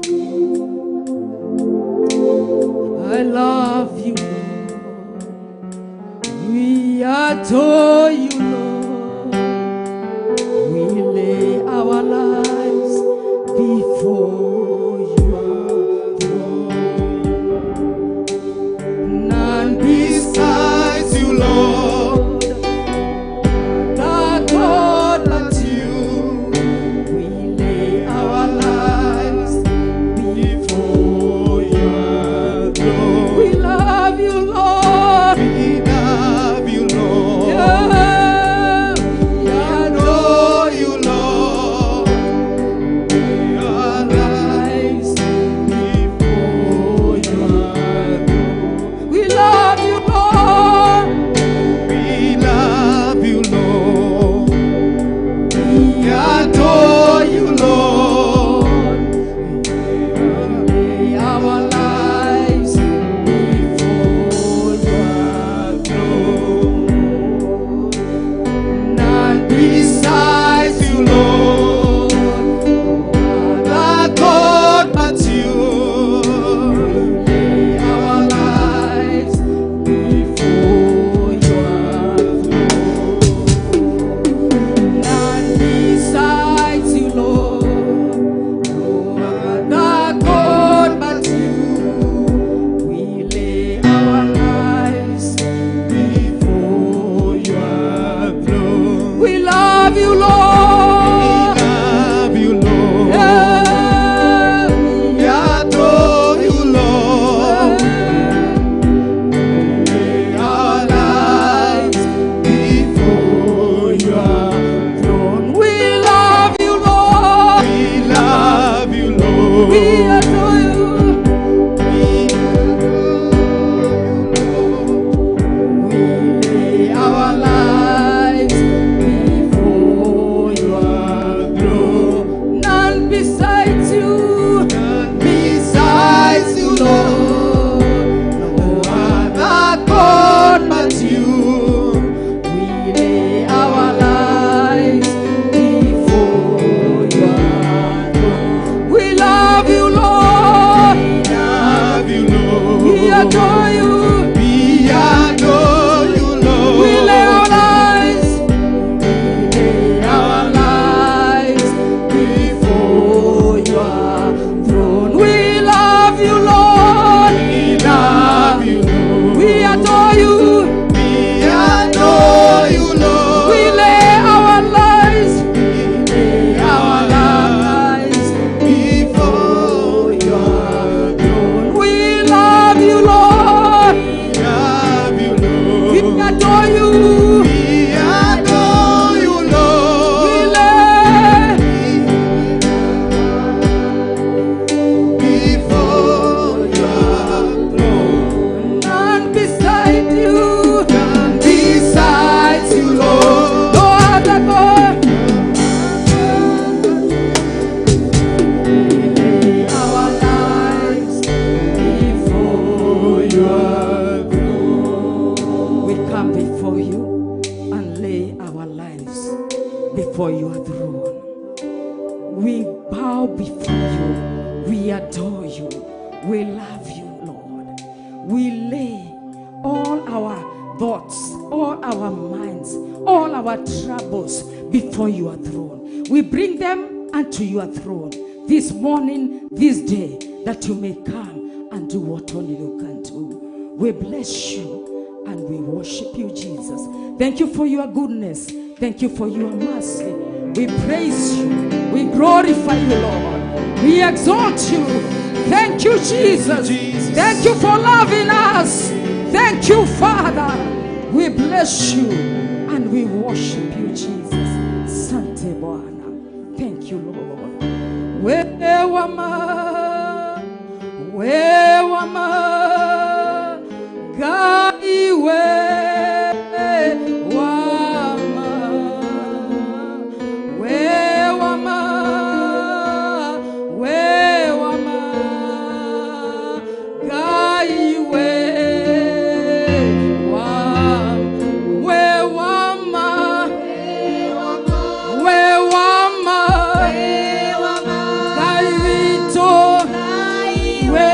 you. I love you, Lord. We adore you, Lord. We lay our lives before your throne. None Besides you, Lord, the God but you we lay our lives before your throne. We love you, Lord. We love you, Lord. Yeah. bow before you. We adore you. We love you, Lord. We lay all our thoughts, all our minds, all our troubles before your throne. We bring them unto your throne this morning, this day, that you may come and do what only you can do. We bless you and we worship you, Jesus. Thank you for your goodness. Thank you for your mercy. We praise you. We glorify you, Lord. We exalt you. Thank you, Jesus. Jesus. Thank you for loving us. Thank you, Father. We bless you and we worship you, Jesus. Sante Bwana. Thank you, Lord. Wewe wema, Ngai we wama, we wama, we wama, Ngai we wama, we wama, we wama, Ngai witũ we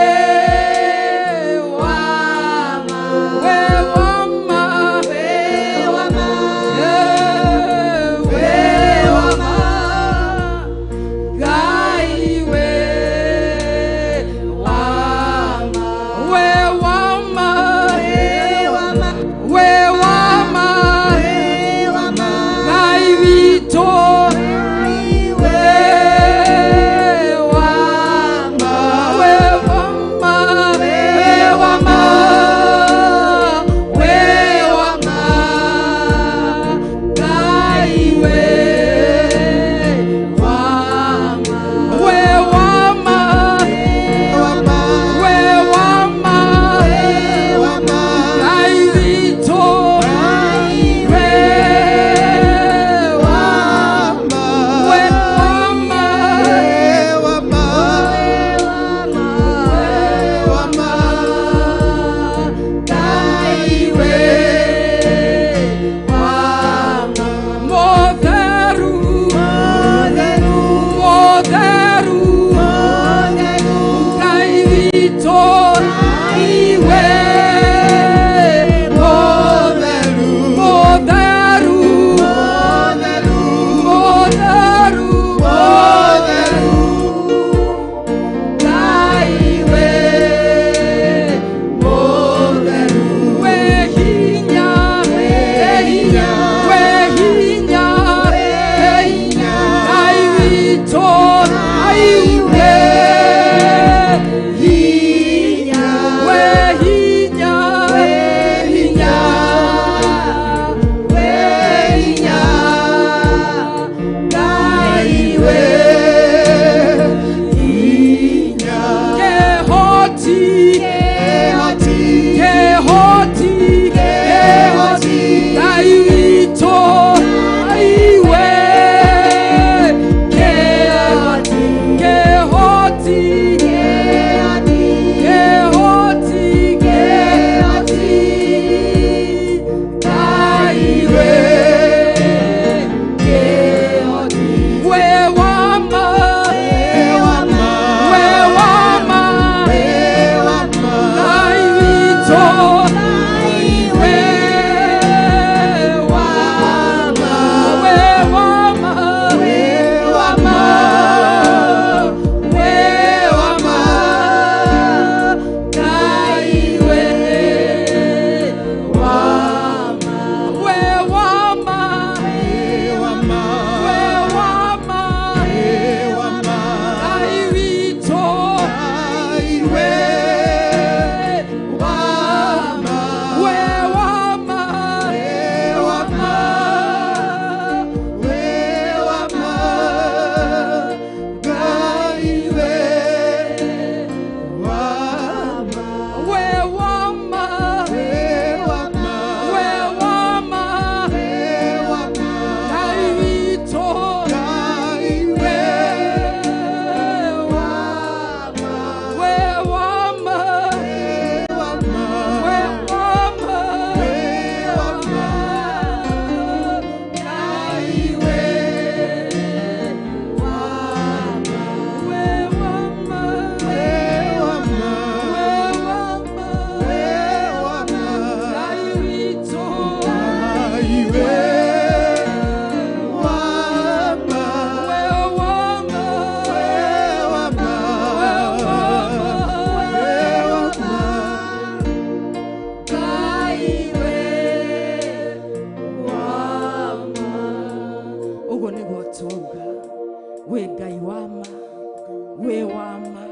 Wĩ wa ma,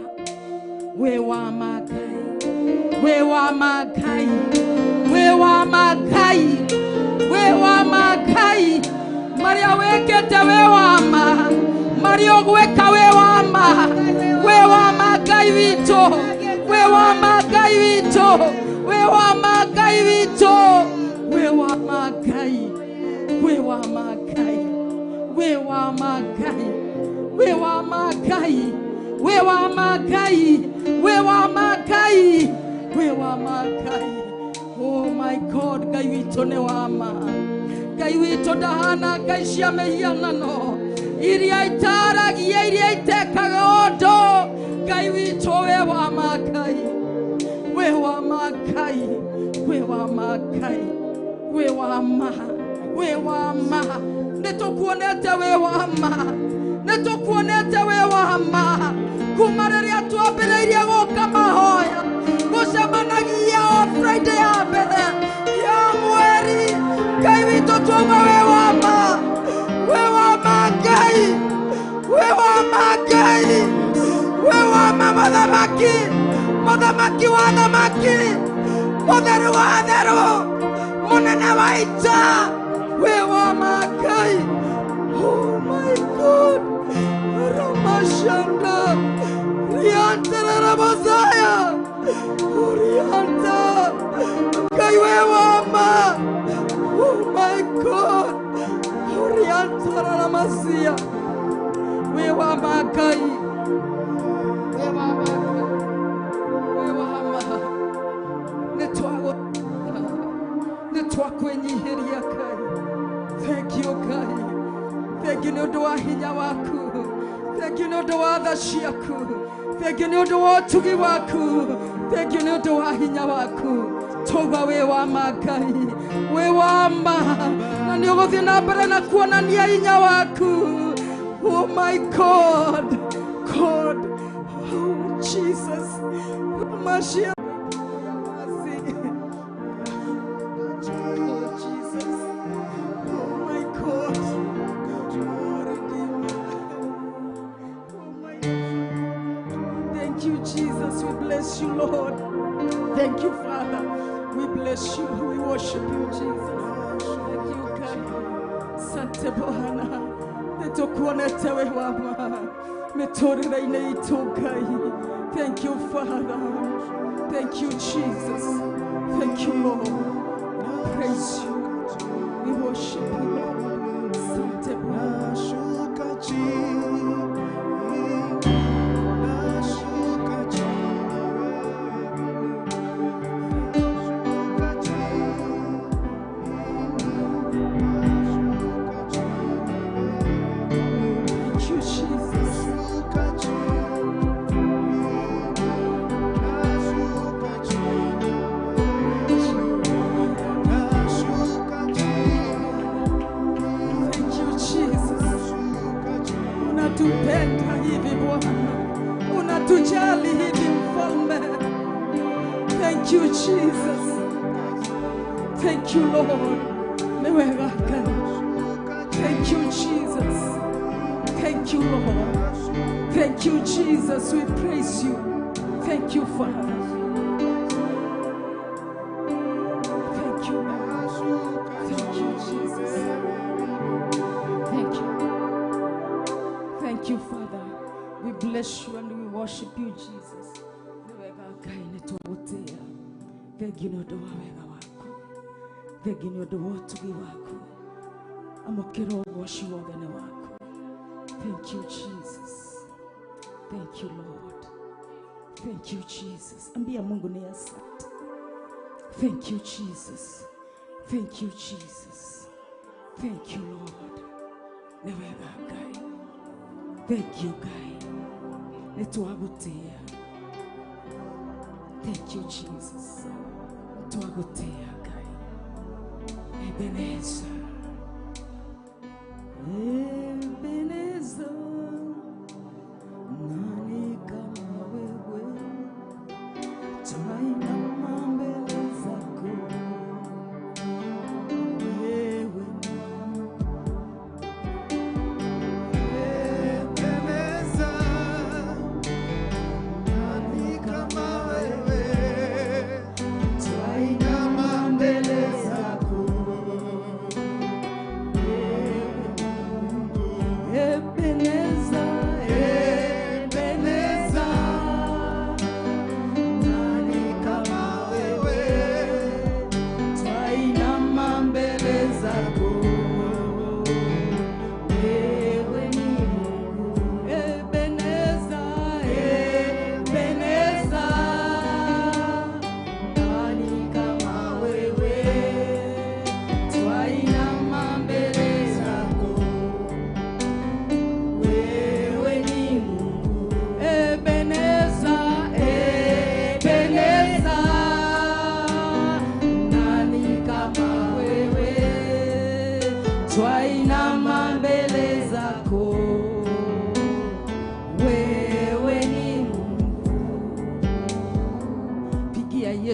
wĩ wa ma Ngai, wĩ wa ma Ngai, wĩ wa ma Ngai, wĩ wa ma Ngai. Marĩa wĩkĩte wĩ wa ma, marĩa ũgwĩka wĩ wa ma, wĩ wa ma Ngai witũ, wĩ wa ma Ngai witũ, wĩ wa ma Ngai witũ, wĩ wa ma Ngai, wĩ wa ma Ngai, wĩ wa ma Ngai, wĩ wa ma Ngai, wĩ wa ma Ngai, wĩ wa ma Ngai, wĩ wa ma Ngai. Oh my God, Ngai witũ nĩ wa ma. Ngai witũ ndahana ngai cia mĩhianano iria itaragia, iria itekaga ũndũ. Ngai witũ wĩ wa ma Ngai, wĩ wa ma Ngai, wĩ wa ma Ngai, wĩ wa ma, wĩ wa ma. Nĩtũkuonete wĩ wa ma, nĩtũkuonete wĩ wa ma. Kuma rĩrĩa twambĩrĩirie gũka mahoya, gũcemanagia o Friday ya mbere ya mweri, Ngai witũ twauma wĩ wa ma, wĩ wa ma Ngai, wĩ wa ma Ngai, wĩ wa ma Mũthamaki, Mũthamaki wa thamaki, Mũtheru wa theru, Mũnene wa ita, wĩ wa ma Ngai. Oh my God, Ramashanda, Rianta Ramazaya, Urianta, Ngai wĩ wa ma. Oh my God, Urianta Ramasia, wĩ wa ma Ngai, wĩ wa ma Ngai, wĩ wa ma. Nĩtwakwĩnyihĩria Ngai. Thank you Ngai, thank you nĩ ũndũ wa hinya waku, thank you nĩ ũndũ wa tha ciaku, thank you nĩ ũndũ wa ũtugi waku, thank you nĩ ũndũ wa hinya waku. Tauga wĩ wa ma Ngai, wĩ wa ma, na nĩ ũgũthiĩ na mbere na kuonania hinya waku. Oh my God, God, oh Jesus, Mashia. Oh Jesus, oh my God, oh Redeemer, oh my God. Thank you, Jesus. We bless you, Lord. Thank you, Father. We bless you. We worship you, Jesus. Thank you, God. Sante Bwana. Nĩtũkuonete wĩ wa ma mĩtũrĩre-inĩ itũ Ngai. Thank you, Father. Thank you, Jesus. Thank you, Lord. Praise you. We worship you, Lord. Sante Bwana. Nashuka chini, nashuka chini, nashuka chini, nashuka chini, Thank you, Jesus. nashuka chini, nashuka chini, nashuka chini. Thank you, Jesus. Unatupenda hivi Bwana, unatujali hivi Mfalme. Thank you, Jesus. Thank you, Lord. Nĩ wega Ngai. Thank you, Jesus. Thank you, Lord. Thank you, Jesus. We praise you. Thank you, Father. Thank you, Lord. Thank you, Jesus. Thank you. Thank you, Father. We bless you and we worship you, Jesus. Nĩ wega Ngai, nĩtwagũtĩĩa. Thengiũ nĩ ũndũ wa wega waku, thengiũ nĩ ũndũ wa ũtugi waku. Amũkĩra ũgoci wothe nĩ waku. Thank you, Jesus. Thank you, Lord. Thank you, Jesus. Ambia Mungu ni asante. Thank you, Jesus. Thank you, Jesus. Thank you, Lord. Nĩ wega Ngai. Thank you, Ngai. Nĩtwagũtĩĩa. Thank you, Jesus. Nĩtwagũtĩĩa Ngai. Ebenezer. Ebenezer. Nani kama wewe? Tunainama mbele zako. Wewe Ebeneza,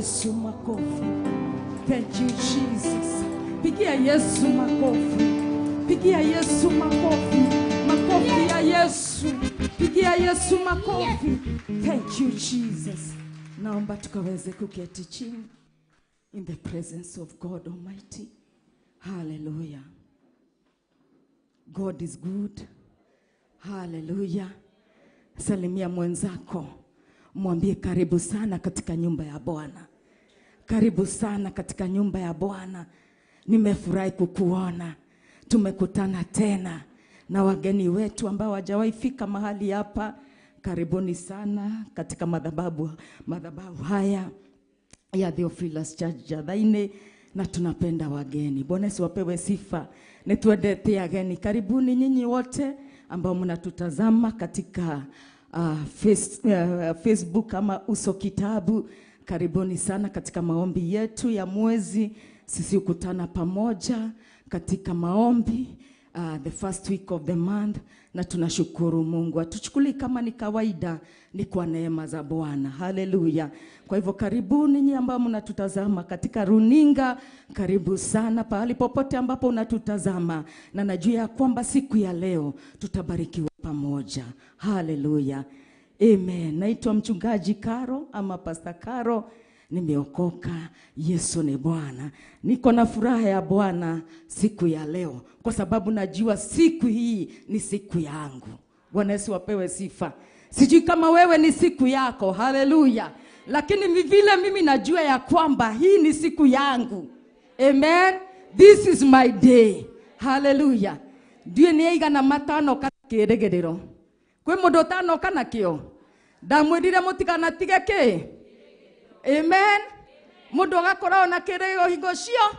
Yesu makofi. Thank you Jesus. Pigia Yesu makofi. Pigia Yesu makofi. Makofi ya Yesu. Pigia Yesu makofi. Thank you Jesus. Naomba tukaweze kuketi chini in the presence of God Almighty. Hallelujah. God is good. Hallelujah. Salimia mwenzako, mwambie karibu sana katika nyumba ya Bwana. Karibu sana katika nyumba ya Bwana. Nimefurahi kukuona. Tumekutana tena na wageni wetu ambao hawajawahi fika mahali hapa. Karibuni sana katika madhabahu haya ya Theophilus Church Jathaini, na tunapenda wageni. Bwana Yesu apewe sifa. Nituendete ageni. Karibuni nyinyi wote ambao mnatutazama katika Facebook ama Uso Kitabu. Karibuni sana katika maombi yetu ya mwezi. Sisi hukutana pamoja katika maombi the first week of the month, na tunashukuru Mungu. Hatuchukulii kama ni kawaida, ni kwa neema za Bwana. Haleluya. Kwa hivyo karibuni nyinyi ambao mnatutazama katika runinga, karibu sana pahali popote ambapo unatutazama, na najua ya kwamba siku ya leo tutabarikiwa pamoja. Haleluya. Amen. Naitwa Mchungaji Karo ama Pastor Karo. Nimeokoka, Yesu ni Bwana. Niko na furaha ya Bwana siku ya leo, kwa sababu najua siku hii ni siku yangu. Bwana Yesu apewe sifa. Sijui kama wewe ni siku yako, haleluya. Lakini vile mimi najua ya kwamba hii ni siku yangu. Amen. This is my day. Haleluya. Ndiye ni 500 ka kĩrĩgĩrĩro. Kwĩ mũndũ ũtanoka nakĩo? Ndamwĩrire mũtikanatige kĩ? Amen. Mundu agakorwo na kĩrĩgĩrĩro hingo cio.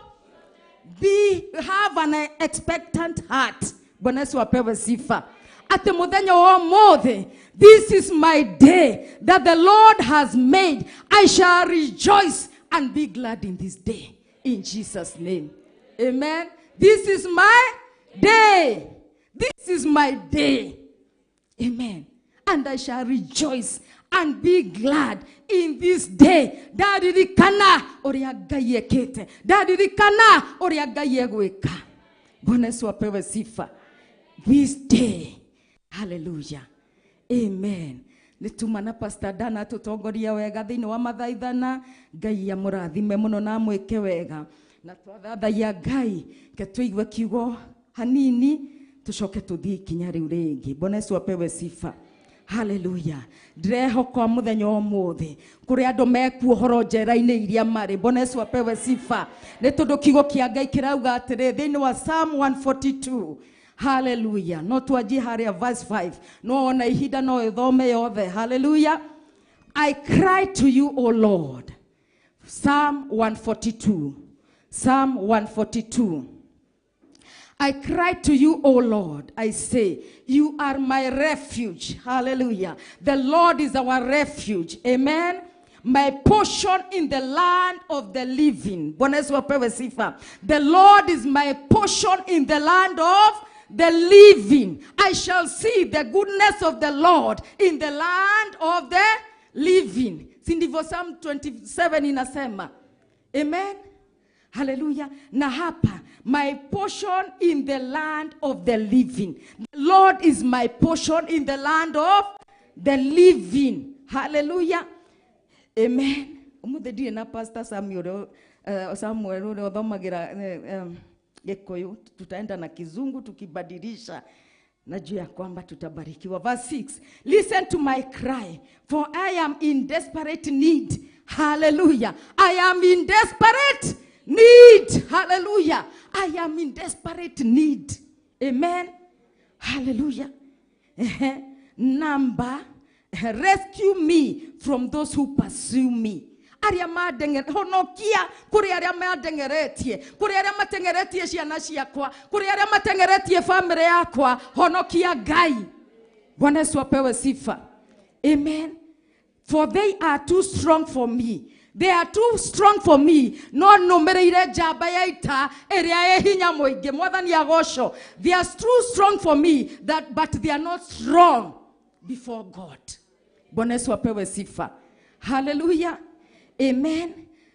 Be have an expectant heart. Bwana Yesu apewe sifa. Ati muthenya wa ũmũthĩ, this is my day that the Lord has made. I shall rejoice and be glad in this day. In Jesus' name. Amen. This is my day. This is my day. Amen. And I shall rejoice and be glad in this day. Ndaririkana ũrĩa Ngai ekĩte. Ndaririkana ũrĩa Ngai egwĩka. Bwana Yesu apewe sifa. This day. Hallelujah. Amen. Nĩtuma na Pastor Dana tũtongoria wega thĩinĩ wa mathaithana. Ngai amũrathime mũno na amwĩke wega. Na twathathaiya Ngai, ke tũigue kiugo hanini tũcoke tũthiĩ ikinya rĩu rĩngĩ. Bwana Yesu apewe sifa. Haleluya. Ndĩrehoka mũthenya wa ũmũthĩ kũrĩ andũ mekuohorwo njera-inĩ iria marĩ. Bwana Yesu apewe sifa. Nĩ tondũ kiugo kĩa Ngai kĩrauga atĩrĩ thĩinĩ wa Psalm 142. Haleluya. No twanjie harĩa verse 5. No ona ihinda no ĩthome yothe. Haleluya. I cry to you, O Lord. Psalm 142. Psalm 142. I cry to you, O Lord. I say, you are my refuge. Hallelujah. The Lord is our refuge. Amen. My portion in the land of the living. Bwana Yesu apewe sifa. The Lord is my portion in the land of the living. I shall see the goodness of the Lord in the land of the living. Si ndivyo Psalm 27 inasema? Amen. Hallelujah. Na hapa, my portion in the land of the living. The Lord is my portion in the land of the living. Hallelujah. Amen. Umuthi ndirĩ na Pastor Samuel, Samuel ũrĩa ũthomagĩra Gĩkũyũ. Tutaenda na Kizungu tukibadilisha. Najua ya kwamba tutabarikiwa. Verse 6. Listen to my cry, for I am in desperate need. Hallelujah. I am in desperate need. Hallelujah. I am in desperate need. Amen. Hallelujah. Number, rescue me from those who pursue me. Aria madengere honokia kuri aria madengeretie, kuri aria matengeretie ciana ciakwa, kuri aria matengeretie family yakwa, honokia Ngai. Bwana Yesu apewe sifa. Amen. For they are too strong for me. They are too strong for me. No numereire njamba ya ita ĩrĩa ĩ hinya mũingĩ. Mwathani agocwo. They are too strong for me, that, but they are not strong before God. Bwana Yesu apewe sifa. Hallelujah. Amen.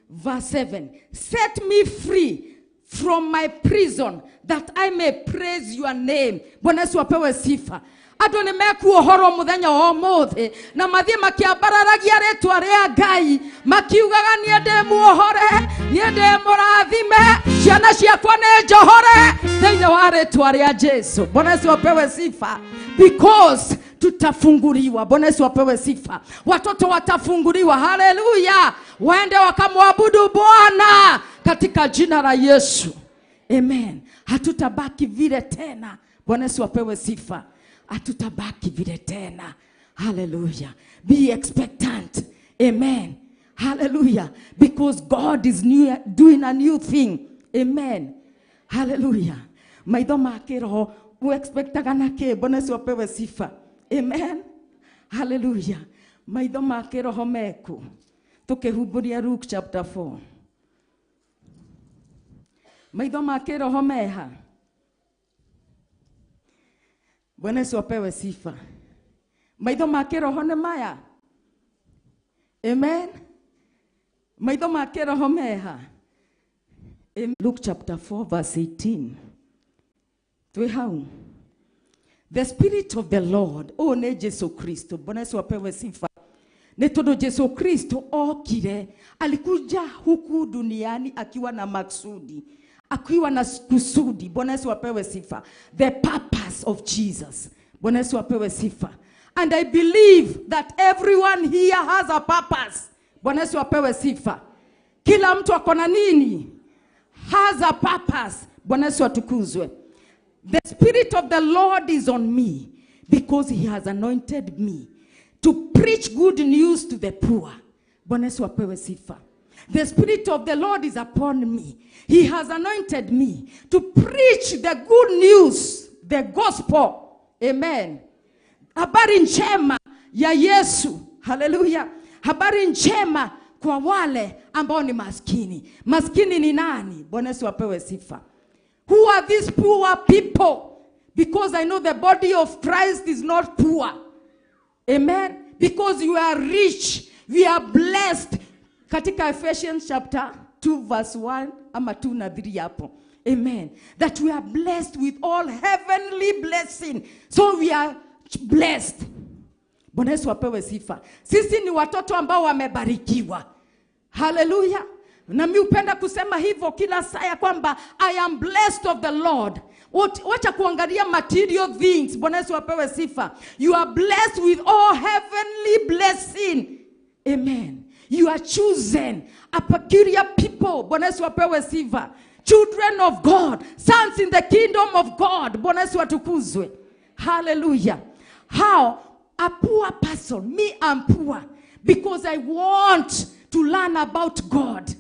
Verse 7. Set me free from my prison that I may praise your name. Bwana Yesu apewe sifa. Andũ nĩ mekuohorwo mũthenya wa ũmũthĩ na mathiĩ makĩambararagia rĩtwa rĩa Ngai makiugaga niĩ ndĩ muohore, niĩ ndĩ mũrathime, ciana ciakwa nĩ njohore thĩinĩ wa rĩtwa rĩa Jesu. Bwana Yesu apewe sifa. Because tutafunguliwa. Bwana Yesu apewe sifa. Watoto watafunguliwa. Haleluya. Waende wakamwabudu Bwana katika jina la Yesu. Amen. Hatutabaki vile tena. Bwana Yesu apewe sifa. Hatutabaki vile tena. Hallelujah. Be expectant. Amen. Hallelujah. Because God is new, doing a new thing. Amen. Hallelujah. Maitho ma kĩroho ũexpectaga na kĩ? Bwana Yesu apewe sifa. Amen. Hallelujah. Maitho ma kĩroho meku. Tũkĩhumbũria Luke chapter 4. Maitho ma kĩroho meha. Bwana Yesu apewe sifa. Maitho ma kĩroho nĩ maya. Amen. Maitho ma kĩroho meha. Amen. Luke chapter 4 verse 18. Twĩ hau. The Spirit of the Lord, oh nĩ Jesu Kristo. Bwana Yesu apewe sifa. Nĩ tondũ Jesu Kristo okire, alikuja huku duniani akiwa na maksudi, akiwa na kusudi. Bwana Yesu apewe sifa. The purpose of Jesus. Bwana Yesu apewe sifa. And I believe that everyone here has a purpose. Bwana Yesu apewe sifa. Kila mtu ako na nini? Has a purpose. Bwana Yesu atukuzwe. The Spirit of the Lord is on me because he has anointed me to preach good news to the poor. Bwana Yesu apewe sifa. The Spirit of the Lord is upon me. He has anointed me to preach the good news, the gospel. Amen. Habari njema ya Yesu. Hallelujah. Habari njema kwa wale ambao ni maskini. Maskini ni nani? Bwana Yesu apewe sifa. Who are these poor people? Because I know the body of Christ is not poor. Amen. Because you are rich, we are blessed. Katika Ephesians chapter 2 verse 1 ama 2 na 3 hapo. Amen. That we are blessed with all heavenly blessing. So we are blessed. Bwana Yesu apewe sifa. Sisi ni watoto ambao wamebarikiwa. Hallelujah. Na mi hupenda kusema hivyo kila saa ya kwamba I am blessed of the Lord. Wacha kuangalia material things. Bwana Yesu apewe sifa. You are blessed with all heavenly blessing. Amen. You are chosen, a peculiar people. Bwana Yesu apewe sifa. Children of God, sons in the kingdom of God. Bwana Yesu atukuzwe. Hallelujah. How a poor person, me I'm poor because I want to learn about God.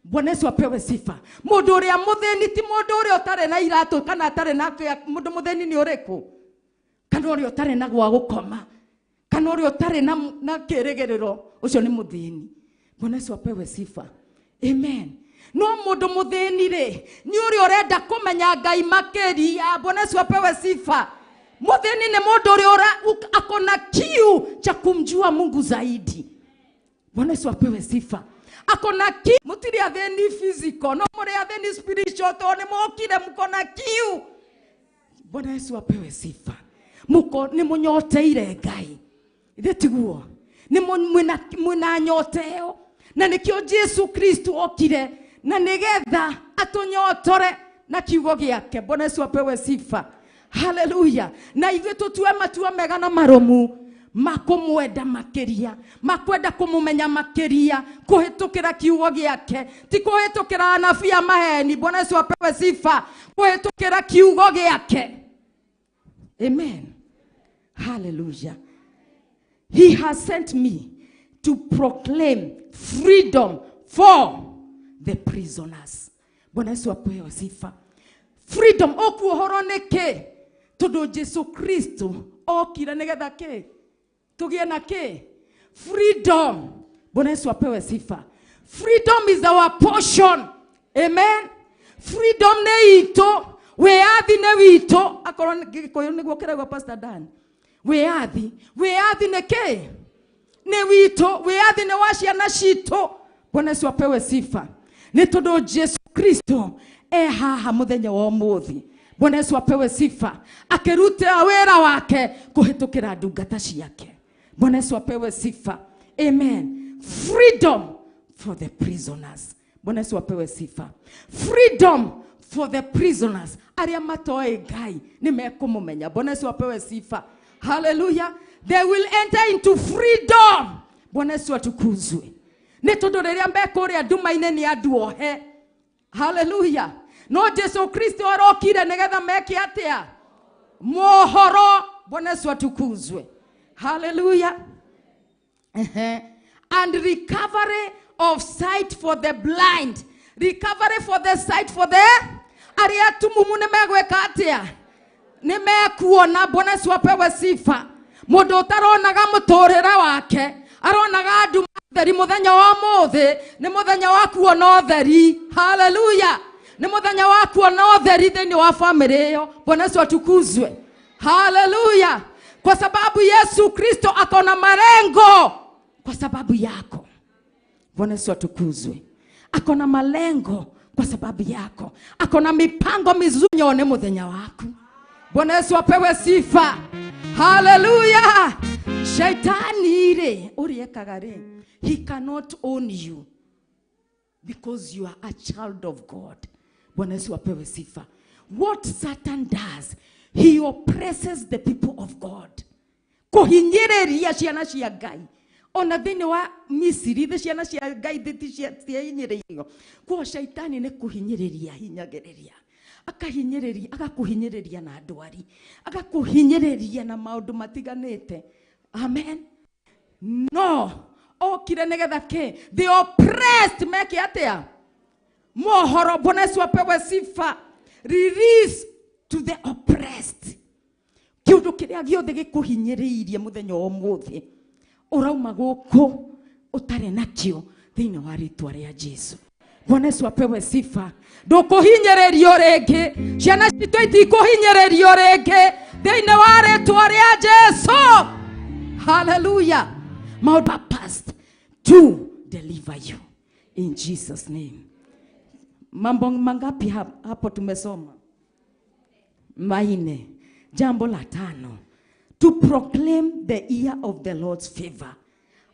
Bwana Yesu apewe sifa. Mũndũ ũrĩa mũthĩni ti mũndũ ũrĩa ũtarĩ na iratũ kana atarĩ na mũndũ mũthĩni nĩ ũrĩkũ? Kana ũrĩa ũtarĩ na gwa gũkoma, kana ũrĩa ũtarĩ na kĩrĩgĩrĩro, ũcio nĩ mũthĩni. Bwana Yesu apewe sifa. Amen. No mũndũ mũthĩni rĩ, nĩ ũrĩa ũrenda kũmenya Ngai makĩria. Bwana Yesu apewe sifa. Mũthĩni nĩ mũndũ ũrĩa ako na kiu cha kumjua Mungu zaidi. Bwana Yesu apewe sifa. Ako na kiu. Mũtirĩ athĩni physical, no mũrĩ athĩni spiritual, tondũ nĩ mokire mũko na kiu. Bwana Yesu apewe sifa. Mũko nĩ mũnyoteire Ngai. Ithe tiguo. Nĩ mwĩna nyota ĩyo. Na nĩkĩo Jesu Kristo okire na nĩgetha atũnyotore na kiugo gĩake. Bwana Yesu apewe sifa. Hallelujah. Na ithuĩ tũtue matua mega na marũmu makumwenda makiria, makwenda kumumenya makiria, kuhitukira kiugo giake, ti kuhitukira anabii a maheni. Bwana Yesu apewe sifa. Kuhitukira kiugo giake. Amen. Hallelujah. He has sent me to proclaim freedom for the prisoners. Bwana Yesu apewe sifa. Freedom okuohoro niki? Tondu Jesu Kristo okire nigetha ki? Tugie na ki? Freedom. Bwana Yesu apewe sifa. Freedom is our portion. Amen. Freedom ne itu, wiathi ne witu. Akorwo Gikuyu niguo kiragwo Pastor Dan. Wiathi, wiathi ne ki? Ne witu, wiathi ne wa ciana citu. Bwana Yesu apewe sifa. Nĩ tondũ Jesu Kristo e haha mũthenya wa ũmũthĩ. Bwana Yesu apewe sifa. Akĩruta wĩra wake kũhĩtũkĩra ndungata ciake. Bwana Yesu apewe sifa. Amen. Freedom for the prisoners. Bwana Yesu apewe sifa. Freedom for the prisoners. Arĩa matoĩ Ngai nĩ mekũmũmenya. Bwana Yesu apewe sifa. Hallelujah. They will enter into freedom. Bwana Yesu atukuzwe. Nĩ tondũ rĩrĩa mekũrĩa nduma-inĩ nĩ andũ ohe. Hallelujah. No Jesu Kristo arokire nĩgetha meke atĩa? Mohoro. Bwana Yesu atukuzwe. Hallelujah. And recovery of sight for the blind. Recovery for the sight for the arĩa atumumu nĩ megwĩka atĩa? Nĩ mekuona. Bwana Yesu apewe sifa. Mũndũ ũtaronaga mũtũrĩre wake aronaga nduma theri mũthenya wa ũmũthĩ nĩ mũthenya wa kuona ũtheri. Hallelujah. Nĩ mũthenya wa kuona ũtheri thĩinĩ wa famĩlĩ ĩyo. Bwana Yesu atukuzwe. Hallelujah. Kwa sababu Yesu Kristo akona malengo kwa sababu yako. Bwana Yesu atukuzwe. Akona malengo kwa sababu yako. Akona mipango mizuri nyone muthenya waku. Bwana Yesu apewe sifa. Hallelujah. Shaitani rĩ ũrĩa ekaga rĩ, he cannot own you because you are a child of God. Bwana Yesu apewe sifa. What Satan does, he oppresses the people of God. Kũhinyĩrĩria ciana cia Ngai. Ona thĩinĩ wa Misiri thĩ ciana cia Ngai citiahinyĩrĩirio. Kwa shaitani nĩ kũhinyĩrĩria hinyagĩrĩria. Akahinyĩrĩria, agakũhinyĩrĩria na ndwari, agakũhinyĩrĩria na maũndũ matiganĩte. Amen. No okire nĩgetha kĩ? The oppressed meke atĩa? Mohoro. Bwana Yesu apewe sifa. Release to the oppressed. Kĩũndũ kĩrĩa gĩothe gĩkũhinyĩrĩirie mũthenya wa ũmũthĩ ũrauma gũkũ ũtarĩ nakĩo thĩinĩ wa rĩtwa rĩa Jesu. Bwana Yesu apewe sifa. Ndũkũhinyĩrĩrio rĩngĩ. Ciana citũ itikũhinyĩrĩrio rĩngĩ thĩinĩ wa rĩtwa rĩa Jesu. Hallelujah. Maũndũ past to deliver you in Jesus name. Mambo mangapi hapo tumesoma? Maine. Jambo la tano, to proclaim the year of the Lord's favor.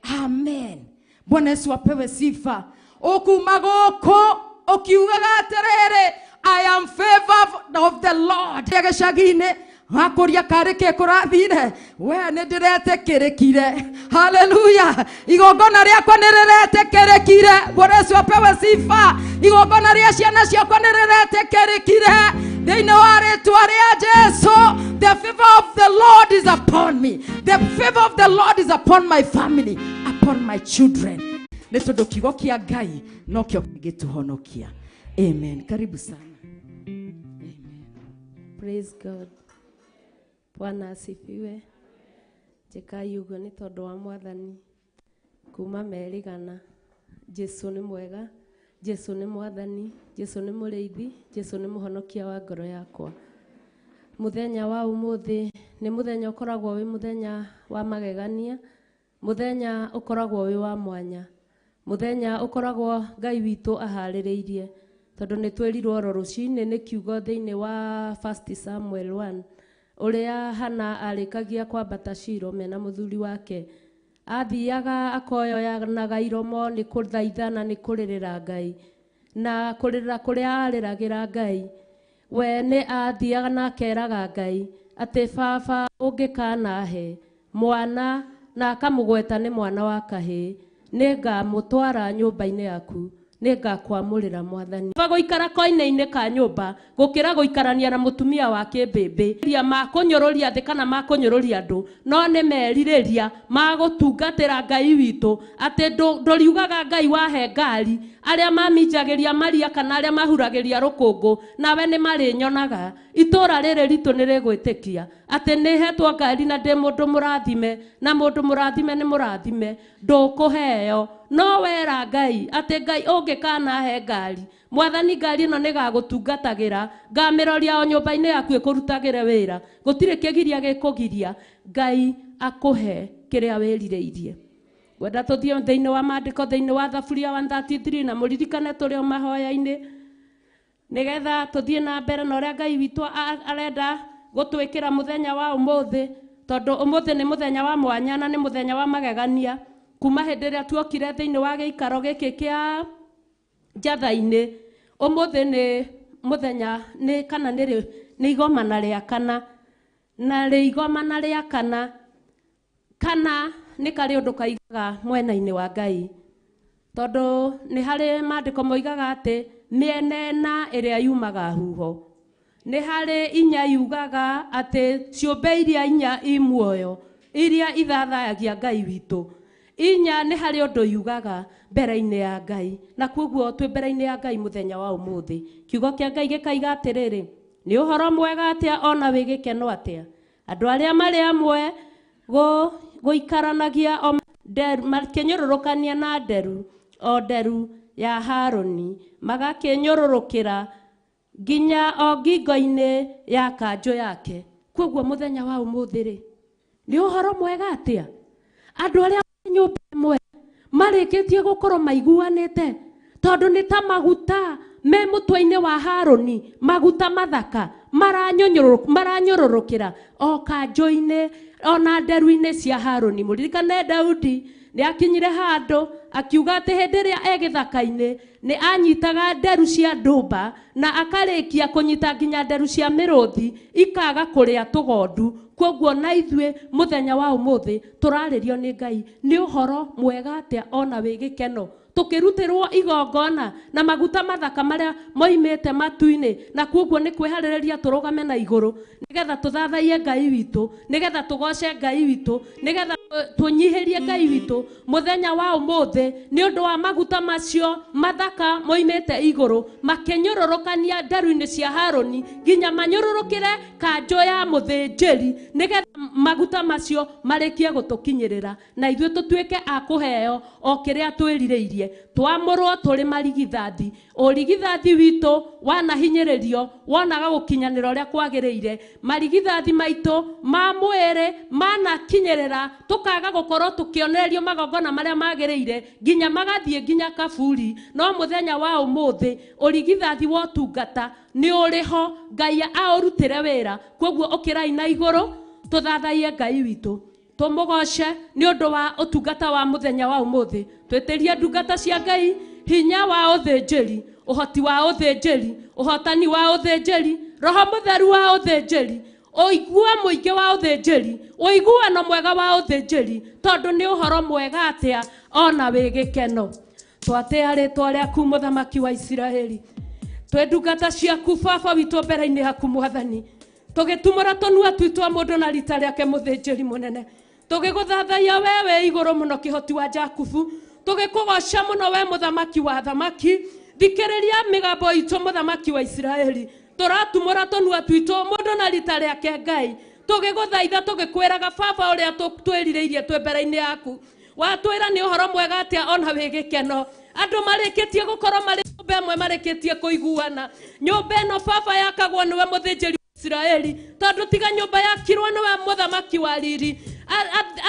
Amen. Bwana Yesu apewe sifa. Okuma gũkũ ũkiugaga atĩrĩrĩ, I am favored of the Lord. Gĩcagi-inĩ wakũria karĩ kĩ kũrathire, we nĩ ndĩretĩkĩrĩkire. Hallelujah. Igongona rĩakwa nĩ rĩretĩkĩrĩkire. Bwana Yesu apewe sifa. Igongona rĩa ciana ciakwa nĩ rĩretĩkĩrĩkire thĩinĩ wa rĩtwa rĩa Jesu. The favor of the Lord is upon me. The favor of the Lord is upon my family, upon my children. Nĩ tondũ kiugo kĩa Ngai nokĩo kĩngĩtũhonokia. Amen. Karibu sana. Amen. Praise God. Bwana asifiwe. Njĩkai ũguo nĩ tondũ wa Mwathani kuma merigana. Jesu nĩ mwega, Jesu nĩ Mwathani, Jesu nĩ mũrĩithi, Jesu nĩ mũhonokia wa ngoro yakwa. Mũthenya wa ũmũthĩ nĩ mũthenya ũkoragwo wĩ mũthenya wa magegania, mũthenya ũkoragwo wĩ wa mwanya, mũthenya ũkoragwo Ngai witũ aharĩrĩirie, tondũ nĩ twĩrirwo oro rũcinĩ nĩ kiugo thĩinĩ wa 1 Samuel 1 ũrĩa Hana arĩkagia kwambata Shilo mena mũthuri wake. Athiaga akoyoyanaga iromo nĩ kũthaithana nĩ kũrĩrĩra Ngai, na kũrĩrĩra kũrĩa arĩragĩra Ngai, we nĩ athiaga na akeraga Ngai atĩ baba ũngĩkanahe mwana, na akamũgweta nĩ mwana wa kahĩĩ, nĩ ngamũtwara nyũmba-inĩ yaku, nĩ ngakwamũrĩra Mwathani. Ba gũikara koine-inĩ ka nyũmba gũkĩra gũikarania na mũtumia wa kĩmbĩmbĩ. Ria makũnyũrũria thĩ kana makũnyũrũria andũ, no nĩ merirĩria ma gũtungatĩra Ngai witũ, atĩ ndũriugaga Ngai wahe ngari, arĩa maminjagĩria maria kana arĩa mahuragĩria rũkũngũ, nawe nĩ marĩnyonaga. Itũra rĩrĩ ritũ nĩ rĩgwĩtĩkia atĩ nĩ hetwo ngari na ndĩ mũndũ mũrathime, na mũndũ mũrathime nĩ mũrathime, ndũkũheo. No wera Ngai atĩ Ngai ũngĩkanahe ngari, Mwathani ngari ĩno nĩ gagũtungatagĩra, ngamĩroria o nyũmba-inĩ yaku ĩkũrutagĩre wĩra, gũtirĩ kĩgiria gĩkũgiria Ngai akũhe kĩrĩa wĩrirĩirie. Ngwenda tũthiĩ thĩinĩ wa maandĩko thĩinĩ wa Thaburia 133 na mũririkane tũrĩ o mahoya-inĩ nĩgetha tũthiĩ na mbere na ũrĩa Ngai witũ arenda gũtwĩkĩra mũthenya wa ũmũthĩ, tondũ ũmũthĩ nĩ mũthenya wa mwanya na nĩ mũthenya wa magegania. Kuma hĩndĩ ĩrĩa tuokire thĩinĩ wa gĩikaro gĩkĩ kĩa njatha-inĩ, ũmũthĩ nĩ mũthenya nĩ kana nĩ igomana rĩa kana, na rĩ igomana rĩa kana kana nĩ karĩ ũndũ kaigaga mwena-inĩ wa Ngai, tondũ nĩ harĩ maandĩko moigaga atĩ mĩena ĩna ĩrĩa yumaga huho, nĩ harĩ inya yugaga atĩ ciũmbe iria inya i muoyo iria ithathayagia Ngai witũ, inya nĩ harĩ ũndũ yugaga mbere-inĩ ya Ngai. Na koguo twĩ mbere-inĩ ya Ngai mũthenya wa ũmũthĩ. Kiugo kĩa Ngai gĩkaiga atĩrĩrĩ, nĩ ũhoro mwega atĩa ona wĩ gĩkeno atĩa andũ arĩa marĩ amwe gũikaranagia o makĩnyũrũrũkania na nderu o nderu ya Harũni, magakĩnyũrũrũkĩra nginya o ngingo-inĩ ya kanjũ yake. Koguo mũthenya wa ũmũthĩ rĩ, nĩ ũhoro mwega atĩa andũ arĩa nyũmba ĩmwe marĩkĩtie gũkorwo maiguanĩte, tondũ nĩ ta maguta me mũtwe-inĩ wa Harũni, maguta mathaka maranyũrũrũkĩra o kanjũ-inĩ ona nderu-inĩ cia Harũni. Mũririkane Daudi nĩ akinyire handũ akiuga atĩ hĩndĩ ĩrĩa e gĩthaka-inĩ nĩ anyitaga nderu cia ndũmba na akarĩkia kũnyita nginya nderu cia mĩrũthi ikaga kũrĩa tũgondu. Koguo na ithuĩ mũthenya wa ũmũthĩ tũrarĩrio nĩ Ngai nĩ ũhoro mwega atĩa ona wĩ gĩkeno, tũkĩrutĩrwo igongona na maguta mathaka marĩa moimĩte matu-inĩ. Na koguo nĩ kwĩharĩrĩria tũrũgame na igũrũ nĩgetha tũthathaiye Ngai witũ, nĩgetha tũgoce Ngai witũ, nĩgetha tũnyihĩrie Ngai witũ mũthenya wa ũmũthĩ nĩ ũndũ wa maguta macio mathaka moimĩte igũrũ makĩnyũrũrũkania nderu-inĩ cia Harũni nginya manyũrũrũkĩre kanjũ ya mũthĩnjĩri, nĩgetha maguta macio marĩkie gũtũkinyĩrĩra na ithuĩ tũtuĩke a kũheo o kĩrĩa twĩrirĩirie. Twamũrwo tũrĩ marigithathi, ũrigithathi witũ wanahinyĩrĩrio wonaga gũkinyanĩra ũrĩa kwagĩrĩire. Marigithathi maitũ ma mwĩrĩ manakinyĩrĩra tũkaga gũkorwo tũkĩonererio magongona marĩa magĩrĩire nginya magathiĩ nginya kaburi. No mũthenya wa ũmũthĩ ũrigithathi wa ũtungata nĩ ũrĩ ho, Ngai aũrutĩre wĩra. Koguo ũkĩrai na igũrũ tũthathaiye Ngai witũ, tũmũgoce nĩ ũndũ wa ũtungata wa mũthenya wa ũmũthĩ. Twĩtĩrie ndungata cia Ngai hinya wa ũthĩnjĩri, ũhoti wa ũthĩnjĩri, ũhotani wa ũthĩnjĩri, roho mũtheru wa ũthĩnjĩri, ũigua mũingĩ wa ũthĩnjĩri, ũiguano mwega wa ũthĩnjĩri, tondũ nĩ ũhoro mwega atĩa ona wĩ gĩkeno. Twatĩa rĩtwa rĩaku mũthamaki wa Isiraeli, twĩ ndungata ciaku baba witũ mbere-inĩ haku mwathani, tũgĩtumũra tũnua twitũ mũndũ na rita rĩake mũthĩnjĩri mũnene, tũgĩgũthathaiya we wĩ igũrũ mũno kĩhoti wa Jakubu, tũgĩkũgoca mũno we mũthamaki wa thamaki. Thikĩrĩria mĩgambo itũ mũthamaki wa Isiraeli, tũratumũra tũnua twitũ mũndũ na rita rĩake Ngai, tũgĩgũthaitha tũgĩkwĩraga baba ũrĩa twĩrirĩirie twĩ mbere-inĩ yaku. Watwĩra nĩ ũhoro mwega atĩa ona wĩ gĩkeno, andũ marĩkĩtie gũkorwo marĩ nyũmba ĩmwe marĩkĩtie kũiguana. Nyũmba ĩno baba yakagwo nĩwe mũthĩnjĩri Isiraeli, tondũ tiga nyũmba yakirwo nĩwe mũthamaki wa riri,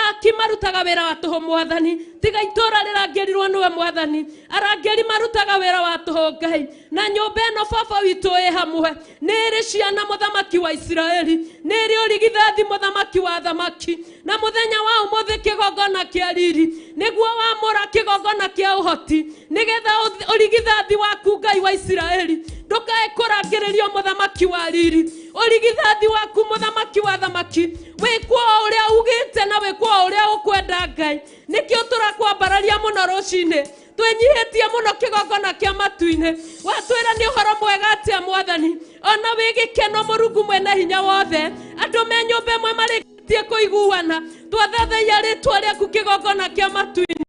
aki marutaga wĩra wa tũhũ mwathani, tiga itũra rĩrangĩrirwo nĩwe mwathani, arangĩri marutaga wĩra wa tũhũ Ngai. Na nyũmba ĩno baba witũ ĩ hamwe nĩ ĩrĩ ciana mũthamaki wa Isiraeli, nĩ ĩrĩ ũrigithathi mũthamaki wa thamaki. Na mũthenya wa ũmũthĩ kĩgongona kĩa riri nĩguo wamũra kĩgongona kĩa ũhoti, nĩgetha ũrigithathi waku Ngai wa Isiraeli ndũkae kũrangĩrĩrio mũthamaki wa riri, ũrigithathi waku mũthamaki wa thamaki wĩkwo o ũrĩa ugĩte na wĩkwo o ũrĩa ũkwenda Ngai. Nĩkĩo tũrakwambararia mũno rũcinĩ, twĩnyihĩtie mũno kĩgongona kĩa matu-inĩ. Watwĩra nĩ ũhoro mwega atĩa mwathani, ona wĩ gĩkeno Mũrungu mwene hinya wothe, andũ me nyũmba ĩmwe marĩkĩtie kũiguana. Twathathaiya rĩtwa rĩaku kĩgongona kĩa matu-inĩ,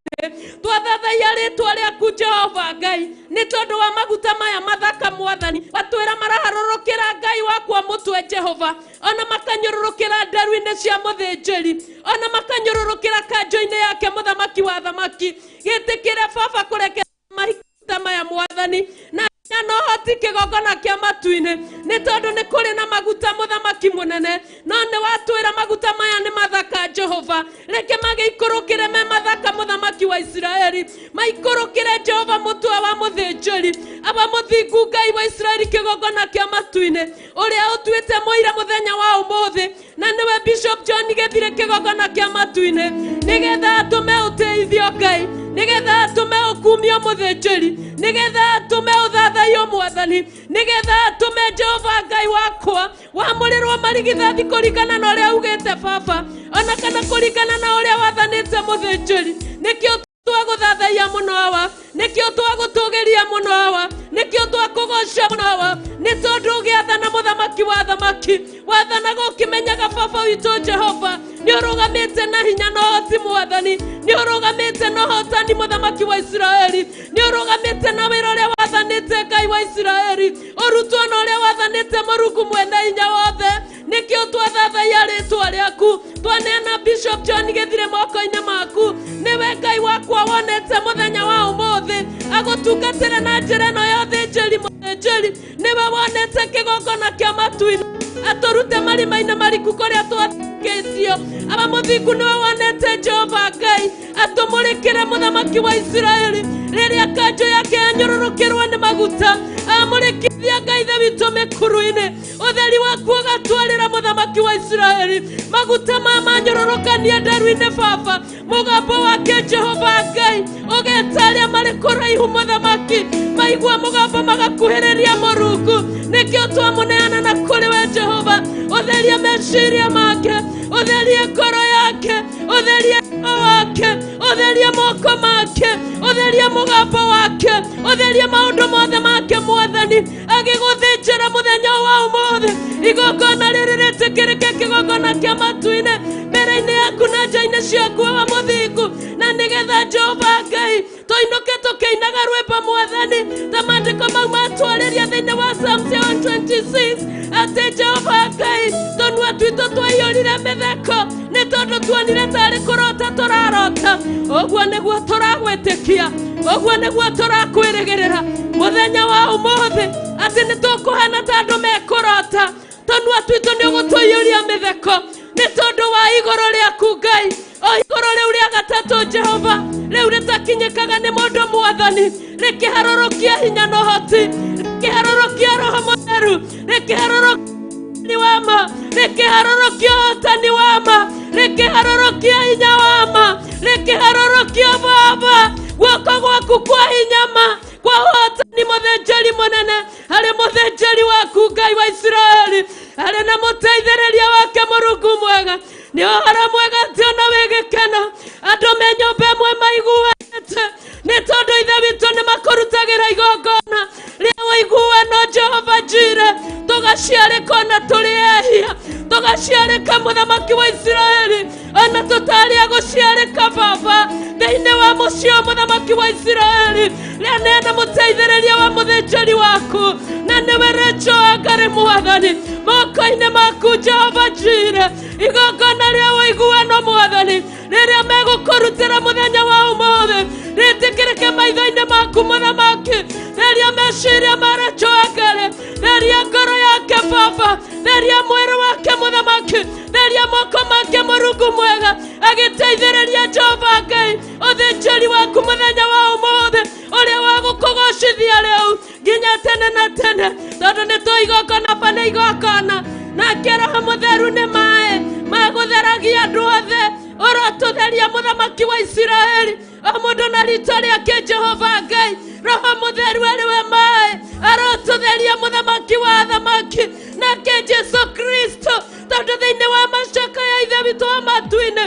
twathathaiya rĩtwa rĩaku Jehova Ngai nĩ tondũ wa maguta maya mathaka mwathani. Watwĩra maraharũrũkĩra Ngai wakwa mũtwe Jehova, ona makanyũrũrũkĩra nderu-inĩ cia mũthĩnjĩri, ona makanyũrũrũkĩra kanjũ-inĩ yake mũthamaki wa thamaki. Gĩtĩkĩre baba kũreke maguta maya mwathani na no hoti kĩgongona kĩa matu-inĩ, nĩ tondũ nĩ kũrĩ na maguta mũthamaki mũnene. No nĩ watwĩra maguta maya nĩ mathaka Jehova, reke magĩikũrũkĩre Maikũrũkĩre me mathaka mũthamaki wa Isiraeli, maikũrũkĩre Jehova mũtwe wa mũthĩnjĩri, aba mũthingu Ngai wa Isiraeli kĩgongona kĩa matu-inĩ, ũrĩa ũtuĩte mũira mũthenya wa ũmũthĩ, na nĩwe Bishop John Gĩthire kĩgongona kĩa matu-inĩ, nĩgetha atũme ũteithio Ngai, nĩgetha atũme ũkumio mũthĩnjĩri, nĩgetha atũme ũthathaiyo mwathani, nĩgetha atũme Jehova Ngai wakwa wamũrĩrwo marigithathi kũringana na ũrĩa ugĩte baba, ona kana kũringana na ũrĩa wathanĩte mũthĩnjĩri. Nĩkĩo twagũthathaiya mũno awa, nĩkĩo twagũtũgĩria mũno awa, nĩkĩo twakũgoca mũno awa, nĩ tondũ ũgĩathana mũthamaki wa thamaki, wathanaga ũkĩmenyaga baba witũ Jehova nĩ ũrũgamĩte na hinya na ũhoti mwathani, nĩ ũrũgamĩte na ũhotani mũthamaki wa Isiraeli, nĩ ũrũgamĩte na wĩra ũrĩa wathanĩte Ngai wa Isiraeli, ũrutwo na ũrĩa wathanĩte Mũrungu mwene hinya wothe. Nĩkĩo twathathaiya rĩtwa rĩaku, twaneana Bishop John Gĩthire moko-inĩ maku, nĩwe Ngai wakwa wonete mũthenya wa ũmũthĩ agũtungatĩre na njĩra ĩno ya ũthĩnjĩri mũthĩnjĩri, nĩwe wonete kĩgongona kĩa matu-inĩ atũrute marima-inĩ mariku kũrĩa twatĩkĩtio. Aba mũthingu nĩwe wonete Jehova Ngai atũmũrĩkĩre mũthamaki wa Isiraeli rĩrĩa kanjũ yake yanyũrũrũkĩrwo nĩ maguta, amũrĩkithia Ngai Ithe witũ mĩkuru-inĩ, ũtheri waku ũgatwarĩra mũthamaki wa Isiraeli maguta ma manyũrũrũkanie nderu-inĩ baba, mũgambo wake Jehova Ngai ũgeta arĩa marĩ kũraihu mũthamaki, maigua mũgambo magakuhĩrĩria Mũrungu. Nĩkĩo twamũneana na kũrĩ we Jehova, ũtherie meciria make, ũtherie ngoro yake, ũtherie roho wake, ũtherie moko make, ũtherie mũgambo wake, ũtherie maũndũ mothe make mwathani, agĩgũthĩnjĩra mũthenya wa ũmũthĩ igongona rĩrĩ rĩtĩkĩrĩke kĩgongona kĩa matu-inĩ mbere-inĩ yaku na nja-inĩ ciaku wa mũthingu, na nĩgetha Jehova Ngai tũinũke tũkĩinaga rwĩmbo mwathani ta maandĩko mau matwarĩria thĩinĩ wa Psalms 126 atĩ Jehova Ngai tũnua twitũ twaiyũrire mĩtheko nĩ tondũ tuonire tarĩ kũrota tũrarota. Ũguo nĩguo tũragwĩtĩkia, ũguo nĩguo tũrakwĩrĩgĩrĩra mũthenya wa ũmũthĩ atĩ nĩ tũkũhana ta andũ mekũrota, tũnua twitũ nĩ ũgũtũiyũria mĩtheko nĩ tondũ wa igũrũ rĩaku Ngai, o igũrũ rĩu rĩa gatatũ Jehova rĩu rĩtakinyĩkaga nĩ mũndũ mwathani, rĩkĩharũrũkia hinya na ũhoti, rĩkĩharũrũkia roho mũtheru, rĩkĩharũrũkia wa ma, rĩkĩharũrũkia ũhotani wa ma, rĩkĩharũrũkia hinya wa ma, rĩkĩharũrũkia baba guoko gwaku kwa hinya ma kwa ũhotani mũthĩnjĩri mũnene harĩ mũthĩnjĩri waku Ngai wa Isiraeli, harĩ na mũteithĩrĩria wake Mũrungu mwega. Nĩ ũhoro mwega atĩ ona wĩ gĩkeno andũ me nyũmba ĩmwe maiguanĩte nĩ tondũ Ithe witũ nĩ makũrutagĩra igongona rĩa ũiguano Jehova Jire, tũgaciarĩka ona tũrĩ ehia, tũgaciarĩka mũthamaki wa Isiraeli ona tũtarĩ a gũciarĩka baba thĩinĩ wa mũciĩ wa mũthamaki wa Isiraeli. Rĩaneana mũteithĩrĩria wa mũthĩnjĩri waku na nĩwe Rachel Wangari mwathani moko-inĩ maku Jehova Jire, igongona rĩa ũiguano mwathani rĩrĩa megũkũrutĩra mũthenya wa ũmũthĩ rĩtĩkĩrĩke maitho-inĩ maku mũthamaki. Theria meciria ma Rachel Wangari, theria ngoro yake baba, theria mwĩrĩ wake mũthamaki, theria moko make Mũrungu mwega agĩteithĩrĩria Jehova Ngai ũthĩnjĩri waku mũthenya wa ũmũthĩ ũrĩa wa gũkũgocithia rĩu nginya tene na tene, tondũ nĩ tũ igongona ba nĩ igongona nake Roho Mũtheru nĩ maĩ magũtheragia andũ othe, ũrotũtheria mũthamaki wa Isiraeli o mũndũ na rĩtwa rĩake Jehova Ngai. Roho Mũtheru arĩ we maĩ arotũtheria mũthamaki wa athamaki nake Jesu Kristo, tondũ thĩinĩ wa macaka ya Ithe witũ wa matu-inĩ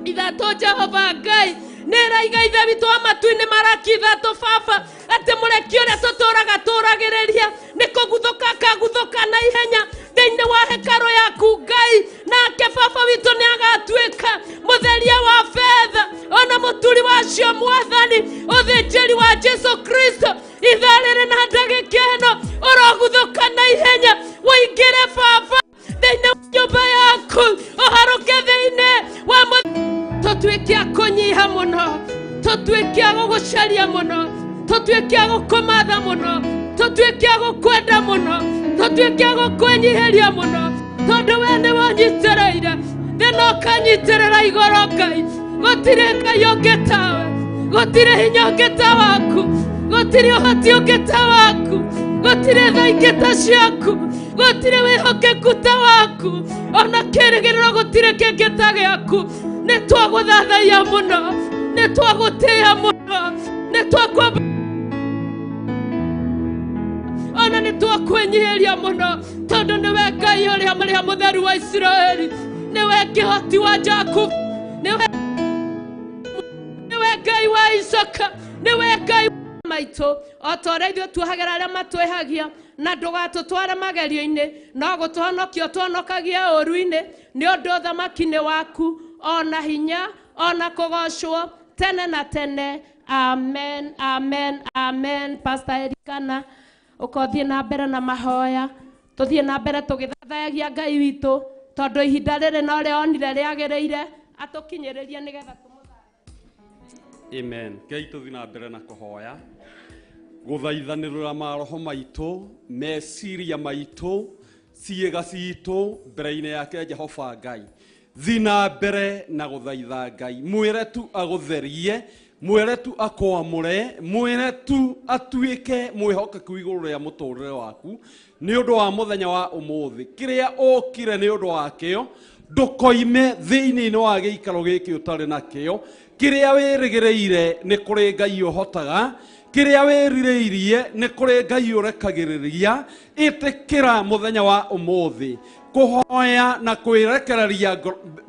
ithatũ Jehova Ngai nĩraiga Ithe witũ wa matu-inĩ maraki ithatũ baba atĩ mũreki ũrĩa tũtũraga tũragĩrĩria nĩ kũguthũka akaguthũka na ihenya thĩinĩ wa hekarũ yaku Ngai, nake baba witũ nĩ agatuĩka mũtheria wa betha ona mũturi wacio mwathani, ũthĩnjĩri wa Jesu Kristo. Ithaa rĩrĩ na ndagĩka ĩno ũroguthũka na ihenya ũingĩre baba thĩinĩ wa nyũmba yaku, ũharũke thĩinĩ wa tũtuĩke a kũnyiha mũno, tũtuĩke a gũgũcaria mũno, tũtuĩke a gũkũmatha mũno, tũtuĩke a gũkwenda mũno, tũtuĩke a gũkwĩnyihĩria mũno, tondũ we nĩwe ũnyitĩrĩire thĩ na ũkanyitĩrĩra igũrũ Ngai. Gũtirĩ Ngai ũngĩ tawe, gũtirĩ hinya ũngĩ ta waku, gũtirĩ ũhoti ũngĩ ta waku, gũtirĩ tha ingĩ ta ciaku, gũtirĩ wĩhokeku ta waku, ona kĩrĩgĩrĩro gũtirĩ kĩngĩ ta gĩaku. Nĩ twagũthathaiya mũno, nĩ twagũtĩĩa mũno, nĩ twakwamba ona nĩ twakwĩnyihĩria mũno, tondũ nĩwe Ngai ũrĩa mũrĩa mũtheru wa Isiraeli, nĩwe kĩhoti wa Jakubu, nĩwe Ngai wa Isaka, nĩwe Ngai maitũ. O ta ũrĩa ithuĩ tuohagĩra arĩa matwĩhagia, na ndũgatũtware magerio-inĩ, no gũtũhonokia ũtũhonokagie ũũru-inĩ, nĩ ũndũ ũthamaki nĩ waku, ona hinya, ona kũgocwo tene na tene. Amen, amen, amen. Pastor Erikana, ũkothiĩ na mbere na mahoya, tũthiĩ na mbere tũgĩthathayagia Ngai witũ, tondũ ihinda rĩrĩ no rĩonire rĩagĩrĩire atũkinyĩrĩrie nĩgetha tũmũthathaye. Amen. Ngai tũthiĩ na mbere na kũhoya gũthaithanĩrĩra maroho maitũ, meciria maitũ, ciĩga citũ mbere-inĩ yake Jehova Ngai. Thiĩ na mbere na gũthaitha Ngai, mwĩre tu agũtherie, mwĩre tu akwamũre, mwĩre tu atuĩke mwĩhokeku igũrũ rĩa mũtũrĩre waku nĩ ũndũ wa mũthenya wa ũmũthĩ. Kĩrĩa ũkire nĩ ũndũ wakĩo, ndũkoime thĩinĩ wa gĩikaro gĩkĩ ũtarĩ nakĩo. Kĩrĩa wĩrĩgĩrĩire nĩ kũrĩ Ngai ũhotaga, kĩrĩa wĩrirĩirie nĩ kũrĩ Ngai ũrekagĩrĩria. Ĩtĩkĩra mũthenya wa ũmũthĩ kũhoya na kwĩrekereria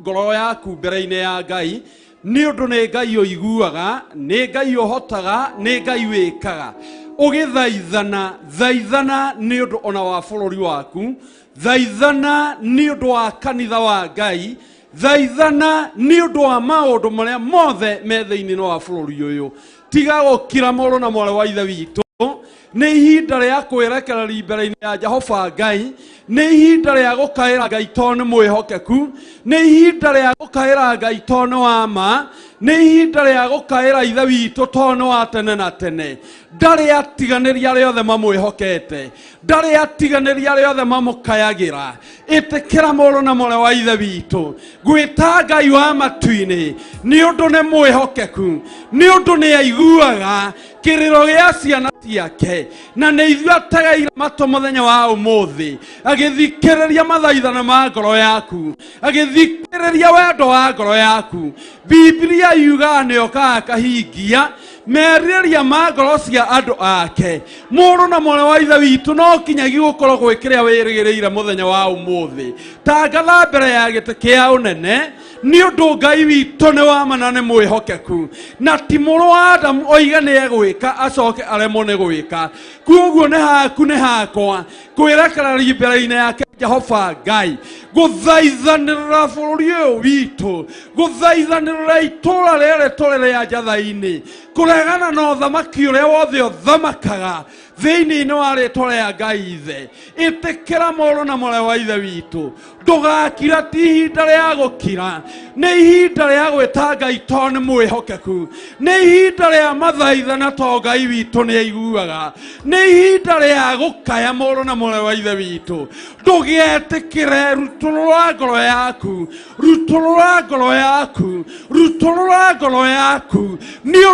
ngoro yaku mbere-inĩ ya Ngai, nĩ ũndũ nĩ Ngai ũiguaga, nĩ Ngai ũhotaga, nĩ Ngai wĩkaga. Ũgĩthaithana, thaithana nĩ ũndũ ona wa bũrũri waku, thaithana nĩ ũndũ wa kanitha wa Ngai, thaithana nĩ ũndũ wa maũndũ marĩa mothe me thĩinĩ wa bũrũri ũyũ. Tiga gũkira mũrũ na mwarĩ wa ithe witũ, nĩ ihinda rĩa kwĩrekereria mbere-inĩ ya Jehova Ngai, nĩ ihinda rĩa gũkaĩra Ngai tondũ nĩ mwĩhokeku, nĩ ihinda rĩa gũkaĩra Ngai tondũ nĩ wa ma, nĩ ihinda rĩa gũkaĩra ithe witũ tondũ nĩ wa tene na tene. Ndarĩ atiganĩria arĩa othe mamwĩhokete, ndarĩ atiganĩria arĩa othe mamũkayagĩra. Ĩtĩkĩra mũrũ na mwarĩ wa ithe witũ gwĩta Ngai wa matu-inĩ, nĩ ũndũ nĩ mwĩhokeku, nĩ ũndũ nĩ aiguaga kĩrĩro gĩa ciana ciake, na nĩ ithuĩ ategeire matũ mũthenya wa ũmũthĩ, agĩthikĩrĩria mathaithana ma ngoro yaku, agĩthikĩrĩria wendo wa ngoro yaku. Biblia yugaga nĩ okaga akahingia merirĩria ma ngoro cia andũ ake. Mũrũ na mwarĩ wa ithe witũ, no kinyagia gũkorwo gwĩ kĩrĩa wĩrĩgĩrĩire mũthenya wa ũmũthĩ. Tangatha mbere ya gĩtĩ kĩa ũnene, nĩ ũndũ Ngai witũ nĩ wa ma na nĩ mwĩhokeku, na ti mũrũ wa Adamu oige nĩ egwĩka acoke aremwo nĩ gwĩka. Kuoguo nĩ haku nĩ hakwa kwĩrekereria mbere-inĩ yake Jehova Ngai, gũthaithanĩrĩra bũrũri ũyũ witũ, gũthaithanĩrĩra itũũra rĩrĩ tũrĩ rĩa Njatha-inĩ, kũregana na ũthamaki ũrĩa wothe ũthamakaga thĩinĩ wa rĩtwa rĩa Ngai ithe. Ĩtĩkĩra mũrũ na mwarĩ wa ithe witũ, ndũgakira, ti ihinda rĩa gũkira, nĩ ihinda rĩa gwĩta Ngai tondũ nĩ mwĩhokeku, nĩ ihinda rĩa mathaithana tondũ Ngai witũ nĩ aiguaga, nĩ ihinda rĩa gũkaya mũrũ na mwarĩ wa ithe witũ. Ndũgetĩkĩre, rutũrũra ngoro yaku, rutũrũra ngoro yaku, rutũrũra ngoro yaku nĩ